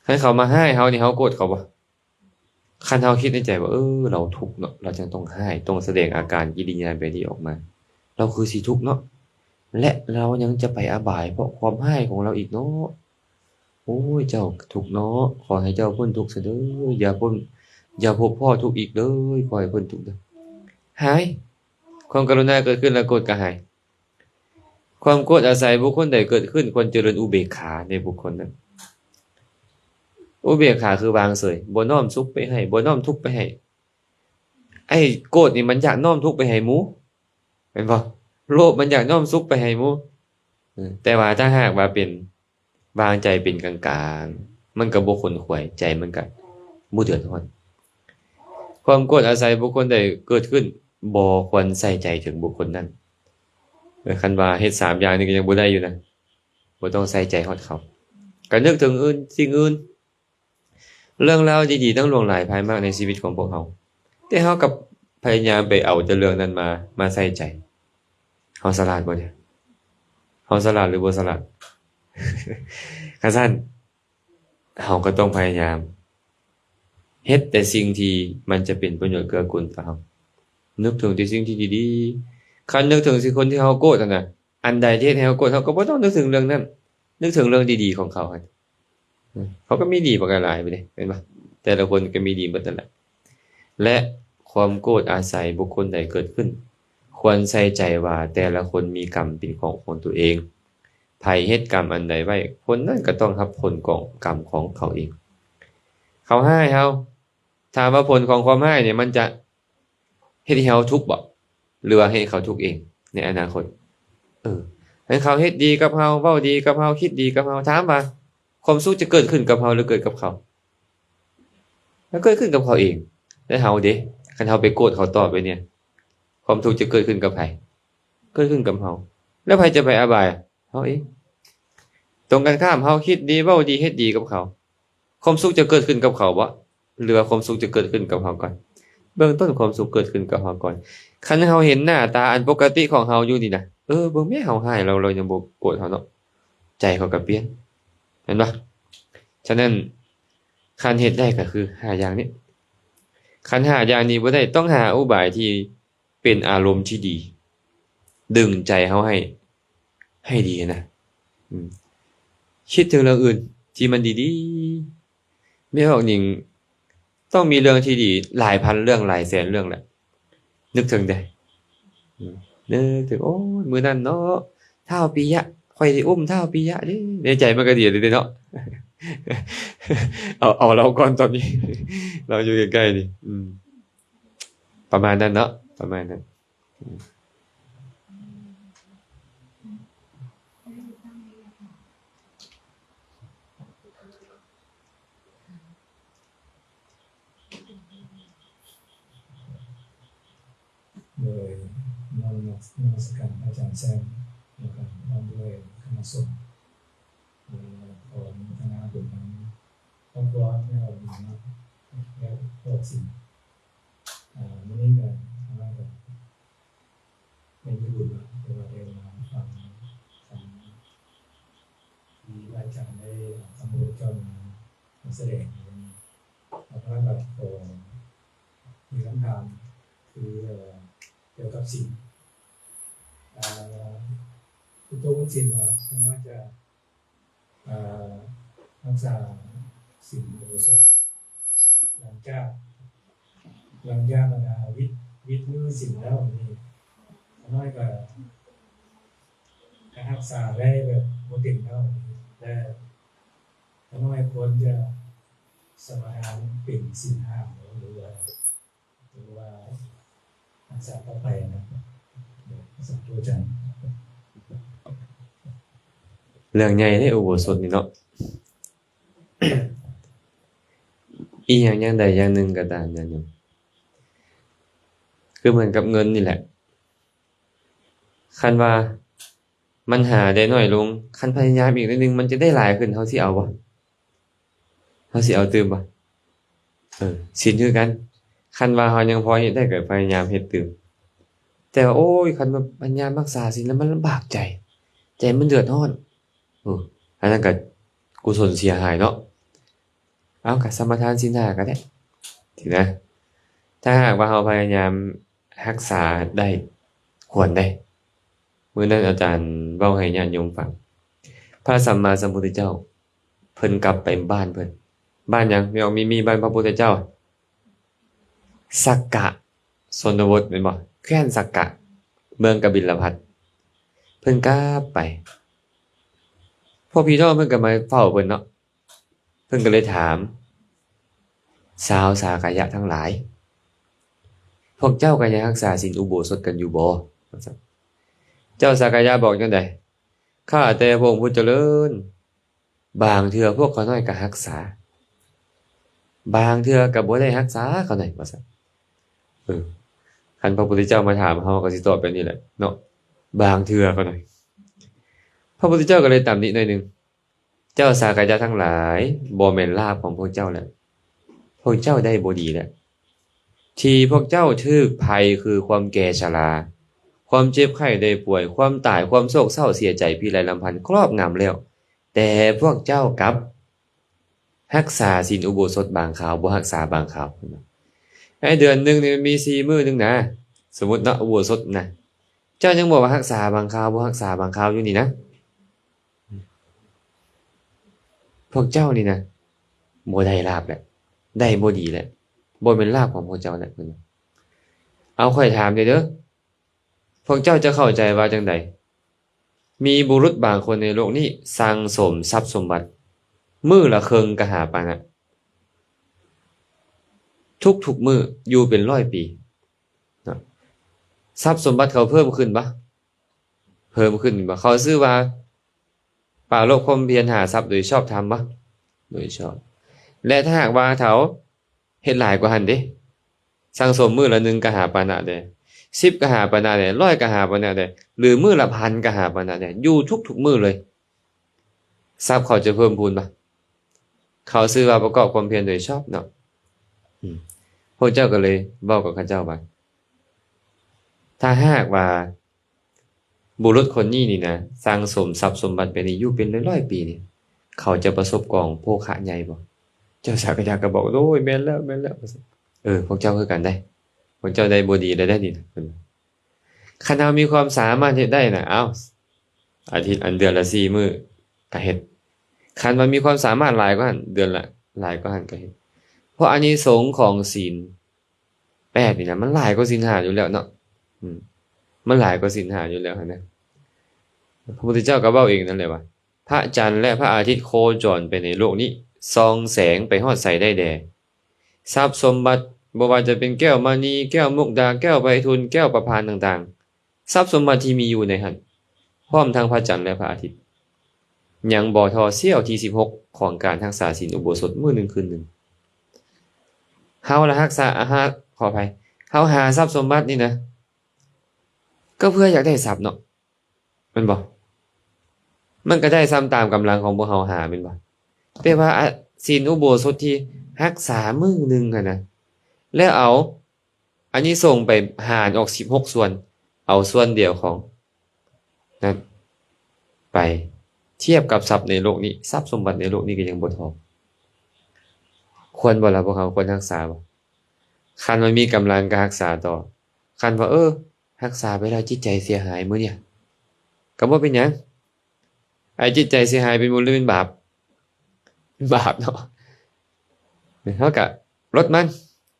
ຄັນເຂົາມາຮ້າຍເຮົານີ້ ເຮົາໂກດເຂົາບໍ່? ຄັນເຮົາຄິດໃນໃຈວ່າ ເອີ ລາວທຸກເນາະ ລາວຈຶ່ງຕ້ອງຮ້າຍ ຕ້ອງສະແດງອາການກິລິຍາແບບນີ້ອອກມາ. ລາວຄືຊິທຸກເນາະ ແລະ ລາວຍັງຈະໄປອະບາຍເພາະຄວາມຮ້າຍຂອງລາວອີກເນາະ. ໂອ້ຍ ເຈົ້າທຸກເນາະ ຂໍໃຫ້ເຈົ້າພົ້ນທຸກຊະເດີ້ ຢ່າພົ້ນ ຢ່າພົບພໍ້ທຸກອີກເດີ້ ຂໍໃຫ້ພົ້ນທຸກເດີ້. ຫາຍ ຄວາມກະລຸນາເກີດຂຶ້ນ ແລ້ວໂກດກໍຫາຍ. ຄວາມໂກດອາໄສບຸກຄົນໃດເກີດຂຶ້ນ ຄວນຈະເລີນອຸເບກຂາໃນບຸກຄົນນັ້ນ. ອຸເບກຂາຄືວາງເສີຍ ບໍ່ນ້ອມສຸກໄປໃຫ້ ບໍ່ນ້ອມທຸກໄປໃຫ້. ໄອ້ໂກດນີ້ມັນຢາກນ້ອມທຸກໄປໃຫ້ໝູ່ ແມ່ນບໍ່? ໂລບມັນຢາກນ້ອມສຸກໄປໃຫ້ໝູ່. ເອີ ແຕ່ວ່າຖ້າຫາກວ່າເປັນ ວາງໃຈເປັນກາງໆ ມັນກໍບໍ່ຂົນຂວາຍ ໃຈມັນກໍບໍ່ເດືອດຮ້ອນ. ຄວາມໂກດອາໄສບຸກຄົນໃດເກີດຂຶ້ນ ບໍ່ຄວນໃສ່ໃຈເຖິງບຸກຄົນນັ້ນ. ເອີ ຄັນວ່າເຮັດສາມຢ່າງນີ້ກໍຍັງບໍ່ໄດ້ຢູ່ນະ ບໍ່ຕ້ອງໃສ່ໃຈຮອດເຂົາ ກໍນຶກເຖິງອື່ນ ສິ່ງອື່ນ. ເລື່ອງລາວດີໆ ຕັ້ງຫຼວງຫຼາຍພາຍມາກໃນຊີວິດຂອງພວກເຮົາ ແຕ່ເຮົາກັບພະຍາຍາມໄປເອົາແຕ່ເລື່ອງນັ້ນມາ ມາໃສ່ໃຈ. ເຮົາສະຫຼາດບໍ່ນີ້? ເຮົາສະຫຼາດຫຼືບໍ່ສະຫຼາດ? ຄັນຊັ້ນ ເຮົາກໍຕ້ອງພະຍາຍາມເຮັດແຕ່ສິ່ງທີ່ມັນຈະເປັນປະໂຫຍດເກື້ອກູນຕໍ່ເຮົາ. ນຶກເຖິງແຕ່ສິ່ງທີ່ດີໆ. ຄັນນຶກເຖິງສິ່ງ ຄົນທີ່ເຮົາໂກດຫັ້ນນະ ອັນໃດທີ່ເຮັດໃຫ້ເຮົາໂກດ ເຮົາກໍບໍ່ຕ້ອງນຶກເຖິງເລື່ອງນັ້ນ ນຶກເຖິງເລື່ອງດີໆຂອງເຂົາຫັ້ນ. ເຂົາກໍມີດີບັກຫຼາຍໆ ໄປເດ້ ແມ່ນບໍ່? ແຕ່ລະຄົນກໍມີດີເບິດນັ້ນແຫຼະ. ແລະ ຄວາມໂກດອາໄສບຸກຄົນໃດເກີດຂຶ້ນ ຄວນໃສ່ໃຈວ່າແຕ່ລະຄົນມີກຳເປັນຂອງຂອງຕົວເອງ. ໃຜເຮັດກຳອັນໃດໄວ້ ຄົນນັ້ນກໍຕ້ອງຮັບຜົນຂອງກຳຂອງເຂົາເອງ. ເຂົາຮ້າຍເຮົາ ຖາມວ່າຜົນຂອງຄວາມຮ້າຍນີ້ ມັນຈະເຮັດໃຫ້ເຮົາທຸກບໍ່ ຫຼືວ່າເຮັດໃຫ້ເຂົາທຸກເອງໃນອະນາຄົດ? ເອີ ໃຫ້ເຂົາເຮັດດີກັບເຮົາ ເວົ້າດີກັບເຮົາ ຄິດດີກັບເຮົາ ຖາມວ່າຄວາມສຸກຈະເກີດຂຶ້ນກັບເຮົາ ຫຼືເກີດກັບເຂົາ? ມັນເກີດຂຶ້ນກັບເຂົາເອງ. ແລະເຮົາເດ ຄັນເຮົາໄປໂກດເຂົາຕອບໄປນີ້ ຄວາມທຸກຈະເກີດຂຶ້ນກັບໃຜ? ເກີດຂຶ້ນກັບເຮົາ. ແລ້ວໃຜຈະໄປອະບາຍ? ເຮົາເອງ. ຕົງກັນຂ້າມ ເຮົາຄິດດີ ເວົ້າດີ ເຮັດດີກັບເຂົາ ຄວາມສຸກຈະເກີດຂຶ້ນກັບເຂົາບໍ່ ຫຼືວ່າຄວາມສຸກຈະເກີດຂຶ້ນກັບເຮົາກ່ອນ? ເບື້ອງຕົ້ນຄວາມສຸກເກີດຂຶ້ນກັບເຮົາກ່ອນ. ຄັນເຮົາເຫັນໜ້າຕາອັນປົກກະຕິຂອງເຮົາຢູ່ນີ້ນະ ເອີ ເບິ່ງແມ້ ເຮົາຮ້າຍ ລາວ ລາວຍັງບໍ່ໂກດເຮົາເນາະ ໃຈເຮົາກໍປ່ຽນ ແມ່ນບໍ່? ສະນັ້ນ ຄັນເຮັດໄດ້ກໍຄືຫ້າຢ່າງນີ້. ຄັນຫ້າຢ່າງນີ້ບໍ່ໄດ້ ຕ້ອງຫາອຸບາຍທີ່ ເປັນອາລົມທີ່ດີ ດຶງໃຈເຮົາໃຫ້ ໃຫ້ດີນະ. ອືມ ຄິດເຖິງເລື່ອງອື່ນທີ່ມັນດີໆ. ແມ່ນອອກຍິງ ຕ້ອງມີເລື່ອງທີ່ດີຫຼາຍພັນເລື່ອງ ຫຼາຍແສນເລື່ອງແຫຼະ. ນຶກເຖິງໃດ? ອືມ ນຶກເຖິງ ໂອ້ຍ ມື້ນັ້ນເນາະ ທ້າວປີຍະ ຂ້ອຍໄດ້ອຸ້ມທ້າວປີຍະເດ້. ໃນໃຈມັນກໍດີເດ້ເນາະ. ເອົາ ເອົາລາວກ່ອນຕອນນີ້ ລາວຢູ່ໃກ້ໆນີ້. ອືມ ປະມານນັ້ນເນາະ ປະມານນັ້ນ. ໂດຍ ນະມັດສະການພະອາຈານແຊມ ແລ້ວກໍພ້ອມດ້ວຍຄະນະສົງ ແລ້ວກໍຂໍອະນຸໂມທະນາບຸນນຳຄອບຄົວແມ່ອອກຍິງເນາະ ແລະ ພວກສິງ ອາ ມື້ນີ້ກໍ ທາງເຮົາກໍໄດ້ມີບຸນເນາະ ທີ່ວ່າໄດ້ມາຟັງທຳ ທີ່ພະອາຈານໄດ້ ອາ ທຳພະພຸດທະເຈົ້າມາ ມາສະແດງໃນມື້ນີ້. ແລ້ວກໍຂໍມີຄຳຖາມ ຄື ເອີ ກ່ຽວກັບສິນ ອາ ຜູ້ໂຕຄົນສິນເນາະ ສາມາດຈະ ເອີ ຮັກສາສິນອຸໂບສົດ ຫຼັງຈາກ ຫຼັງຈາກ ອັນນ່າ ວິດ ວິດມື້ສິນແລ້ວນີ້ ຂ້ານ້ອຍກໍ ກໍຮັກສາໄດ້ແບບບໍ່ເຕັມເທົ່ານີ້ ແຕ່ຂ້ານ້ອຍຄວນຈະສະມາທານເປັນສິນຫ້າ ຫຼືວ່າ ຫຼືວ່າຮັກສາຕໍ່ໄປນະ. ສາທຸອາຈານ. ເລື່ອງໃຫຍ່ເດ້ ອຸໂບສົດນີ້ເນາະ. ອີ່ຫຍັງຢ່າງໃດຢ່າງໜຶ່ງກໍຕາມນະໂຍມ ຄືເໝືອນກັບເງິນນີ້ແຫຼະ ຄັນວ່າມັນຫາໄດ້ໜ້ອຍລົງ ຄັນພະຍາຍາມອີກໜ້ອຍໜຶ່ງ ມັນຈະໄດ້ຫຼາຍຂຶ້ນ ເຮົາຊິເອົາບໍ່? ເຮົາຊິເອົາຕື່ມບໍ່? ເອີ ສິນຄືກັນ ຄັນວ່າເຮົາຍັງພໍເຮັດໄດ້ກໍພະຍາຍາມເຮັດຕື່ມ ແຕ່ວ່າ ໂອ້ຍ ຄັນວ່າພະຍາຍາມຮັກສາສິນແລ້ວມັນລຳບາກໃຈ ໃຈມັນເດືອດຮ້ອນ ເອີ ອັນນັ້ນກໍກຸສົນເສຍຫາຍເນາະ ເອົາ ກໍສະມາທານສິນຫ້າກໍໄດ້ ຊີ້ນະ ຖ້າຫາກວ່າເຮົາພະຍາຍາມຮັກສາໄດ້ ຄວນໄດ້ ມື້ນັ້ນອາຈານເວົ້າໃຫ້ຍາດໂຍມຟັງ ພະສຳມາສຳພຸດທະເຈົ້າ ເພິ່ນກັບໄປບ້ານເພິ່ນ ບ້ານຫຍັງ? ມີອອກມີ ມີບ້ານພະພຸດທະເຈົ້າ ສັກກະຊົນນະບົດແມ່ນບໍ່? ແຄວ້ນສັກກະ ເມືອງກະບິນລະພັດ ເພິ່ນກັບໄປ ພວກພີ່ນ້ອງເພິ່ນກໍມາເຝົ້າເພິ່ນເນາະ ເພິ່ນກໍເລີຍຖາມ ຊາວສາກະຍະທັງຫຼາຍ ພວກເຈົ້າກໍຍັງຮັກສາສິນອຸໂບສົດກັນຢູ່ບໍ່? ວ່າຊັ້ນ ເຈົ້າສາກະຍະບອກຈັ່ງໃດ? ຂ້າແຕ່ພະອົງຜູ້ຈະເລີນ ບາງເທື່ອພວກຂ້ານ້ອຍກໍຮັກສາ ບາງເທື່ອກໍບໍ່ໄດ້ຮັກສາ ຂ້ານ້ອຍ ວ່າຊັ້ນ ເອີ ຄັນພະພຸດທະເຈົ້າມາຖາມເຮົາ ເຮົາກໍຊິຕອບແບບນີ້ແຫຼະເນາະ ບາງເທື່ອ ຂ້ານ້ອຍ ພະພຸດທະເຈົ້າກໍເລີຍຕຳໜິໜ້ອຍໜຶ່ງ ເຈົ້າສາກະຍະທັງຫຼາຍ ບໍ່ແມ່ນລາບຂອງພວກເຈົ້າແລ້ວ ພວກເຈົ້າໄດ້ບໍ່ດີແລ້ວ ທີ່ພວກເຈົ້າຖືກໄພຄືຄວາມແກ່ຊະລາ ຄວາມເຈັບໄຂ້ໄດ້ປ່ວຍ ຄວາມຕາຍ ຄວາມໂສກເສົ້າເສຍໃຈ ພິໄລລຳພັນຄອບງຳແລ້ວ ແຕ່ພວກເຈົ້າກັບຮັກສາສິນອຸໂບສົດບາງຄາວ ບໍ່ຮັກສາບາງຄາວ ໃນເດືອນໜຶ່ງນີ້ມັນມີສີ່ມື້ໜຶ່ງນະ ສົມມຸດເນາະ ອຸໂບສົດນະ ເຈົ້າຍັງບອກວ່າຮັກສາບາງຄາວ ບໍ່ຮັກສາບາງຄາວຢູ່ນີ້ນະ ພວກເຈົ້ານີ້ນະ ບໍ່ໄດ້ລາບແຫຼະ ໄດ້ບໍ່ດີແຫຼະ ບໍ່ແມ່ນລາບຂອງພວກເຈົ້າແຫຼະ ເພິ່ນວ່າ ເອົາ ຂ້ອຍຖາມແດ່ເດີ ພວກເຈົ້າຈະເຂົ້າໃຈວ່າຈັ່ງໃດ? ມີບຸລຸດບາງຄົນໃນໂລກນີ້ສັ່ງສົມຊັບສົມບັດ ມື້ລະເຄິ່ງກະຫາປານະ ທຸກໆມື້ ຢູ່ເປັນຮ້ອຍປີເນາະ ຊັບສົມບັດເຂົາເພີ່ມຂຶ້ນບໍ່? ເພີ່ມຂຶ້ນບໍ່? ເຂົາຊື່ວ່າປາລົບຄວາມພຽນຫາຊັບໂດຍຊອບທຳບໍ່? ໂດຍຊອບ ແລະ ຖ້າຫາກວ່າເຂົາ ເຮັດຫຼາຍກວ່າຫັ້ນເດ້ ສັ່ງສົມມື້ລະໜຶ່ງກະຫາປານະແດ່ ສິບກະຫາປານະແດ່ ຮ້ອຍກະຫາປານະແດ່ ຫຼື ມື້ລະພັນກະຫາປານະແດ່ ຢູ່ທຸກໆມື້ເລີຍ ຊັບເຂົາຈະເພີ່ມພູນບໍ່? ເຂົາຊື່ວ່າປະກອບຄວາມພຽນໂດຍຊອບເນາະ ອືມ ພວກເຈົ້າກໍເລີຍເວົ້າກັບເຂົາເຈົ້າວ່າ ຖ້າຫາກວ່າ ບຸລຸດຄົນນີ້ນີ້ນະ ສັ່ງສົມຊັບສົມບັດໄປນີ້ຢູ່ເປັນຮ້ອຍໆປີນີ້ ເຂົາຈະປະສົບກອງໂພຄະໃຫຍ່ບໍ່? ເຈົ້າສາກະຍະກໍບອກ ໂອ້ຍ ແມ່ນແລ້ວ ແມ່ນແລ້ວ ເອີ ພວກເຈົ້າຄືກັນເດ້ ພວກເຈົ້າໄດ້ບໍ່ດີແລ້ວເດ້ນີ້ນະ ເພິ່ນວ່າ ຄັນເຮົາມີຄວາມສາມາດເຮັດໄດ້ນະ ເອົ້າ ອາທິດ ອັນ ເດືອນລະສີ່ມື້ກໍເຮັດ ຄັນວ່າມີຄວາມສາມາດຫຼາຍກວ່າຫັ້ນ ເດືອນລະຫຼາຍກວ່າຫັ້ນກໍເຮັດ ເພາະອານິສົງຂອງສິນ ແປດນີ້ນະ ມັນຫຼາຍກວ່າສິນຫ້າຢູ່ແລ້ວເນາະ ອືມ ມັນຫຼາຍກວ່າສິນຫ້າຢູ່ແລ້ວຫັ້ນນະ ພະພຸດທະເຈົ້າກໍເວົ້າເອງນັ້ນແຫຼະວ່າ ພະຈັນ ແລະ ພະອາທິດໂຄຈອນໄປໃນໂລກນີ້ສ່ອງແສງໄປຮອດໃສໄດ້ແດ່ ຊັບສົມບັດ ບໍ່ວ່າຈະເປັນແກ້ວມະນີ ແກ້ວມຸກດາ ແກ້ວໄພທູນ ແກ້ວປະພານຕ່າງໆ ຊັບສົມບັດທີ່ມີຢູ່ໃນຫັ້ນ ພ້ອມທັງພະຈັນ ແລະ ພະອາທິດ ຍັງບໍ່ທໍ່ສ່ຽວທີສິບຫົກຂອງການຮັກສາສິນອຸໂບສົດມື້ໜຶ່ງຄືນໜຶ່ງ ເຮົາລະຮັກສາ ອາ ຫາ ຂໍອະໄພ ເຮົາຫາຊັບສົມບັດນີ້ນະ ກໍເພື່ອຢາກໄດ້ຊັບເນາະ ແມ່ນບໍ່? ມັນກໍໄດ້ຊ່ຳຕາມກຳລັງຂອງພວກເຮົາຫາ ແມ່ນບໍ່? ແຕ່ວ່າ ອາ ສິນອຸໂບສົດທີ່ຮັກສາມື້ໜຶ່ງຫັ້ນນະ ແລ້ວເອົາ ອານິສົງໄປຫານອອກສິບຫົກສ່ວນ ເອົາສ່ວນດຽວຂອງນັ້ນໄປທຽບກັບຊັບໃນໂລກນີ້ ຊັບສົມບັດໃນໂລກນີ້ກໍຍັງບໍ່ພໍ ຄວນບໍ່ລະພວກເຮົາ ຄວນຮັກສາບໍ່? ຄັນວ່າມີກຳລັງກໍຮັກສາຕໍ່ ຄັນວ່າ ເອີ ຮັກສາໄປແລ້ວຈິດໃຈເສຍຫາຍມື້ນີ້ ກໍບໍ່ເປັນຫຍັງ ໄອ້ຈິດໃຈເສຍຫາຍເປັນບຸນຫຼືເປັນບາບ? ເປັນບາບເນາະ ເຮົາກະລົດມັນ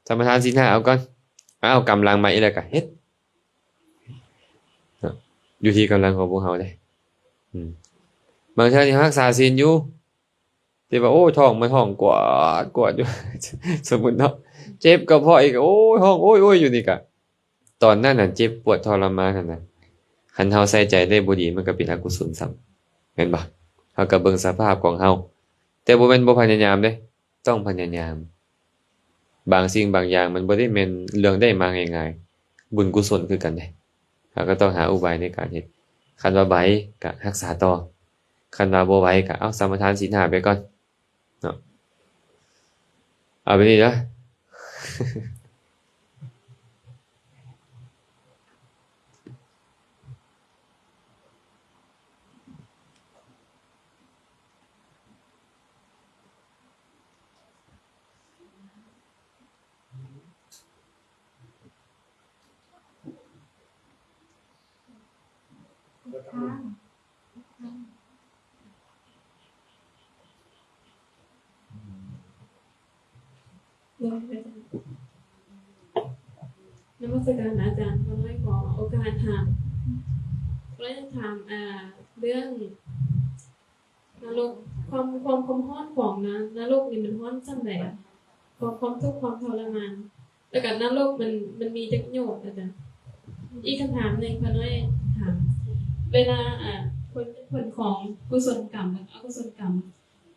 ສະມາທານສິນຫ້າເອົາກ່ອນ ເອົາກຳລັງມາອີກແລ້ວກະເຮັດເນາະ ຢູ່ທີ່ກຳລັງຂອງພວກເຮົາເດ້ ອືມ ບາງເທື່ອນີ້ເຮົາຮັກສາສິນຢູ່ ແຕ່ວ່າ ໂອ້ຍ ທ້ອງມັນຮ້ອງກວາດໆຢູ່ ສົມມຸດເນາະ ເຈັບກະເພາະອີກ ໂອ້ຍ ຮ້ອງໂອ້ຍໆຢູ່ນີ້ກະ ຕອນນັ້ນນະເຈັບປວດທໍລະມານຫັ້ນນະ ຄັນເຮົາໃສ່ໃຈໄດ້ບໍ່ດີ ມັນກໍເປັນອະກຸສົນຊ້ຳ ແມ່ນບໍ່? ເຮົາກໍເບິ່ງສະພາບຂອງເຮົາ ແຕ່ບໍ່ແມ່ນບໍ່ພະຍາຍາມເດ້ ຕ້ອງພະຍາຍາມ. ບາງສິ່ງບາງຢ່າງມັນບໍ່ໄດ້ແມ່ນເລື່ອງໄດ້ມາງ່າຍໆ. ບຸນກຸສົນຄືກັນເດ້ ເຮົາກໍຕ້ອງຫາອຸບາຍໃນການເຮັດ. ຄັນວ່າໄຫວກໍຮັກສາຕໍ່, ຄັນວ່າບໍ່ໄຫວກໍເອົາສະມາທານສິນຫ້າໄປກ່ອນເນາະ. ເອົາແບບນີ້ເດີ. ນະມັດສະການອາຈານ. ຂ້ານ້ອຍຂໍໂອກາດຖາມ, ຂ້ານ້ອຍຢາກຖາມ ເອີ ເລື່ອງນະລົກ, ຄວາມ ຄວາມ ຄວາມຮ້ອນຂອງນະ ນະລົກນີ້ມັນຮ້ອນສ່ຳໃດ? ຄວາມ ຄວາມທຸກ ຄວາມທໍລະມານ ແລ້ວກໍນະລົກມັນ ມັນມີຈັກໂຫຍດອາຈານ? ອີກຄຳຖາມໜຶ່ງ ຂ້ານ້ອຍຖາມ ເວລາ ອາ ຜົນ ຜົນຂອງກຸສົນກຳ ແລະ ອະກຸສົນກຳ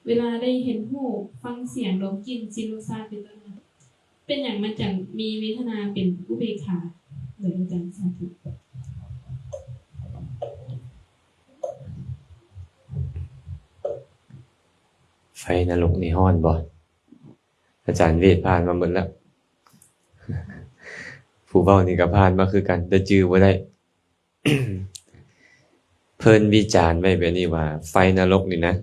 ເວລາໄດ້ເຫັນຮູບ ຟັງສຽງ ດົມກິ່ນ ຊິນລົດຊາດ ເປັນຕົ້ນ ເປັນຫຍັງມັນຈັ່ງມີເວທະນາເປັນອຸເບກຂາ ໂດຍອາຈານ? ສາທຸ. ໄຟນະລົກນີ້ຮ້ອນບໍ່? ອາຈານເວດຜ່ານມາໝົດແລ້ວ. ຜູ້ເວົ້ານີ້ກໍຜ່ານມາຄືກັນ ແຕ່ຈື່ບໍ່ໄດ້. ເພິ່ນວິຈານໄວ້ແບບນີ້ວ່າ ໄຟນະລົກນີ້ນະ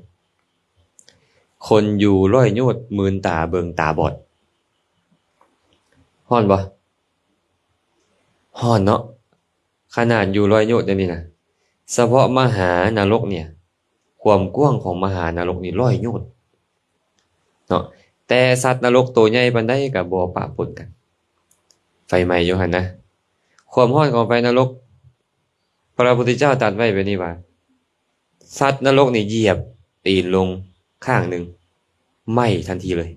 ຄົນຢູ່ຮ້ອຍໂຍດ ມື່ນຕາເບິ່ງຕາບອດ. ຮ້ອນບໍ່? ຮ້ອນເນາະ. ຂະໜາດຢູ່ຮ້ອຍໂຍດແນວນີ້ນະ, ສະເພາະມະຫານະລົກເນຍ ຄວາມກວ້າງຂອງມະຫານະລົກນີ້ຮ້ອຍໂຍດເນາະ, ແຕ່ສັດນະລົກໂຕໃຫຍ່ປານໃດກໍບໍ່ປະປົນກັນ. ໄຟໄໝ້ຢູ່ຫັ້ນນະ. ຄວາມຮ້ອນຂອງໄຟນະລົກ, ພະພຸດທະເຈົ້າຕັດໄວ້ແບບນີ້ວ່າ ສັດນະລົກນີ້ຢຽບຕີນລົງຂ້າງໜຶ່ງ ໄໝ້ທັນທີເລີຍ,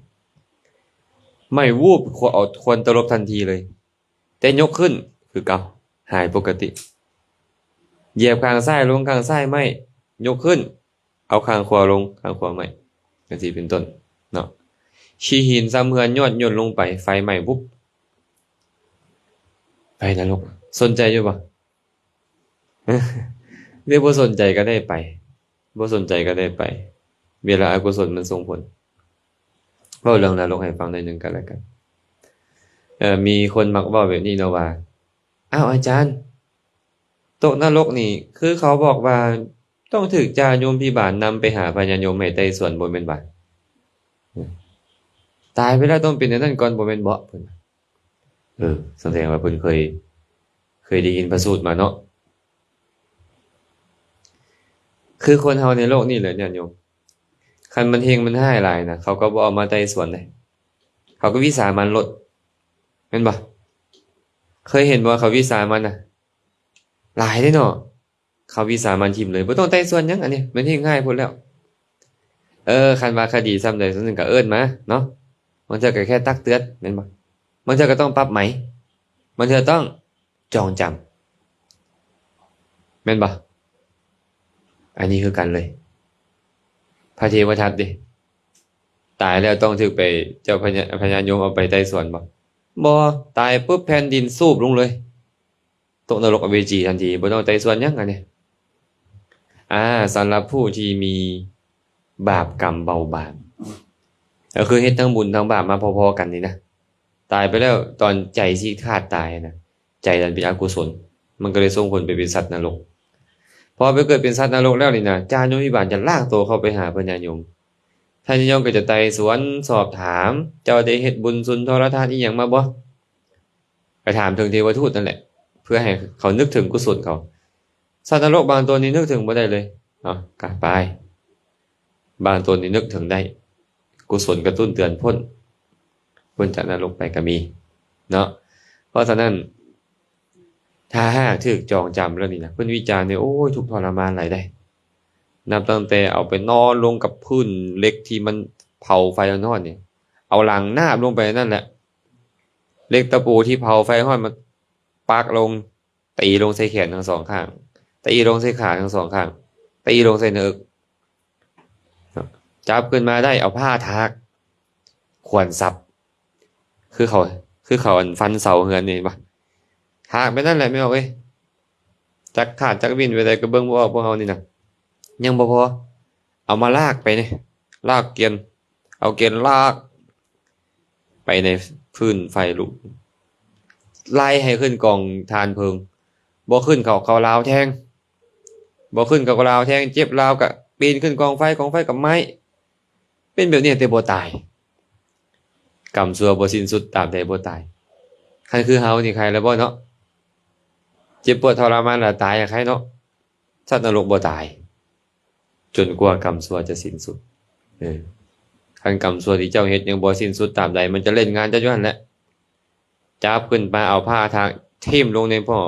ໄໝ້ວູບ ເອົາຄວັນຕະລົບທັນທີເລີຍ. ແຕ່ຍົກຂຶ້ນຄືເກົ່າ, ຫາຍປົກກະຕິ. ຢຽບຂ້າງຊ້າຍລົງ, ຂ້າງຊ້າຍໄໝ້, ຍົກຂຶ້ນ, ເອົາຂ້າງຂວາລົງ, ຂ້າງຂວາໄໝ້, ຈັ່ງຊີ້ເປັນຕົ້ນເນາະ. ຂີ້ຫີນຊຳເຮືອນຍອດຍ່ນລົງໄປ, ໄຟໄໝ້ວຸບ. ໄຟນະລົກ, ສົນໃຈຢູ່ບໍ່? ຫຼືບໍ່ສົນໃຈກໍໄດ້ໄປ, ບໍ່ສົນໃຈກໍໄດ້ໄປ, ເວລາອະກຸສົນມັນສົ່ງຜົນ. ເວົ້າເລື່ອງນະລົກໃຫ້ຟັງໜ້ອຍໜຶ່ງກໍແລ້ວກັນ. ເອີ ມີຄົນມັກເວົ້າແບບນີ້ເນາະວ່າ, ອ້າວ ອາຈານ, ຕົກນະລົກນີ້ ຄືເຂົາບອກວ່າຕ້ອງຖືກຈາໂຍມພິບານນຳໄປຫາພະຍາຍົມໃຫ້ໄຕ່ສວນ ບໍ່ແມ່ນຫວາ? ຕາຍໄປແລ້ວຕ້ອງເປັນແນວນັ້ນກ່ອນ ບໍ່ແມ່ນເບາະ? ເພິ່ນວ່າ. ເອີ ສະແດງວ່າເພິ່ນເຄີຍ ເຄີຍໄດ້ຍິນພະສູດມາເນາະ. ຄືຄົນເຮົາໃນໂລກນີ້ແຫຼະ ຍາດໂຍມ, ຄັນມັນເຮງມັນຮ້າຍຫຼາຍນະ ເຂົາກໍບໍ່ເອົາມາໄຕ່ສວນເດ້, ເຂົາກໍວິສາມັນໂລດ ແມ່ນບໍ່? ເຄີຍເຫັນບໍ່ ເຂົາວິສາມັນນະ? ຫຼາຍເດ້ເນາະ. ເຂົາວິສາມັນຖິ້ມເລີຍ, ບໍ່ຕ້ອງໄຕ່ສວນຫຍັງ, ອັນນີ້ມັນເຮັດງ່າຍໂພດແລ້ວ. ເອີ ຄັນວ່າຄະດີສ່ຳໃດສ່ຳໜຶ່ງກໍເອີ້ນມາເນາະ, ບາງເທື່ອກໍແຄ່ຕັກເຕືອນ ແມ່ນບໍ່? ບາງເທື່ອກໍຕ້ອງປັບໃໝ, ບາງເທື່ອຕ້ອງຈອງຈຳ ແມ່ນບໍ່? ອັນນີ້ຄືກັນເລີຍ. ພະເທວະທັດເດ ຕາຍແລ້ວຕ້ອງຖືກໄປ ເຈົ້າພະຍາ ພະຍາຍົມເອົາໄປໄຕ່ສວນບໍ່? ບໍ່, ຕາຍປຶບແຜ່ນດິນສູບລົງເລີຍ. ຕົກນະລົກອະເວຈີທັນທີ, ບໍ່ຕ້ອງໄຕ່ສວນຫຍັງອັນນີ້. ອາ ສຳລັບຜູ້ທີ່ມີບາບກຳເບົາບາງ, ກໍຄືເຮັດທັງບຸນທັງບາບມາພໍໆກັນນີ້ນະ, ຕາຍໄປແລ້ວຕອນໃຈຊິຂາດຕາຍນະ, ໃຈນັ້ນເປັນອະກຸສົນ, ມັນກໍເລີຍສົ່ງຜົນໄປເປັນສັດນະລົກ. ພໍໄປເກີດເປັນສັດນະລົກແລ້ວນີ້ນະ, ຈາໂຍມພິບານຈະລາກໂຕເຂົ້າໄປຫາພະຍາຍົມ. ພະຍາຍົມກໍຈະໄຕ່ສວນສອບຖາມ, ເຈົ້າໄດ້ເຮັດບຸນສຸນທອນທານອີ່ຫຍັງມາບໍ່? ໄປຖາມເຖິງເທວະທູດນັ້ນແຫຼະ ເພື່ອໃຫ້ເຂົານຶກເຖິງກຸສົນເຂົາ. ສັດນະລົກບາງຕົນນີ້ນຶກເຖິງບໍ່ໄດ້ເລີຍເນາະ, ກະປາຍ. ບາງຕົນນີ້ນຶກເຖິງໄດ້, ກຸສົນກະຕຸ້ນເຕືອນພົ້ນ, ພົ້ນຈາກນະລົກໄປກະມີເນາະ. ເພາະສະນັ້ນ ຖ້າຫາກຖືກຈອງຈຳແລ້ວນີ້ນະ, ເພິ່ນວິຈານນີ້ ໂອ້ຍ ທຸກທໍລະມານຫຼາຍເດ້. ນັບຕັ້ງແຕ່ເອົາໄປນອນລົງກັບພື້ນເຫຼັກທີ່ມັນເຜົາໄຟຮ້ອນໆນີ້, ເອົາຫຼັງນາບລົງໄປນັ້ນແຫຼະ. ເຫຼັກຕະປູທີ່ເຜົາໄຟຮ້ອນມາປັກລົງ, ຕີລົງໃສ່ແຂນທັງສອງຂ້າງ, ຕີລົງໃສ່ຂາທັງສອງຂ້າງ, ຕີລົງໃສ່ໜ້າເອິກ. ຈັບຂຶ້ນມາໄດ້ ເອົາຜ້າຖາກ ຂວນສັບ ຄືເຂົາ ຄືເຂົາອັນຟັນເສົາເຮືອນນີ້ເຫັນບໍ່? ຖາກໄປນັ້ນແຫຼະແມ່ອອກເອີຍ. ຈັກຂາດຈັກວິນໄປໃດກໍເບິ່ງບໍ່ອອກພວກເຮົານີ້ນະ. ຍັງບໍ່ພໍ ເອົາມາລາກໄປນີ້ ລາກກຽນ ເອົາກຽນລາກໄປໃນຟືນໄຟລຸກ ໄລ່ໃຫ້ຂຶ້ນກອງຖ່ານເພີງ. ບໍ່ຂຶ້ນເຂົາ ເຂົາລາວແທງ ບໍ່ຂຶ້ນເຂົາກໍລາວແທງ ເຈັບລາວກໍປີນຂຶ້ນກອງໄຟ ກອງໄຟກໍໄໝ້. ເປັນແບບນີ້ແຕ່ບໍ່ຕາຍ. ກຳຊົ່ວບໍ່ສິ້ນສຸດຕາບໃດບໍ່ຕາຍ. ຄັນຄືເຮົານີ້ໄຄແລ້ວບໍ່ເນາະ? ເຈັບປວດທໍລະມານລະຕາຍລະໄຄເນາະ. ສັດນະລົກບໍ່ຕາຍ ຈົນກວ່າກຳຊົ່ວຈະສິ້ນສຸດ. ເອີ ຄັນກຳຊົ່ວທີ່ເຈົ້າເຮັດຍັງບໍ່ສິ້ນສຸດຕາບໃດ ມັນຈະຫຼິ້ນງານເຈົ້າຢູ່ຫັ້ນແຫຼະ. ຈັບຂຶ້ນມາເອົາຜ້າທາງຖິ້ມລົງໃນໝໍ້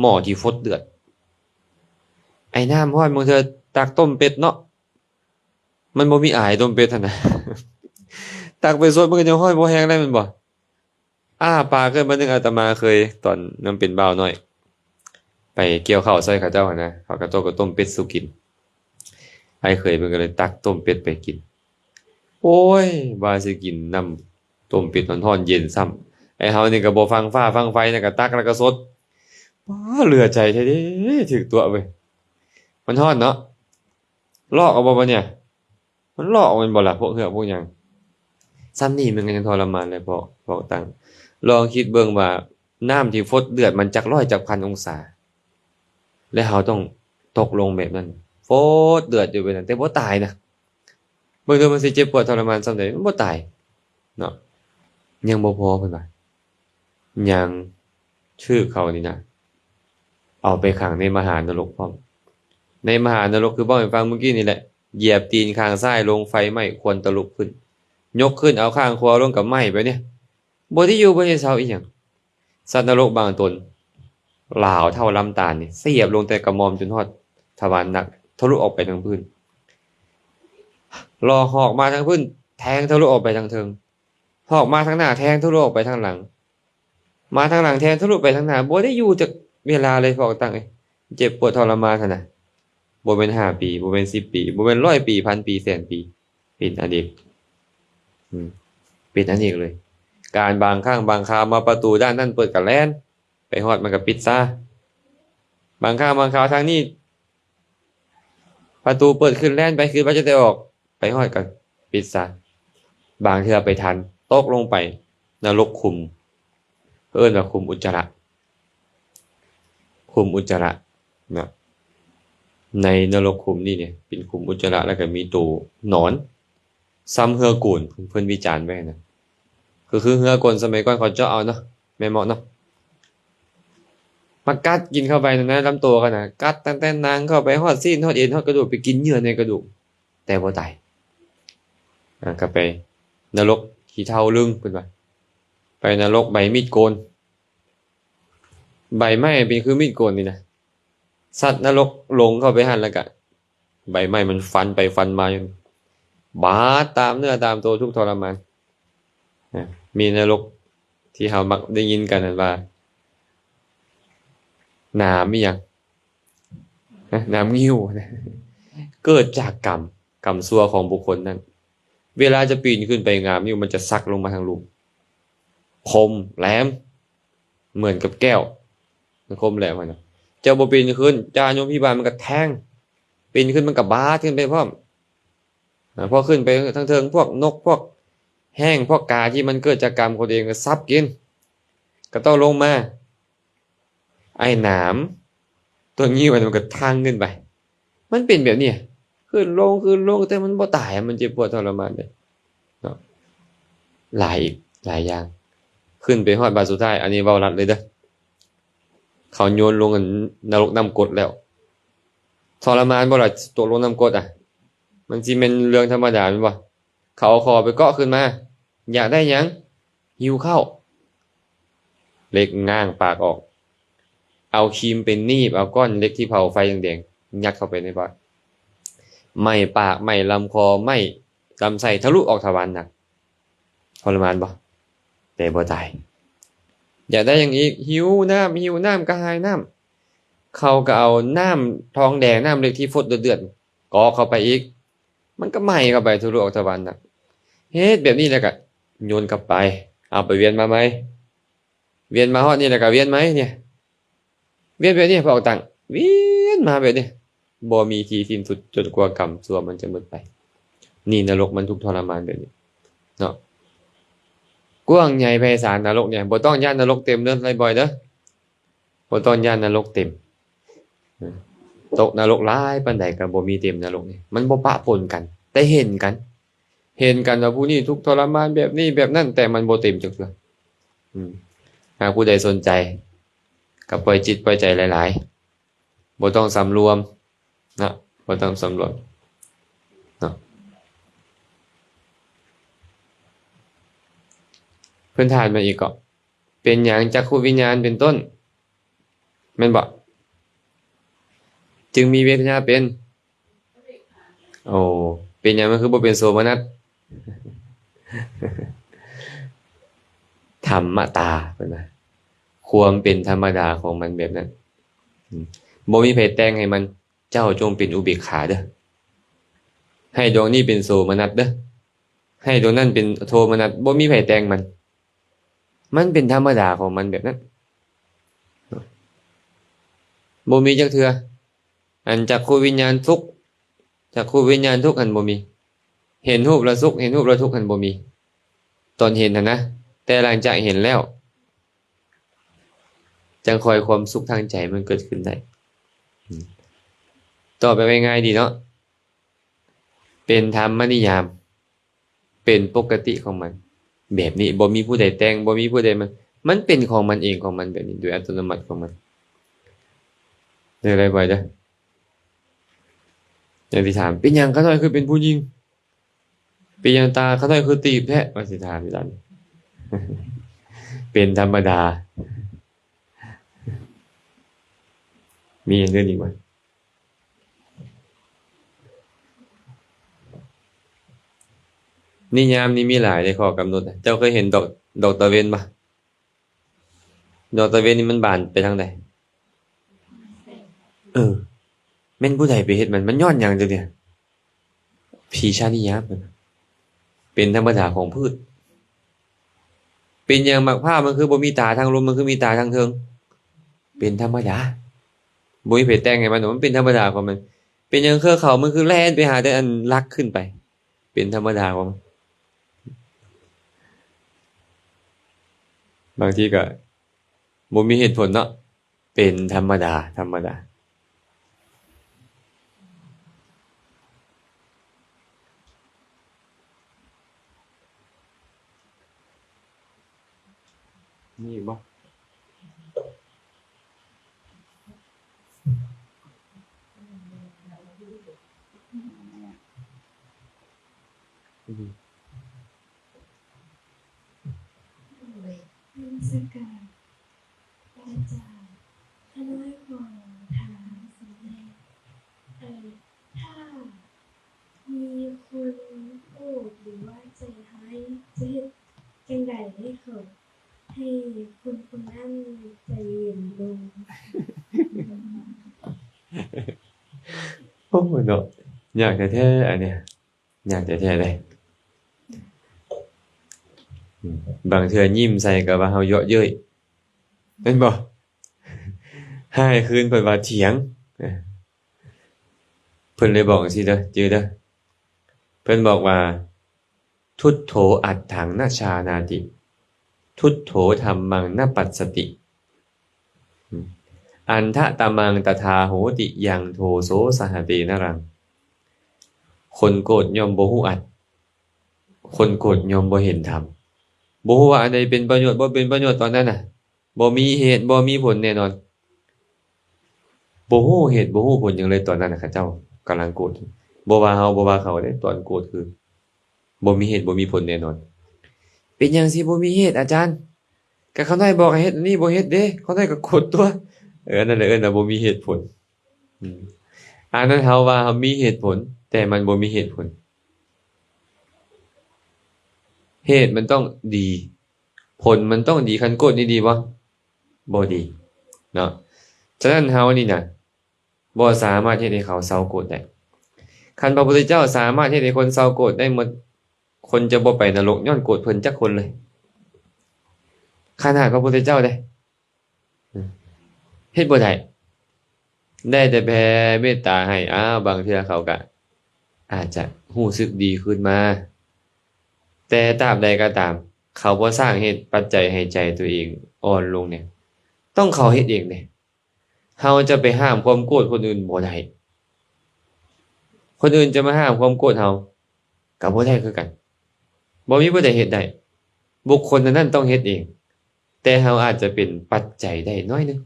ໝໍ້ທີ່ຟົດເລືອດ. ໄອ້ນ້ຳຮ້ອນບາງເທື່ອຕັກຕົ້ມເປັດເນາະ ມັນບໍ່ມີອາຍຕົ້ມເປັດຫັ້ນນະ ຕັກໄປສົດມັນກໍຍັງຮ້ອນບໍ່ແຮງແລ້ວແມ່ນບໍ່? ອ້າປາກຂຶ້ນມາໜຶ່ງ ອາດຕະມາເຄີຍ ຕອນຍັງເປັນບ່າວນ້ອຍ ໄປກ່ຽວເຂົ້າຊ່ອຍເຂົາເຈົ້າຫັ້ນນະ ເຂົາກໍຕົ້ມເປັດສູ່ກິນ. ອ້າຍເຂີຍເພິ່ນກໍເລີຍຕັກຕົ້ມເປັດໄປກິນ. ໂອ້ຍ ວ່າຊິກິນນ້ຳຕົ້ມເປັດຮ້ອນໆເຢັນຊ້ຳ ໄອ້ເຮົານີ້ກໍບໍ່ຟັງຟ້າຟັງໄຟນະ ກໍຕັກແລ້ວກໍສົດ. ປ້າ ເຫຼືອໃຈແທ້ເດ້ ຖືກຕົວະເວີຍ. ມັນຮ້ອນເນາະ ລອກເອົາບໍ່ບັດນີ້? ມັນລອກແມ່ນບໍ່ລະ ພວກເຫື່ອພວກຫຍັງ. ສ່ຳນີ້ມັນກໍຍັງທໍລະມານແລ້ວ ເພາະ ເພາະຕັ້ງ ລອງຄິດເບິ່ງວ່າ ນ້ຳທີ່ຟົດເລືອດມັນຈັກຮ້ອຍຈັກພັນອົງສາ ແລະເຮົາຕ້ອງຕົກລົງແບບນັ້ນ ຟົດເລືອດຢູ່ແບບນັ້ນ ແຕ່ບໍ່ຕາຍນະ. ເບິ່ງເດີ ມັນຊິເຈັບປວດທໍລະມານສ່ຳໃດ ມັນບໍ່ຕາຍເນາະ. ຍັງບໍ່ພໍ ເພິ່ນວ່າ ຍັງຖືກເຂົານີ້ນະ ເອົາໄປຂັງໃນມະຫານະລົກພ້ອມ. ໃນມະຫານະລົກ ຄືເວົ້າໃຫ້ຟັງມື້ກີ້ນີ້ແຫຼະ ຢຽບຕີນຂ້າງຊ້າຍລົງ ໄຟໄໝ້ ຄວັນຕະລຸບຂຶ້ນ ຍົກຂຶ້ນເອົາຂ້າງຂວາລົງກໍໄໝ້ໄປນີ້ ບໍ່ໄດ້ຢູ່ບໍ່ໄດ້ເຊົາອີຫຍັງ. ສັດນະລົກບາງຕົນ ຫຼາວເທົ່າລຳຕານນີ້ ສຽບລົງແຕ່ກະໝ່ອມຈົນຮອດທະວານໜັກ ທະລຸອອກໄປທາງພື້ນ. ລອກຫອກມາທາງພື້ນ ແທງທະລຸອອກໄປທາງເທິງ ຫອກມາທາງໜ້າ ແທງທະລຸອອກໄປທາງຫຼັງ ມາທາງຫຼັງ ແທງທະລຸໄປທາງໜ້າ ບໍ່ໄດ້ຢູ່ຈັກເວລາເລີຍ ພວກຕັ້ງເອີຍ. ເຈັບປວດທໍລະມານຫັ້ນນະ ບໍ່ແມ່ນຫ້າປີ ບໍ່ແມ່ນສິບປີ ບໍ່ແມ່ນຮ້ອຍປີ ພັນປີ ແສນປີ ເປັນອະເນກ ອືມ ເປັນອະເນກເລີຍ. ການບາງຄັ້ງບາງຄາວມາປະຕູດ້ານນັ້ນເປີດກະແລ່ນ ໄປຮອດມັນກະປິດຊາ. ບາງຄັ້ງບາງຄາວທາງນີ້ ປະຕູເປີດຂຶ້ນແລ່ນໄປ ຄິດວ່າຈະໄດ້ອອກ ໄປຮອດກໍປິດຊະ. ບາງເທື່ອໄປທັນ ຕົກລົງໄປນະລົກຂຸມ ເອີ້ນວ່າຂຸມອຸດຈະລະ ຂຸມອຸດຈະລະເນາະ. ໃນນະລົກຂຸມນີ້ເນຍ ເປັນຂຸມອຸດຈະລະ ແລ້ວກໍມີໂຕໜອນ ສ່ຳເຮືອໂກນ ເພິ່ນ ເພິ່ນວິຈານໄວ້ນະ ກໍຄືເຮືອໂກນສະໄໝກ່ອນເຂົາເຈາະເອົາເນາະ ແມ່ນເໝາະເນາະ ມາກັດກິນເຂົ້າໄປນັ້ນນະ ລຳໂຕຂະໜາດ ກັດຕັ້ງແຕ່ໜັງເຂົ້າໄປຮອດຊີ້ນ ຮອດເອັນ ຮອດກະດູກ ໄປກິນເຍື່ອໃນກະດູກ ແຕ່ບໍ່ຕາຍ. ອາ ກໍໄປນະລົກຂີ້ເຖົ້າລຶ້ງ ເພິ່ນວ່າ ໄປນະລົກໃບມີດໂກນ ໃບໄມ້ເປັນຄືມີດໂກນນີ້ນະ ສັດນະລົກລົງເຂົ້າໄປຫັ້ນ ແລ້ວກະໃບໄມ້ມັນຟັນໄປຟັນມາຢູ່ ບາດຕາມເນື້ອຕາມໂຕ ທຸກທໍລະມານ. ນະ ມີນະລົກທີ່ເຮົາມັກໄດ້ຍິນກັນນັ້ນວ່າ ໜາມອີ່ຫຍັງ ນະ ໜາມງິ້ວ ເກີດຈາກກຳ ກຳຊົ່ວຂອງບຸກຄົນນັ້ນ ເວລາຈະປີນຂຶ້ນໄປ ໜາມງິ້ວມັນຈະສັກລົງມາທາງລຸ່ມ ຄົມແຫຼມ ເໝືອນກັບແກ້ວ ມັນຄົມແຫຼມຫັ້ນນະ. ເຈົ້າບໍ່ປີນຂຶ້ນ ຈາຍົມພິບານມັນກໍແທງ ປີນຂຶ້ນມັນກໍບາດຂຶ້ນໄປພ້ອມ. ອາ ພໍຂຶ້ນໄປທາງເທິງ ພວກນົກ ພວກແຮ້ງ ພວກກາທີ່ມັນເກີດຈາກກຳຂອງຕົວເອງກໍສັບກິນ ກໍຕ້ອງລົງມາ. ໄອ້ໜາມຕົວງິ້ວມັນກໍທາງຂຶ້ນໄປ. ມັນເປັນແບບນີ້ ຂຶ້ນລົງ ຂຶ້ນລົງ ແຕ່ມັນບໍ່ຕາຍ ມັນເຈັບປວດທໍລະມານເດ້ເນາະ. ຫຼາຍອີກ ຫຼາຍຢ່າງ ຂຶ້ນໄປຮອດບາດສຸດທ້າຍ ອັນນີ້ເວົ້າລັດເລີຍເດີ ເຂົາໂຍນລົງອັນນະລົກນ້ຳກົດແລ້ວ ທໍລະມານບໍ່ລະ ຕົກລົງນ້ຳກົດອະ? ມັນຊິແມ່ນເລື່ອງທຳມະດາແມ່ນບໍ່? ເຂົາເອົາຄໍໄປເກາະຂຶ້ນມາ ຢາກໄດ້ຫຍັງ? ຫິວເຂົ້າ. ເຫຼັກຫງ່າງປາກອອກ ເອົາຄີມໄປໜີບເອົາກ້ອນເຫຼັກທີ່ເຜົາໄຟແດງໆ ຍັດເຂົ້າໄປໃນປາກ ໄໝ້ປາກ ໄໝ້ລຳຄໍ ໄໝ້ລຳໄສ້ ທະລຸອອກທະວານໜັກ. ທໍລະມານບໍ່? ແຕ່ບໍ່ຕາຍ. ຢາກໄດ້ຫຍັງອີກ? ຫິວນ້ຳ ຫິວນ້ຳ ກະຫາຍນ້ຳ. ເຂົາກໍເອົານ້ຳທອງແດງ ນ້ຳເຫຼັກທີ່ຟົດເດືອດໆ ກອກເຂົ້າໄປອີກ. ມັນກໍໄໝ້ເຂົ້າໄປທົ່ວໂລກທະວັນນະ. ເຮັດແບບນີ້ແລ້ວກໍໂຍນກັບໄປ ເອົາໄປວຽນມາໃໝ່ ວຽນມາຮອດນີ້ແລ້ວກໍວຽນໃໝ່ນີ້ ວຽນແບບນີ້ ພໍອອກຕັ້ງ ວຽນມາແບບນີ້ ບໍ່ມີທີ່ສິ້ນສຸດ ຈົນກວ່າກຳຊົ່ວມັນຈະໝົດໄປ. ນີ້ນະລົກມັນທຸກທໍລະມານແບບນີ້ເນາະ. ກວ້າງໃຫຍ່ໄພສານນະລົກນີ້ ບໍ່ຕ້ອງຢ້ານນະລົກເຕັມເດີ ໄລບອຍເດີ. ບໍ່ຕ້ອງຢ້ານນະລົກເຕັມ. ຕົກນະລົກຫຼາຍປານໃດກໍບໍ່ມີເຕັມນະລົກນີ້ ມັນບໍ່ປະປົນກັນ ແຕ່ເຫັນກັນ ເຫັນກັນວ່າຜູ້ນີ້ທຸກທໍລະມານແບບນີ້ແບບນັ້ນ ແຕ່ມັນບໍ່ເຕັມຈັກເທື່ອ. ອືມ ຫາກຜູ້ໃດສົນໃຈກໍປ່ອຍຈິດປ່ອຍໃຈຫຼາຍໆ ບໍ່ຕ້ອງສຳລວມນະ ບໍ່ຕ້ອງສຳລວມເນາະ. ເພິ່ນຖາມມາອີກເກາະ ເປັນຫຍັງຈັກຂຸວິນຍານເປັນຕົ້ນ ແມ່ນບໍ່ ຈຶ່ງມີເວທະນາເປັນ? ໂອ້ ເປັນຫຍັງມັນຄືບໍ່ເປັນໂສມະນັດ? ທຳມະດາ ເພິ່ນວ່າ ຄວາມເປັນທຳມະດາຂອງມັນແບບນັ້ນ. ອືມ ບໍ່ມີໃຜແຕ່ງໃຫ້ມັນ. ເຈົ້າຈົ່ງເປັນອຸເບກຂາເດີ. ໃຫ້ດວງນີ້ເປັນໂສມະນັດເດີ. ໃຫ້ດວງນັ້ນເປັນໂທມະນັດ. ບໍ່ມີໃຜແຕ່ງມັນ. ມັນເປັນທຳມະດາຂອງມັນແບບນັ້ນ. ບໍ່ມີຈັກເທື່ອ. ອັນຈັກຂຸວິນຍານສຸກ ຈັກຂຸວິນຍານທຸກຫັ້ນບໍ່ມີ. ເຫັນຮູບລະສຸກ ເຫັນຮູບລະທຸກຫັ້ນບໍ່ມີ ຕອນເຫັນຫັ້ນນະ. ແຕ່ຫຼັງຈາກເຫັນແລ້ວ ຈັ່ງຄ່ອຍຄວາມສຸກທາງໃຈມັນເກີດຂຶ້ນໄດ້. ອືມ ຕອບແບບງ່າຍໆດີເນາະ. ເປັນທຳມະນິຍາມ ເປັນປົກກະຕິຂອງມັນ ແບບນີ້ ບໍ່ມີຜູ້ໃດແຕ່ງ ບໍ່ມີຜູ້ໃດ ມັນ ມັນເປັນຂອງມັນເອງຂອງມັນແບບນີ້ ໂດຍອັດຕະໂນມັດຂອງມັນ. ເດີ ໄລບອຍເດີ ຢ່າໄປຖາມ ເປັນຫຍັງຂ້ານ້ອຍຄືເປັນຜູ້ຍິງ? ເປັນຫຍັງຕາຂ້ານ້ອຍຄືຕີບແທ້? ວ່າຊິຖາມຢູ່ນັ້ນ. ເປັນທຳມະດາ. ມີຫຍັງອື່ນອີກບໍ່? ນິຍາມນີ້ມີຫຼາຍເດ້ ຂໍ້ກຳນົດ. ເຈົ້າເຄີຍເຫັນດອກ ດອກຕາເວັນບໍ່? ດອກຕາເວັນນີ້ມັນບານໄປທາງໃດ? ເອີ ແມ່ນຜູ້ໃດໄປເຮັດມັນ? ມັນຍ້ອນຫຍັງຈັ່ງຊີ້? ພີຊະນິຍາມ ເປັນທຳມະດາຂອງພືດ. ເປັນຫຍັງໝາກພ້າວມັນຄືບໍ່ມີຕາທາງລຸ່ມ ມັນຄືມີຕາທາງເທິງ? ເປັນທຳມະດາ. ບໍ່ມີໃຜແຕ່ງໃຫ້ມັນ ມັນເປັນທຳມະດາຂອງມັນ. ເປັນຫຍັງເຄືອເຂົາມັນຄືແລ່ນໄປຫາແຕ່ອັນຫຼັກຂຶ້ນໄປ? ເປັນທຳມະດາຂອງມັນ. ບາງທີກໍບໍ່ມີເຫດຜົນເນາະ. ເປັນທຳມະດາ ທຳມະດາ. ມີອີກບໍ່? ນະມັດສະການ ອາຈານ ຂ້ານ້ອຍຂໍຖາມຊີ້ແດ່ ເອີ ຖ້າມີຄົນໂກດ ຫຼືວ່າໃຈຮ້າຍ ຈະເຮັດຈັ່ງໃດເຂົາ ໃຫ້ຄົນຄົນນັ້ນໃຈເຢັນລົງ? ໂອ້ຍເນາະ ຍາກແທ້ໆ ອັນເນີ້ຍ. ຍາກແທ້ໆເດ້. ອືມ ບາງເທື່ອຍິ້ມໃສ່ກໍວ່າເຮົາເຍາະເຍີ້ຍ ແມ່ນບໍ່? ຮ້າຍຄືນເພິ່ນວ່າຖຽງ. ເອີ ເພິ່ນເລີຍບອກຈັ່ງຊີ້ເດີ ຈື່ເດີ. ເພິ່ນບອກວ່າ ທຸດໂທອັດຖັງນະຈານາຕິ ທຸດໂທທຳມັງນະປັດສະຕິ ອັນທະຕະມັງຕະທາໂຫຕິ ຍັງໂທໂສສະຫະເຕນະລັງ. ຄົນໂກດຍ່ອມບໍ່ຮູ້ອັດ ຄົນໂກດຍ່ອມບໍ່ເຫັນທຳ ບໍ່ຮູ້ວ່າອັນໃດເປັນປະໂຫຍດ ບໍ່ເປັນປະໂຫຍດຕອນນັ້ນນະ ບໍ່ມີເຫດ ບໍ່ມີຜົນແນ່ນອນ. ບໍ່ຮູ້ເຫດ ບໍ່ຮູ້ຜົນຫຍັງເລີຍ ຕອນນັ້ນນະ ເຂົາເຈົ້າກຳລັງໂກດ. ບໍ່ວ່າເຮົາ ບໍ່ວ່າເຂົາເດ້ ຕອນໂກດຄືບໍ່ມີເຫດ ບໍ່ມີຜົນແນ່ນອນ. ເປັນຫຍັງຊິບໍ່ມີເຫດ ອາຈານ? ກະຂ້ານ້ອຍບອກໃຫ້ເຮັດອັນນີ້ບໍ່ເຮັດເດ້ ຂ້ານ້ອຍກະໂກດຕົວະ. ເອີ ອັນນັ້ນແຫຼະເອີ້ນວ່າບໍ່ມີເຫດຜົນ. ອືມ ອັນນັ້ນເຮົາວ່າເຮົາມີເຫດຜົນ ແຕ່ມັນບໍ່ມີເຫດຜົນ. ເຫດມັນຕ້ອງດີ ຜົນມັນຕ້ອງດີ. ຄັນໂກດນີ້ດີບໍ່? ບໍ່ດີເນາະ. ສະນັ້ນເຮົານີ້ນະ ບໍ່ສາມາດເຮັດໃຫ້ເຂົາເຊົາໂກດໄດ້. ຄັນພະພຸດທະເຈົ້າສາມາດເຮັດໃຫ້ຄົນເຊົາໂກດໄດ້ໝົດ, ຄົນຈະບໍ່ໄປນະລົກຍ້ອນໂກດເພິ່ນຈັກຄົນເລີຍ. ຂະໜາດພະພຸດທະເຈົ້າເດ້ ເຮັດບໍ່ໄດ້. ໄດ້ແຕ່ແຜ່ເມດຕາໃຫ້. ອ້າວ ບາງເທື່ອເຂົາກະອາດຈະຮູ້ສຶກດີຄືນມາ. ແຕ່ຕາບໃດກໍຕາມ, ເຂົາບໍ່ສ້າງເຫດປັດໄຈໃຫ້ໃຈຕົວເອງອ່ອນລົງນີ້, ຕ້ອງເຂົາເຮັດເອງເດ້. ເຮົາຈະໄປຫ້າມຄວາມໂກດຄົນອື່ນບໍ່ໄດ້. ຄົນອື່ນຈະມາຫ້າມຄວາມໂກດເຮົາກໍບໍ່ໄດ້ຄືກັນ. ບໍ່ມີຜູ້ໃດເຮັດໄດ້. ບຸກຄົນນັ້ນໆຕ້ອງເຮັດເອງ. ແຕ່ເຮົາອາດຈະເປັນປັດໄຈໄດ້ໜ້ອຍໜຶ່ງ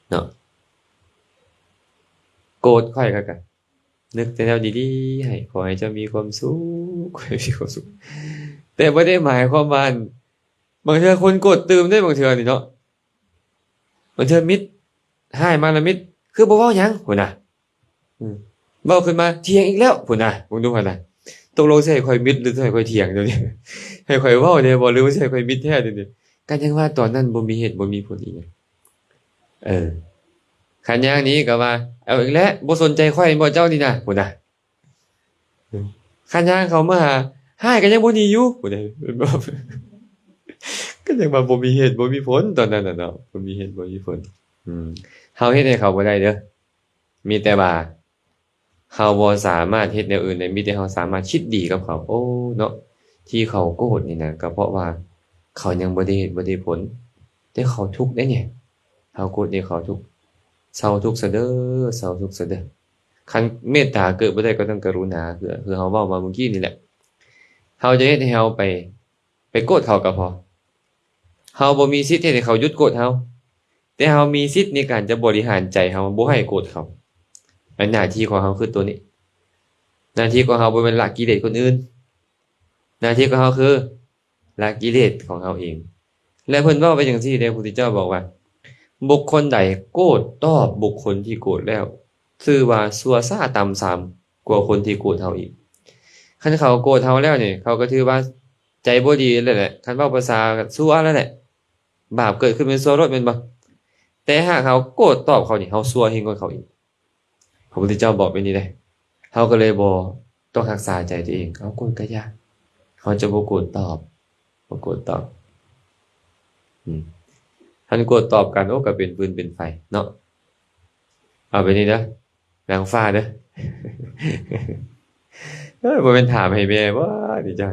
ເນາະ. ໂກດຂ້ອຍກໍ ກໍນຶກແຕ່ແນວດີໆໃຫ້, ຂໍໃຫ້ເຈົ້າມີຄວາມສຸກ, ຂໍໃຫ້ມີຄວາມສຸກ. ແຕ່ບໍ່ໄດ້ໝາຍຄວາມວ່າ ບາງເທື່ອຄົນໂກດຕື່ມເດ້, ບາງເທື່ອນີ້ເນາະ, ບາງເທື່ອມິດຮ້າຍມາລະມິດ ຄືບໍ່ເວົ້າຫຍັງພຸ້ນນະ. ອືມ ເວົ້າຂຶ້ນມາຖຽງອີກແລ້ວພຸ້ນນະ. ເບິ່ງດູຫັ້ນນະ, ຕົກລົງຊິໃຫ້ຂ້ອຍມິດ ຫຼື ຊິໃຫ້ຂ້ອຍຖຽງດຽວນີ້? ໃຫ້ຂ້ອຍເວົ້າແດ່ບໍ່ ຫຼືວ່າຊິໃຫ້ຂ້ອຍມິດແທ້ດຽວນີ້? ກໍຍັງວ່າຕອນນັ້ນບໍ່ມີເຫດບໍ່ມີຜົນອີຫຍັງ. ເອີ ຄັນຢ່າງນີ້ກໍວ່າ ເອົາອີກແລ້ວ, ບໍ່ສົນໃຈຂ້ອຍແມ່ນບໍ່ເຈົ້ານີ້ນະ ພຸ້ນນະ. ຄັນຍ່າງເຂົ້າມາຫາ, ຮ້າຍກໍຍັງບໍ່ໜີຢູ່ພຸ້ນເດ້. ກໍຍັງວ່າບໍ່ມີເຫດບໍ່ມີຜົນຕອນນັ້ນນະເນາະ, ບໍ່ມີເຫດບໍ່ມີຜົນ. ອືມ ເຮົາເຮັດໃຫ້ເຂົາບໍ່ໄດ້ເດີ, ມີແຕ່ວ່າເຮົາບໍ່ສາມາດເຮັດແນວອື່ນໄດ້, ມີແຕ່ເຮົາສາມາດຄິດດີກັບເຂົາ. ໂອ້ ເນາະ, ທີ່ເຂົາໂກດນີ້ນະ ກໍເພາະວ່າເຂົາຍັງບໍ່ໄດ້ເຫດບໍ່ໄດ້ຜົນ, ແຕ່ເຂົາທຸກເດ້ນີ້. ເຮົາໂກດນີ້ເຂົາທຸກ, ເຊົາທຸກຊະເດີ, ເຊົາທຸກຊະເດີ. ຄັນເມດຕາເກີດບໍ່ໄດ້ ກໍຕ້ອງກະລຸນາ, ຄື ຄືເຮົາເວົ້າມາມື້ກີ້ນີ້ແຫຼະ. ເຮົາຈະເຮັດໃຫ້ເຮົາໄປ ໄປໂກດເຂົາກໍພໍ. ເຮົາບໍ່ມີສິດເຮັດໃຫ້ເຂົາຢຸດໂກດເຮົາ, ແຕ່ເຮົາມີສິດໃນການຈະບໍລິຫານໃຈເຮົາບໍ່ໃຫ້ໂກດເຂົາ. ອັນໜ້າທີ່ຂອງເຮົາຄືໂຕນີ້, ໜ້າທີ່ຂອງເຮົາບໍ່ແມ່ນລະກິເລດຄົນອື່ນ, ໜ້າທີ່ຂອງເຮົາຄື ລະກິເລດຂອງເຮົາເອງ. ແລະ ເພິ່ນເວົ້າໄວ້ຈັ່ງຊີ້ເດ້, ພະພຸດທະເຈົ້າບອກວ່າ ບຸກຄົນໃດໂກດຕອບບຸກຄົນທີ່ໂກດແລ້ວ ຖືວ່າຊົ່ວຊ້າຕ່ຳຊາມກວ່າຄົນທີ່ໂກດເຮົາອີກ. ຄັນເຂົາໂກດເຮົາແລ້ວນີ້ ເຂົາກໍຖືວ່າໃຈບໍ່ດີແລ້ວແຫຼະ, ຄັນເວົ້າພາສາກໍຊົ່ວແລ້ວແຫຼະ, ບາບເກີດຂຶ້ນເປັນຊົ່ວໂລດແມ່ນບໍ່? ແຕ່ຫາກເຮົາໂກດຕອບເຂົານີ້ ເຮົາຊົ່ວເຮງກວ່າເຂົາອີກ. ພະພຸດທະເຈົ້າບອກແບບນີ້ເດ້. ເຮົາກໍເລີຍບໍ່ ຕ້ອງຮັກສາໃຈຕົວເອງ. ເຮົາໂກດກໍຢ່າ, ເຮົາຈະບໍ່ໂກດຕອບ, ບໍ່ໂກດຕອບ. ອືມ ຄັນໂກດຕອບກັນ ໂອ້ ກໍເປັນຟືນເປັນໄຟເນາະ. ເອົາແບບນີ້ເດີ, ນາງຟ້າເດີ. ເອີ ບໍ່ແມ່ນຖາມໃຫ້ແມ່ບໍ່ນີ້ເຈົ້າ?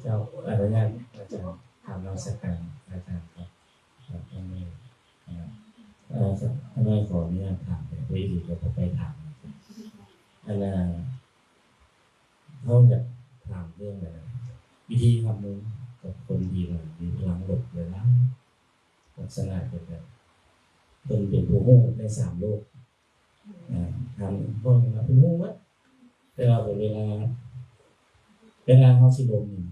ເຈົ້າ ອະນຸຍາດອາຈານ ຖາມນະມັດສະການອາຈານຄັບ. ຄັບ ຂ້ານ້ອຍ ເອີ ຂ້ານ້ອຍຂໍອະນຸຍາດຖາມແບບບໍ່ດີກໍໄປຖາມ. ອັນນ່າ ເຮົາຢາກຖາມເລື່ອງ ອັນນ່າ ວິທີຮັບມືກັບຄົນທີ່ວ່າມີພະລັງລົບຫຼາຍໆ ລັກສະນະເປັນແບບ ເພິ່ນເປັນຜູ້ຮູ້ໃນສາມໂລກ. ອ່າ ຖາມເວົ້າຫຍັງມາເພິ່ນຮູ້ໝົດ, ແຕ່ວ່າເວລາ ເວລາເຮົາຊິລົມນີ້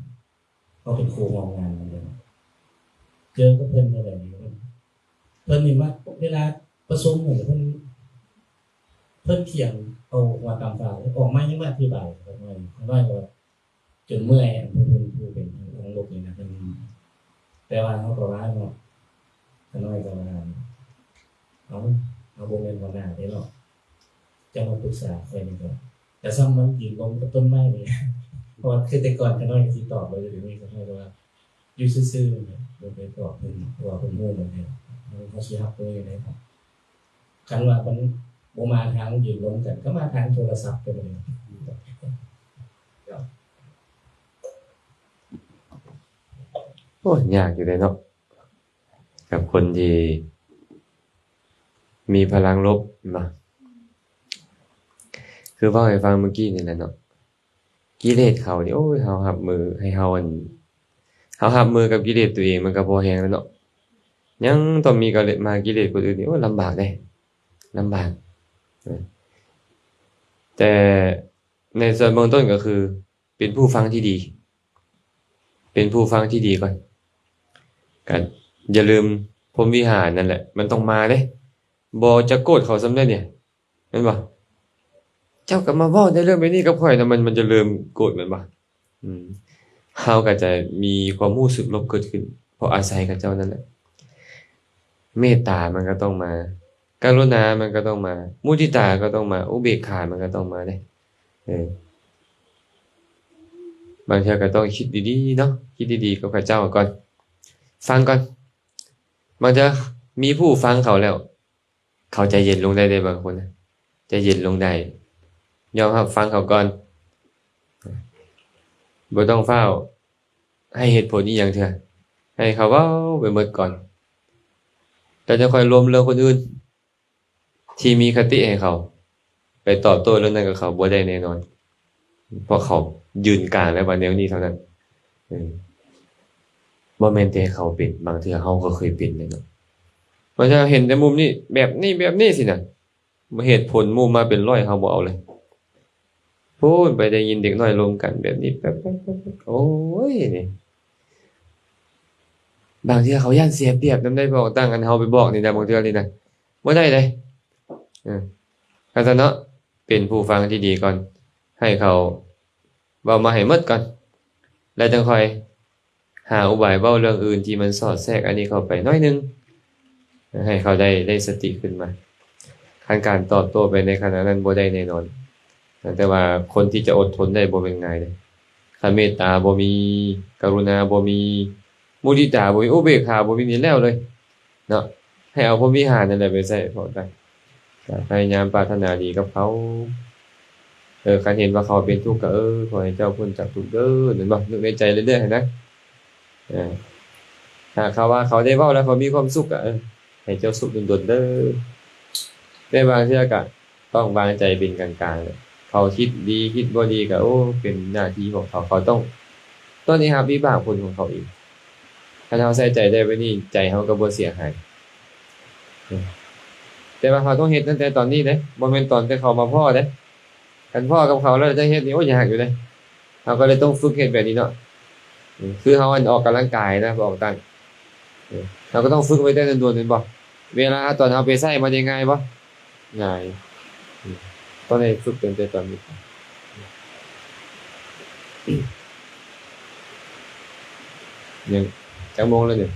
ເຮົາເປັນຄູ່ຮ່ວມງານນຳເພິ່ນ, ເຈີກັບເພິ່ນເມື່ອໃດນີ້ ເພິ່ນ ເພິ່ນນີ້ມັກ ເວລາປະຊຸມນີ້ ເພິ່ນ ເພິ່ນຖຽງເອົາຫົວຕຳຟ້າ ອອກມາຍັງມາອະທິບາຍກັບຂ້ານ້ອຍ, ຂ້ານ້ອຍກໍ ຈົນເມື່ອຍ ອັນເພິ່ນ ເພິ່ນຜູ້ເປັນທາງໂລກນີ້ນະ ເພິ່ນ ແຕ່ວ່າເຮົາກໍວ່າເນາະ, ຂ້ານ້ອຍກໍວ່າ ເອົາ ເຮົາບໍ່ແມ່ນຫົວໜ້າເດ້ເນາະ, ເຈົ້າມາປຶກສາຂ້ອຍນີ້ກໍ ກະສ່ຳມັນຢືນລົມກັບຕົ້ນໄມ້ນີ້. ເພາະວ່າຄືແຕ່ກ່ອນຂ້ານ້ອຍກໍຊິຕອບໄວ້ຢູ່ ດຽວນີ້ຂ້ານ້ອຍກໍວ່າຢູ່ຊື່ໆ ບໍ່ໄປຕອບເພິ່ນ ເພາະວ່າເພິ່ນຮູ້ໝົດແລ້ວ ເຮົາ ເຮົາຊິຮັບມືຈັ່ງໃດເນາະ. ຄັນວ່າມັນບໍ່ມາທາງຢືນລົມກັນ ກໍມາທາງໂທລະສັບກໍໄດ້. ໂອ້ຍ ຍາກຢູ່ເດ້ເນາະ ກັບຄົນທີ່ມີພະລັງລົບເນາະ. ຄືເວົ້າໃຫ້ຟັງມື້ກີ້ນີ້ແຫຼະເນາະ, ກິເລດເຂົານີ້ ໂອ້ຍ ເຮົາຮັບມື ໃຫ້ເຮົາ ອັນ ເຮົາຮັບມືກັບກິເລດຕົວເອງມັນກໍພໍແຮງແລ້ວເນາະ, ຍັງຕ້ອງມີກະເລດ ມາກິເລດຄົນອື່ນນີ້ ໂອ້ຍ ລຳບາກເດ້ ລຳບາກ. ແຕ່ໃນສ່ວນເບື້ອງຕົ້ນກໍຄືເປັນຜູ້ຟັງທີ່ດີ, ເປັນຜູ້ຟັງທີ່ດີກ່ອນ, ກໍຢ່າລືມ ພົມວິຫານນັ້ນແຫຼະ ມັນຕ້ອງມາເດ້. ບໍ່ ຈະໂກດເຂົາສ່ຳໃດນີ້ ແມ່ນບໍ່? ເຈົ້າກໍມາເວົ້າໃນເລື່ອງແບບນີ້ກັບຂ້ອຍນະ ມັນ ມັນຈະເລີ່ມໂກດແມ່ນບໍ່? ອືມ ເຮົາກໍຈະມີຄວາມຮູ້ສຶກລົບເກີດຂຶ້ນ ເພາະອາໄສເຂົາເຈົ້ານັ້ນແຫຼະ. ເມດຕາມັນກໍຕ້ອງມາ ກະລຸນາມັນກໍຕ້ອງມາ, ມຸທິຕາກໍຕ້ອງມາ, ອຸເບກຂາມັນກໍຕ້ອງມາເດ້. ເອີ ບາງເທື່ອກໍຕ້ອງຄິດດີໆເນາະ, ຄິດດີໆກັບເຂົາເຈົ້າກ່ອນ, ຟັງກ່ອນ. ບາງເທື່ອມີຜູ້ຟັງເຂົາແລ້ວ ເຂົາໃຈເຢັນລົງໄດ້ເດ້ ບາງຄົນນະ ໃຈເຢັນລົງໄດ້, ຍອມຮັບຟັງເຂົາກ່ອນ, ບໍ່ຕ້ອງຟ້າວໃຫ້ເຫດຜົນອີ່ຫຍັງເທື່ອ, ໃຫ້ເຂົາເວົ້າໄປໝົດກ່ອນ ແລ້ວຈັ່ງຄ່ອຍລົມເລື່ອງຄົນອື່ນທີ່ມີຄະຕິໃຫ້ເຂົາ. ໄປຕອບໂຕ້ເລື່ອງນັ້ນກັບເຂົາບໍ່ໄດ້ແນ່ນອນ ເພາະເຂົາຢືນກາງແລ້ວວ່າແນວນີ້ເທົ່ານັ້ນ. ເອີ ບໍ່ແມ່ນແຕ່ເຂົາເປັນ, ບາງເທື່ອເຮົາກໍເຄີຍເປັນເດ້ເນາະ. ບາງເທື່ອເຫັນແຕ່ມຸມນີ້ ແບບນີ້ ແບບນີ້ຊີ້ນະ, ເຫດຜົນມຸມມາເປັນຮ້ອຍ ເຮົາບໍ່ເອົາເລີຍ. ພຸ້ນໄປໄດ້ຍິນເດັກນ້ອຍລົມກັນແບບນີ້ແປັບໆໆ ໂອ້ຍ ນີ້ ບາງເທື່ອເຂົາຢ້ານເສຍປຽບນຳໄດ໋ ພວກຕ່າງ ອັນເຮົາໄປບອກນີ້ນະ, ບາງເທື່ອນີ້ນະ ບໍ່ໄດ້ເດ້. ເອີ ຄັນຊັ້ນເນາະ ເປັນຜູ້ຟັງທີ່ດີກ່ອນ, ໃຫ້ເຂົາເວົ້າມາໃຫ້ໝົດກ່ອນ ແລ້ວຈັ່ງຄ່ອຍຫາອຸບາຍເວົ້າເລື່ອງອື່ນທີ່ມັນສອດແຊກອັນນີ້ເຂົ້າໄປໜ້ອຍໜຶ່ງ ໃຫ້ເຂົາໄດ້ ໄດ້ສະຕິຂຶ້ນມາ. ຄັນການຕອບໂຕ້ໄປໃນຂະນະນັ້ນບໍ່ໄດ້ແນ່ນອນ, ແຕ່ວ່າຄົນທີ່ຈະອົດທົນໄດ້ບໍ່ແມ່ນງ່າຍເດ້. ຄັນເມດຕາບໍ່ມີ, ກະລຸນາບໍ່ມີ, ມຸທິຕາບໍ່ມີ, ອຸເບກຂາບໍ່ມີ ນີ້ແລ້ວເລີຍເນາະ. ໃຫ້ເອົາພົມວິຫານນັ້ນແຫຼະໄປໃຊ້ ເພາະວ່າ ກໍພະຍາຍາມປາດຖະໜາດີກັບເຂົາ. ເອີ ຄັນເຫັນວ່າເຂົາເປັນທຸກກໍ ເອີ ຂໍໃຫ້ເຈົ້າພົ້ນຈາກທຸກເດີ ແມ່ນບໍ່? ນຶກໃນໃຈເລື້ອຍໆຫັ້ນນະ. ເອີ ຖ້າເຂົາວ່າເຂົາໄດ້ເວົ້າແລ້ວເຂົາມີຄວາມສຸກກໍ ເອີ ໃຫ້ເຈົ້າສຸກດົນໆເດີ. ແຕ່ບາງເທື່ອກໍຕ້ອງວາງໃຈເປັນກາງໆ ເຂົາຄິດດີຄິດບໍ່ດີກໍ ໂອ້ ເປັນໜ້າທີ່ຂອງເຂົາ, ເຂົາຕ້ອງ ຕ້ອງໄດ້ຮັບວິບາກຜົນຂອງເຂົາເອງ. ຄັນເຮົາໃສ່ໃຈໄດ້ໄວ້ນີ້ ໃຈເຮົາກໍບໍ່ເສຍຫາຍ. ແຕ່ວ່າເຮົາຕ້ອງເຮັດຕັ້ງແຕ່ຕອນນີ້ເດ້, ບໍ່ແມ່ນຕອນແຕ່ເຂົາມາພໍ້ເດ້. ຄັນພໍ້ກັບເຂົາແລ້ວຈະເຮັດນີ້ ໂອ້ຍ ຍາກຢູ່ເດ້. ເຮົາກໍເລີຍຕ້ອງຝຶກເຮັດແບບນີ້ເນາະ. ຄືເຮົາ ອັນ ອອກກຳລັງກາຍນະ, ອອກຕັ້ງ ເຮົາກໍຕ້ອງຝຶກໄວ້ແຕ່ດົນໆ ແມ່ນບໍ່? ເວລາຕອນເຮົາໄປໃຊ້ ມັນໄດ້ງ່າຍບໍ່? ງ່າຍ. ຕ້ອງໄດ້ຝຶກຕັ້ງແຕ່ຕອນນີ້. ຍັງຈັກໂມງແລ້ວນີ້?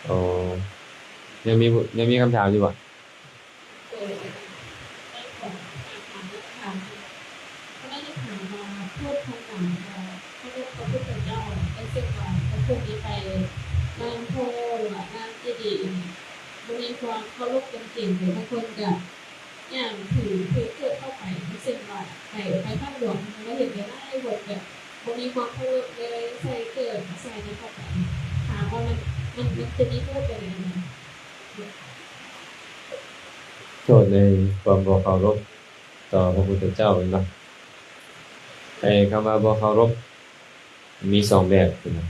ອໍ ຍັງມີ ຍັງມີຄຳຖາມຢູ່ບໍ່? ເອີ ໄດ້ຂໍຖາມຄຳຖາມ ເຂົາໄດ້ຖາມວ່າ ໂທດຂອງການບໍ່ເຄົາລົບພະພຸດທະເຈົ້າ ເຊັ່ນວ່າ ບາງຄົນນີ້ໄປງານໂພ ຫຼືວ່າງານເຈດີ ບໍ່ມີຄວາມເຄົາລົບກັນເກງໃຈ, ບາງຄົນກະຍ່າງຖື ຖືເກີບເຂົ້າໄປ, ເຊັ່ນວ່າ ໄປ ໄປທາງຫຼວງ ແລ້ວເຫັນຫຼາຍໆຄົນກະບໍ່ມີຄວາມເຄົາລົບເລີຍ ໃສ່ເກີບ ໃສ່ຫຍັງເຂົ້າໄປ. ຖາມວ່າມັນ ມັນ ມັນຈະມີໂທດແບບໃດ? ໂທດໃນຄວາມບໍ່ເຄົາລົບຕໍ່ພະພຸດທະເຈົ້າແມ່ນບໍ່? ໄອ້ຄຳວ່າບໍ່ເຄົາລົບມີສອງແບບພຸ້ນນະ.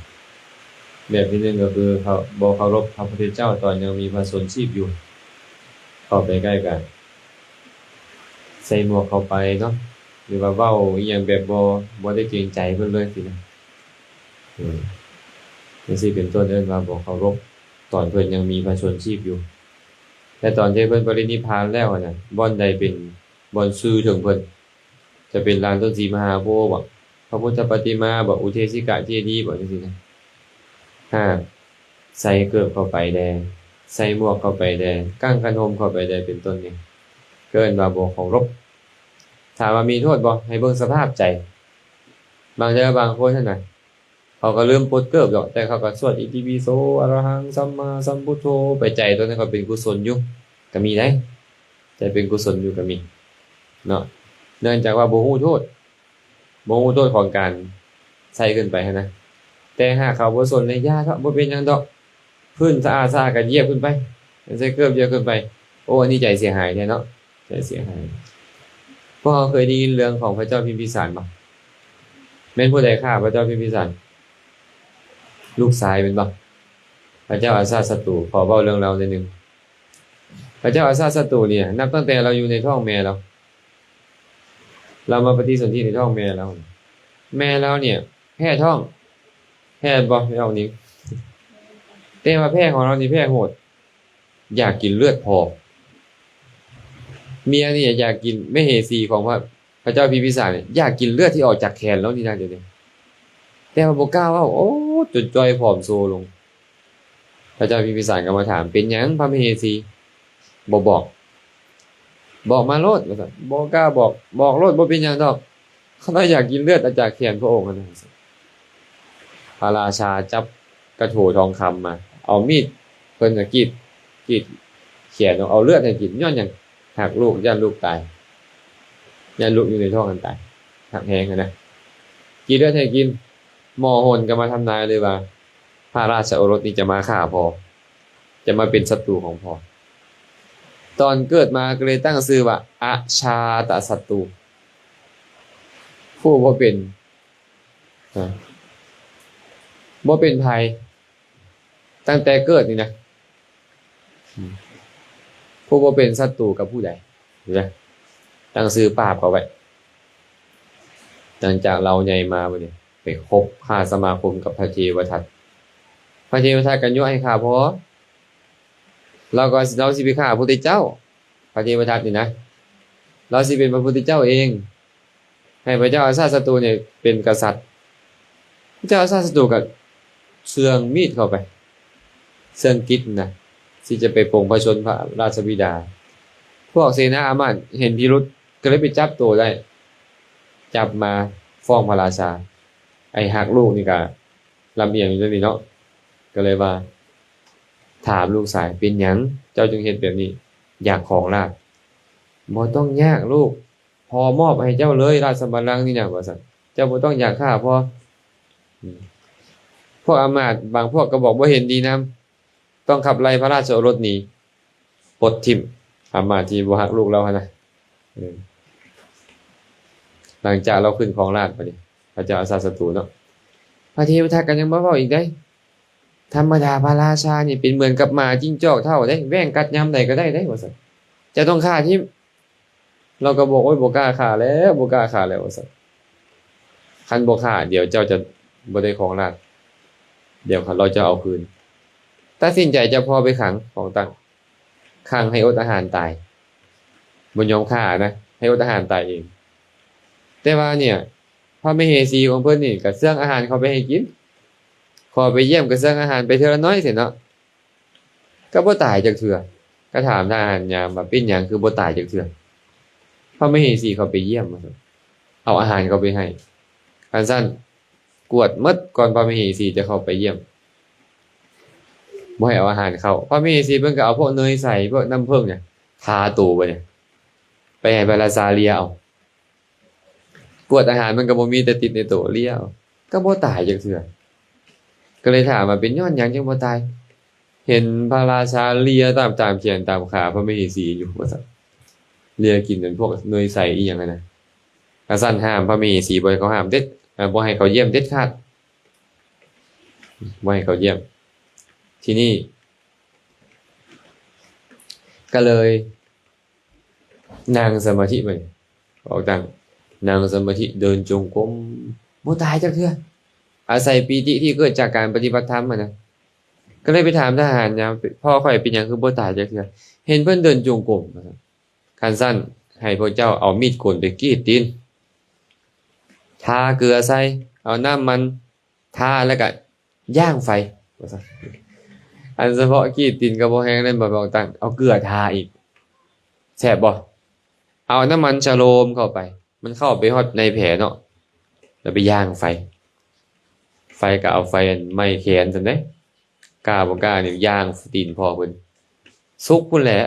ແບບທີໜຶ່ງກໍຄືເຂົາບໍ່ເຄົາລົບພະພຸດທະເຈົ້າຕອນຍັງມີພະຊົນຊີບຢູ່, ເຂົ້າໄປໃກ້ກໍໃສ່ໝວກເຂົ້າໄປເນາະ ຫຼືວ່າເວົ້າອີ່ຫຍັງແບບບໍ່ ບໍ່ໄດ້ເກງໃຈເພິ່ນເລີຍຊີ້ນະ. ເອີ ຈັ່ງຊີ້ເປັນຕົ້ນ ເອີ້ນວ່າບໍ່ເຄົາລົບ ຕອນເພິ່ນຍັງມີພະຊົນຊີບຢູ່. ແຕ່ຕອນທີ່ເພິ່ນປະລິນິບພານແລ້ວຫັ້ນນະ ບ່ອນໃດເປັນບ່ອນຊື່ເຖິງເພິ່ນ? ຈະເປັນລານຕົ້ນສີມະຫາໂພບໍ? ພະພຸດທະປະຕິມາບໍ? ອຸເທສິກະເຈດີບໍ? ຈັ່ງຊີ້ນະ. ຫາກໃສ່ເກີບເຂົ້າໄປແດ່, ໃສ່ໝວກເຂົ້າໄປແດ່, ກາງຄັນຫົ່ມເຂົ້າໄປແດ່ ເປັນຕົ້ນນີ້ ເອີ້ນວ່າບໍ່ເຄົາລົບ. ຖາມວ່າມີໂທດບໍ່? ໃຫ້ເບິ່ງສະພາບໃຈ. ບາງເທື່ອບາງຄົນຫັ້ນນະ ເຂົາກໍລືມປົດເກີບດອກ, ແຕ່ເຂົາກໍສວດອິຕິປິໂສ ອະລະຫັງ ສຳມາສຳພຸດໂທ ໄປໃຈຕົວນັ້ນກໍເປັນກຸສົນຢູ່ ກໍມີໄດ໋, ໃຈເປັນກຸສົນຢູ່ກໍມີເນາະ. ເນື່ອງຈາກວ່າບໍ່ຮູ້ໂທດ, ບໍ່ຮູ້ໂທດຂອງການໃສ່ຂຶ້ນໄປຫັ້ນນະ. ແຕ່ຫາກເຂົາບໍ່ສົນເລີຍ, ຢ່າເທາະ, ບໍ່ເປັນຫຍັງດອກ. ພື້ນສະອາດສະອາດກໍຢຽບຂຶ້ນໄປ, ໃສ່ເກີບຢຽບຂຶ້ນໄປ. ໂອ້ ອັນນີ້ໃຈເສຍຫາຍແທ້ເນາະ, ໃຈເສຍຫາຍ. ພວກເຮົາເຄີຍໄດ້ຍິນເລື່ອງຂອງພະເຈົ້າພິມພິສານບໍ່? ແມ່ນຜູ້ໃດຂ້າພະເຈົ້າພິມພິສານ? ລູກຊາຍແມ່ນບໍ່? ພະເຈົ້າອາຊາດສັດຕູ, ຂໍເວົ້າເລື່ອງລາວໜ້ອຍໜຶ່ງ. ພະເຈົ້າອາຊາດສັດຕູນີ້ ນັບຕັ້ງແຕ່ລາວຢູ່ໃນທ້ອງແມ່ລາວ, ລາວມາປະຕິສົນທິໃນທ້ອງແມ່ລາວ. ແມ່ລາວນີ້ແພ້ທ້ອງ, ແພ້ບໍ່? ແມ່ອອກນີ້. ແຕ່ວ່າແພ້ຂອງລາວນີ້ແພ້ໂຫດ, ຢາກກິນເລືອດພໍ່. ເມຍນີ້ຢາກກິນ, ມະເຫສີຂອງພະ ພະເຈົ້າພິມພິສານນີ້ ຢາກກິນເລືອດທີ່ອອກຈາກແຂນລາວນີ້ນະ ດຽວນີ້. ແຕ່ວ່າບໍ່ກ້າເວົ້າ, ໂອ້ ຈົນຈ່ອຍຜອມໂຊລົງ. ພະເຈົ້າພິມພິສານກໍມາຖາມ ເປັນຫຍັງພະມະເຫສີບໍ່ບອກ? ບອກມາໂລດ ວ່າຊັ້ນ. ບໍ່ກ້າບອກ. ບອກໂລດ ບໍ່ເປັນຫຍັງດອກ. ຂ້ານ້ອຍຢາກກິນເລືອດອາຈາກແຂນພະອົງຫັ້ນນະ. ພະລາຊາຈັບກະໂຖທອງຄຳມາ ເອົາມີດເພິ່ນນະກຣີດ ກຣີດແຂນ ເອົາເລືອດໃຫ້ກິນ. ຍ້ອນຫຍັງ? ຮັກລູກ ຢ້ານລູກຕາຍ ຢ້ານລູກຢູ່ໃນທ້ອງຫັ້ນຕາຍ ຮັກແຮງຫັ້ນນະ. ກຣີດເລືອດໃຫ້ກິນ. ໝໍໂຫນກໍມາທຳນາຍເລີຍວ່າ ພະລາຊະໂອລົດນີ້ຈະມາຂ້າພໍ່ ຈະມາເປັນສັດຕູຂອງພໍ່. ຕອນເກີດມາກໍເລີຍຕັ້ງຊື່ວ່າ ອະຊາຕະສັດຕູ ຜູ້ບໍ່ເປັນ ຮະ ບໍ່ເປັນໄພ ຕັ້ງແຕ່ເກີດນີ້ນະ ອືມ ຜູ້ບໍ່ເປັນສັດຕູກັບຜູ້ໃດ ເຫັນບໍ່? ຕັ້ງຊື່ປາບເຂົາໄວ້. ຫຼັງຈາກລາວໃຫຍ່ມາບັດນີ້ ໄປຄົບຄ້າສະມາຄົມກັບພະເທວະທັດ ພະເທວະທັດກໍຍົວະໃຫ້ຂ້າພໍ່ ລາວກໍ ລາວຊິໄປຂ້າພະພຸດທະເຈົ້າ. ພະເທວະທັດນີ້ນະ ລາວຊິເປັນພະພຸດທະເຈົ້າເອງ ໃຫ້ພະເຈົ້າອາຊາດສັດຕູນີ້ເປັນກະສັດ. ພະເຈົ້າອາຊາດສັດຕູກໍເຊື່ອງມີດເຂົ້າໄປ ເຊື່ອງກິດນະ ທີ່ຈະໄປປົງພະຊົນພະລາຊະບິດາ. ພວກເສນາອາມາດເຫັນພິລຸດ ກໍເລີຍໄປຈັບໂຕໄດ້ ຈັບມາຟ້ອງພະລາຊາ. ໄອ້ຮັກລູກນີ້ກໍລຳອຽງຢູ່ເດ້ນີ້ເນາະ ກໍເລີຍວ່າ ຖາມລູກຊາຍ ເປັນຫຍັງເຈົ້າຈຶ່ງເຮັດແບບນີ້? ຢາກຄອງລາດ? ບໍ່ຕ້ອງຍາກລູກ ພໍ່ມອບໃຫ້ເຈົ້າເລີຍ ລາຊະບັນລັງນີ້ນະ ວ່າຊັ້ນ. ເຈົ້າບໍ່ຕ້ອງຢາກຂ້າພໍ່. ອືມ ພວກອາມາດບາງພວກກໍບອກບໍ່ເຫັນດີນຳ ຕ້ອງຂັບໄລ່ພະລາຊະໂອລົດໜີ ປົດຖິ້ມ ອາມາດທີ່ບໍ່ຮັກລູກລາວຫັ້ນນະ. ເອີ ຫຼັງຈາກລາວຂຶ້ນຄອງລາດບັດນີ້ ພະເຈົ້າອາຊາດສັດຕູເນາະ ພະເທວະທັດກໍຍັງມາເວົ້າອີກໄດ໋ ທຳມະດາພະລາຊານີ້ເປັນເໝືອນກັບໝາຈິ້ງຈອກເຖົ້າເດ້ ແຫວ່ງກັດຍາມໃດກໍໄດ້ເດ້ ວ່າຊັ້ນ. ເຈົ້າຕ້ອງຂ້າຖິ້ມ. ລາວກໍບອກ ໂອ້ຍ ບໍ່ກ້າຂ້າແລ້ວ ບໍ່ກ້າຂ້າແລ້ວ ວ່າຊັ້ນ. ຄັນບໍ່ຂ້າ ດຽວເຈົ້າຈະບໍ່ໄດ້ຄອງລາດ ດຽວເຂົາ ລາວຈະເອົາຄືນ. ຕັດສິນໃຈຈັບພໍ່ໄປຂັງ ພະອົງຕັ້ງ ຂັງໃຫ້ອົດອາຫານຕາຍ ບໍ່ຍອມຂ້ານະ ໃຫ້ອົດອາຫານຕາຍເອງ. ແຕ່ວ່າເນ່ຍ ພະມະເຫສີຂອງເພິ່ນນີ້ກໍເຊື່ອງອາຫານເຂົ້າໄປໃຫ້ກິນ ຂໍໄປຢ້ຽມກໍເຊື່ອງອາຫານໄປເທື່ອລະໜ້ອຍຊີ້ເນາະ ກໍບໍ່ຕາຍຈັກເທື່ອ. ກໍຖາມທະຫານຍາມວ່າ ເປັນຫຍັງຄືບໍ່ຕາຍຈັກເທື່ອ? ພະມະເຫສີເຂົ້າໄປຢ້ຽມ ວ່າຊັ້ນ ເອົາອາຫານເຂົ້າໄປໃຫ້. ຄັນຊັ້ນ ກວດໝົດກ່ອນພະມະເຫສີຈະເຂົ້າໄປຢ້ຽມ ບໍ່ໃຫ້ເອົາອາຫານເຂົ້າ. ພະມະເຫສີເພິ່ນກໍເອົາພວກເນີຍໃສ ພວກນ້ຳເຜິ້ງນີ້ ທາໂຕບັດນີ້ ໄປໃຫ້ພະລາຊາເລຍເອົາ. ກວດອາຫານມັນກໍບໍ່ມີ ແຕ່ຕິດໃນໂຕ ເລຍເອົາ ກໍບໍ່ຕາຍຈັກເທື່ອ. ກໍເລີຍຖາມວ່າ ເປັນຍ້ອນຫຍັງຈຶ່ງບໍ່ຕາຍ? ເຫັນພະລາຊາເລຍຕາມ ຕາມແຂນຕາມຂາພະມະເຫສີຢູ່ ວ່າຊັ້ນ. ເລຍກິນເປັນພວກເນີຍໃສອີ່ຫຍັງຫັ້ນນະ. ກະສັ່ນຫ້າມພະມະເຫສີ ບໍ່ໃຫ້ເຂົາຫ້າມເດັດ ເອີ ບໍ່ໃຫ້ເຂົາຢ້ຽມເດັດຂາດ ບໍ່ໃຫ້ເຂົາຢ້ຽມ. ທີນີ້ກະເລີຍນັ່ງສະມາທິ ບັດນີ້ອອກຕັ້ງ ນັ່ງສະມາທິ ເດີນຈົງກົມ ບໍ່ຕາຍຈັກເທື່ອ. ອາໄສປີຕິທີ່ເກີດຈາກການປະຕິບັດທຳຫັ້ນນະ. ກໍເລີຍໄປຖາມທະຫານຍາມ ພໍ່ຂ້ອຍເປັນຫຍັງຄືບໍ່ຕາຍຈັກເທື່ອ? ເຫັນເພິ່ນເດີນຈົງກົມ. ຄັນຊັ້ນ ໃຫ້ພວກເຈົ້າເອົາມີດໂກນໄປກຣີດຕີນ ທາເກືອໃສ່ ເອົານ້ຳມັນທາ ແລ້ວກະຍ່າງໄຟ ວ່າຊັ້ນ. ອັນສະເພາະກຣີດຕີນກໍບໍ່ແຮງແລ້ວ ບໍ່ຕ້ອງຕັ້ງ ເອົາເກືອທາອີກ ແຊບບໍ່? ເອົານ້ຳມັນຊະໂລມເຂົ້າໄປ ມັນເຂົ້າໄປຮອດໃນແຜເນາະ ແລ້ວໄປຍ່າງໄຟ ໄຟກໍເອົາໄຟອັນໄໝ້ແຂນຊັ້ນເດ້ ກ້າບໍ່ກ້ານີ້ຍ່າງຕີນພໍ່ເພິ່ນ ສຸກພຸ້ນແຫຼະ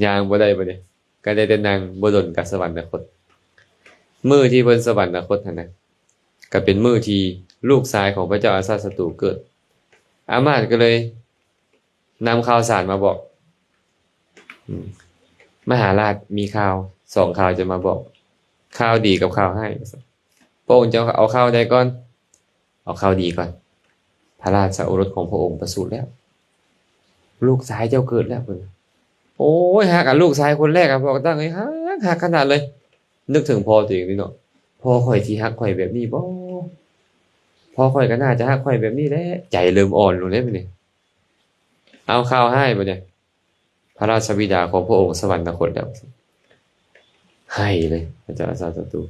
ຍ່າງບໍ່ໄດ້ບັດນີ້ ກໍໄດ້ແຕ່ນັ່ງ ບໍ່ດົນກໍສະຫວັນນະຄົດ. ມື້ທີ່ເພິ່ນສະຫວັນນະຄົດຫັ້ນນະ ກໍເປັນມື້ທີ່ລູກຊາຍຂອງພະເຈົ້າອາຊາດສັດຕູເກີດ. ອາມາດກໍເລີຍ ນຳຂ່າວສານມາບອກ ອືມ ມະຫາລາດມີຂ່າວສອງຂ່າວຈະມາບອກ ຂ່າວດີກັບຂ່າວຮ້າຍ. ພະອົງເຈົ້າເອົາຂ່າວໃດກ່ອນ? ເອົາຂ່າວດີກ່ອນ ພະລາຊະໂອລົດຂອງພະອົງປະສູດແລ້ວ ລູກຊາຍເຈົ້າເກີດແລ້ວ. ເພິ່ນ ໂອ້ຍ ຮັກ ອາ ລູກຊາຍຄົນແລກອະ ພະອົງຕັ້ງເອີຍ ຮັກ ຮັກຂະໜາດເລີຍ. ນຶກເຖິງພໍ່ຕົວເອງເລີຍເນາະ ພໍ່ຂ້ອຍຊິຮັກຂ້ອຍແບບນີ້ບໍ່? ພໍ່ຂ້ອຍກໍໜ້າຈະຮັກຂ້ອຍແບບນີ້ແຫຼະ. ໃຈເລີ່ມອ່ອນລົງເດ້ບັດນີ້. ເອົາຂ່າວຮ້າຍບັດນີ້ ພະລາຊະບິດາຂອງພະອົງສະຫວັນນະຄົດແລ້ວ ໄຫ້ເລີຍ ພະເຈົ້າອາຊາດສັດຕູ.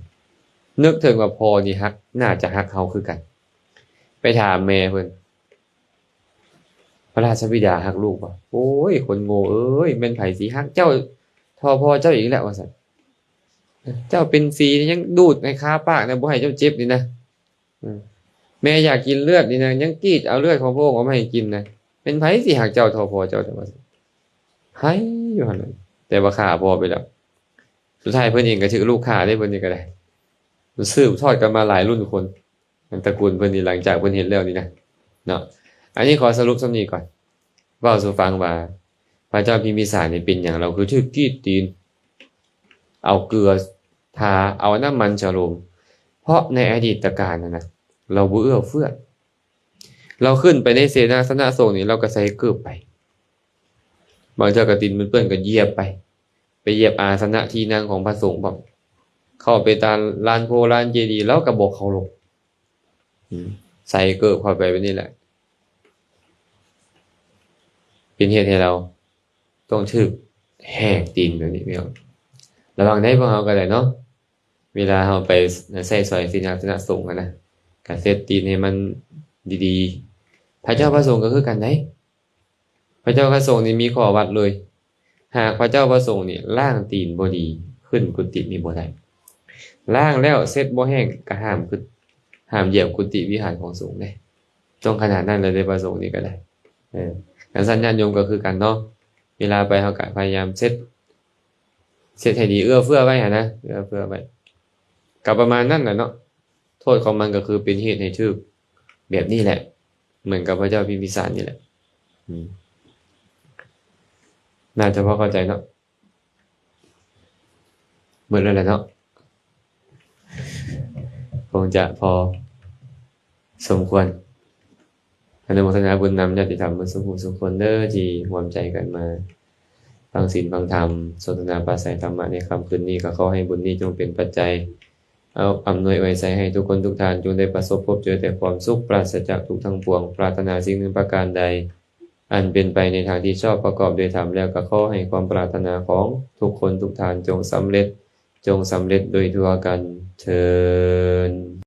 ນຶກເຖິງວ່າພໍ່ນີ້ຮັກ ໜ້າຈະຮັກເຮົາຄືກັນ. ໄປຖາມແມ່ເພິ່ນ ພະລາຊະບິດາຮັກລູກບໍ່? ໂອ້ຍ ຄົນໂງ່ເອີຍ ແມ່ນໃຜຊິຮັກເຈົ້າທໍ່ພໍ່ເຈົ້າອີກແລ້ວວ່າຊັ້ນ. ເຈົ້າເປັນສີຍັງດູດໃຫ້ຄາປາກນະ ບໍ່ໃຫ້ເຈົ້າເຈັບນີ້ນະ. ອືມ ແມ່ຢາກກິນເລືອດນີ້ນະ ຍັງກຣີດເອົາເລືອດຂອງພະອົງອອກມາໃຫ້ກິນນະ. ແມ່ນໃຜຊິຮັກເຈົ້າທໍ່ພໍ່ເຈົ້າແທ້ວ່າຊັ້ນ. ໄຫ້ຢູ່ຫັ້ນນະ ແຕ່ວ່າຂ້າພໍ່ໄປແລ້ວ. ສຸດທ້າຍເພິ່ນເອງກໍຖືກລູກຂ້າເດ້ ເພິ່ນນີ້ກໍໄດ້. ມັນສືບທອດກັນມາຫຼາຍລຸ້ນຄົນ ອັນຕະກູນເພິ່ນນີ້ ຫຼັງຈາກເພິ່ນເຮັດແລ້ວນີ້ນະ ເນາະ. ອັນນີ້ຂໍສະຫຼຸບສ່ຳນີ້ກ່ອນ ເວົ້າສູ່ຟັງວ່າ ພະເຈົ້າພິມພິສານນີ້ເປັນຫຍັງລາວຄືຖືກກຣີດຕີນ ເອົາເກືອທາ ເອົານ້ຳມັນສະໂລມ ເພາະໃນອະດີດຕະການນັ້ນນະ ລາວບໍ່ເອື້ອເຟື້ອ ລາວຂຶ້ນໄປໃນເສນາສະນະສົງນີ້ ລາວກໍໃສ່ເກີບໄປ ບາງເທື່ອກໍຕີນເປື້ອນໆກໍຢຽບໄປ ໄປຢຽບອາສະນະທີ່ນັ່ງຂອງພະສົງພ້ອມ ເຂົ້າໄປຕາມລານໂພລານເຈດີ ລາວກໍບໍ່ເຄົາລົບ ອືມ ໃສ່ເກີບເຂົ້າໄປແບບນີ້ແຫຼະ ເປັນເຫດໃຫ້ລາວຕ້ອງຖືກແຫກຕີນແບບນີ້ ພີ່ນ້ອງ. ລະວັງໄດ້ພວກເຮົາກໍໄດ້ເນາະ ເວລາເຮົາໄປໃຊ້ສອຍເສນາສະນະສົງຫັ້ນນະ ກໍເຊັດຕີນໃຫ້ມັນດີໆ. ພະເຈົ້າພະສົງກໍຄືກັນໄດ໋ ພະເຈົ້າພະສົງນີ້ມີຂໍ້ວັດເລີຍ ຫາກພະເຈົ້າພະສົງນີ້ລ້າງຕີນບໍ່ດີ ຂຶ້ນກຸຕິນີ້ບໍ່ໄດ້ ລ້າງແລ້ວເຊັດບໍ່ແຫ້ງກໍຫ້າມຂຶ້ນ ຫ້າມຢຽບກຸຕິວິຫານຂອງສົງເດ້. ຕ້ອງຂະໜາດນັ້ນເລີຍເດ້ ພະສົງນີ້ກໍໄດ້. ເອີ ຄັນຊັ້ນຍາດໂຍມກໍຄືກັນເນາະ ເວລາໄປເຮົາກໍພະຍາຍາມເຊັດ ເຊັດໃຫ້ດີ ເອື້ອເຟື້ອໄວ້ຫັ້ນນະ ເອື້ອເຟື້ອໄວ້ ກໍປະມານນັ້ນແຫຼະເນາະ. ໂທດຂອງມັນກໍຄືເປັນເຫດໃຫ້ຖືກແບບນີ້ແຫຼະ ເໝືອນກັບພະເຈົ້າພິມພິສານນີ້ແຫຼະ. ອືມ ໜ້າຈະພໍເຂົ້າໃຈເນາະ. ໝົດແລ້ວແຫຼະເນາະ ຄົງຈະພໍສົມຄວນ. ອະນຸໂມທະນາບຸນນຳຍາດຕິທຳໝົດສູ່ຜູ້ສູ່ຄົນເດີ ທີ່ຮ່ວມໃຈກັນມາຟັງສິນຟັງທຳ ສົນທະນາປາໄສທຳມະໃນຄ່ຳຄືນນີ້. ກໍຂໍໃຫ້ບຸນນີ້ຈົ່ງເປັນປັດໄຈ ເອົາ ອຳນວຍອວຍໄຊໃຫ້ທຸກຄົນທຸກທ່ານ ຈົ່ງໄດ້ປະສົບພົບເຈີແຕ່ຄວາມສຸກ ປາສະຈາກທຸກທັງປວງ. ປາດຖະໜາສິ່ງໜຶ່ງປະການໃດ ອັນເປັນໄປໃນທາງທີ່ຊອບປະກອບດ້ວຍທຳແລ້ວ ກໍຂໍໃຫ້ຄວາມປາດຖະໜາຂອງທຸກຄົນທຸກທ່ານ ຈົ່ງສຳເລັດ ຈົ່ງສຳເລັດໂດຍທົ່ວກັນເທີ້ນ.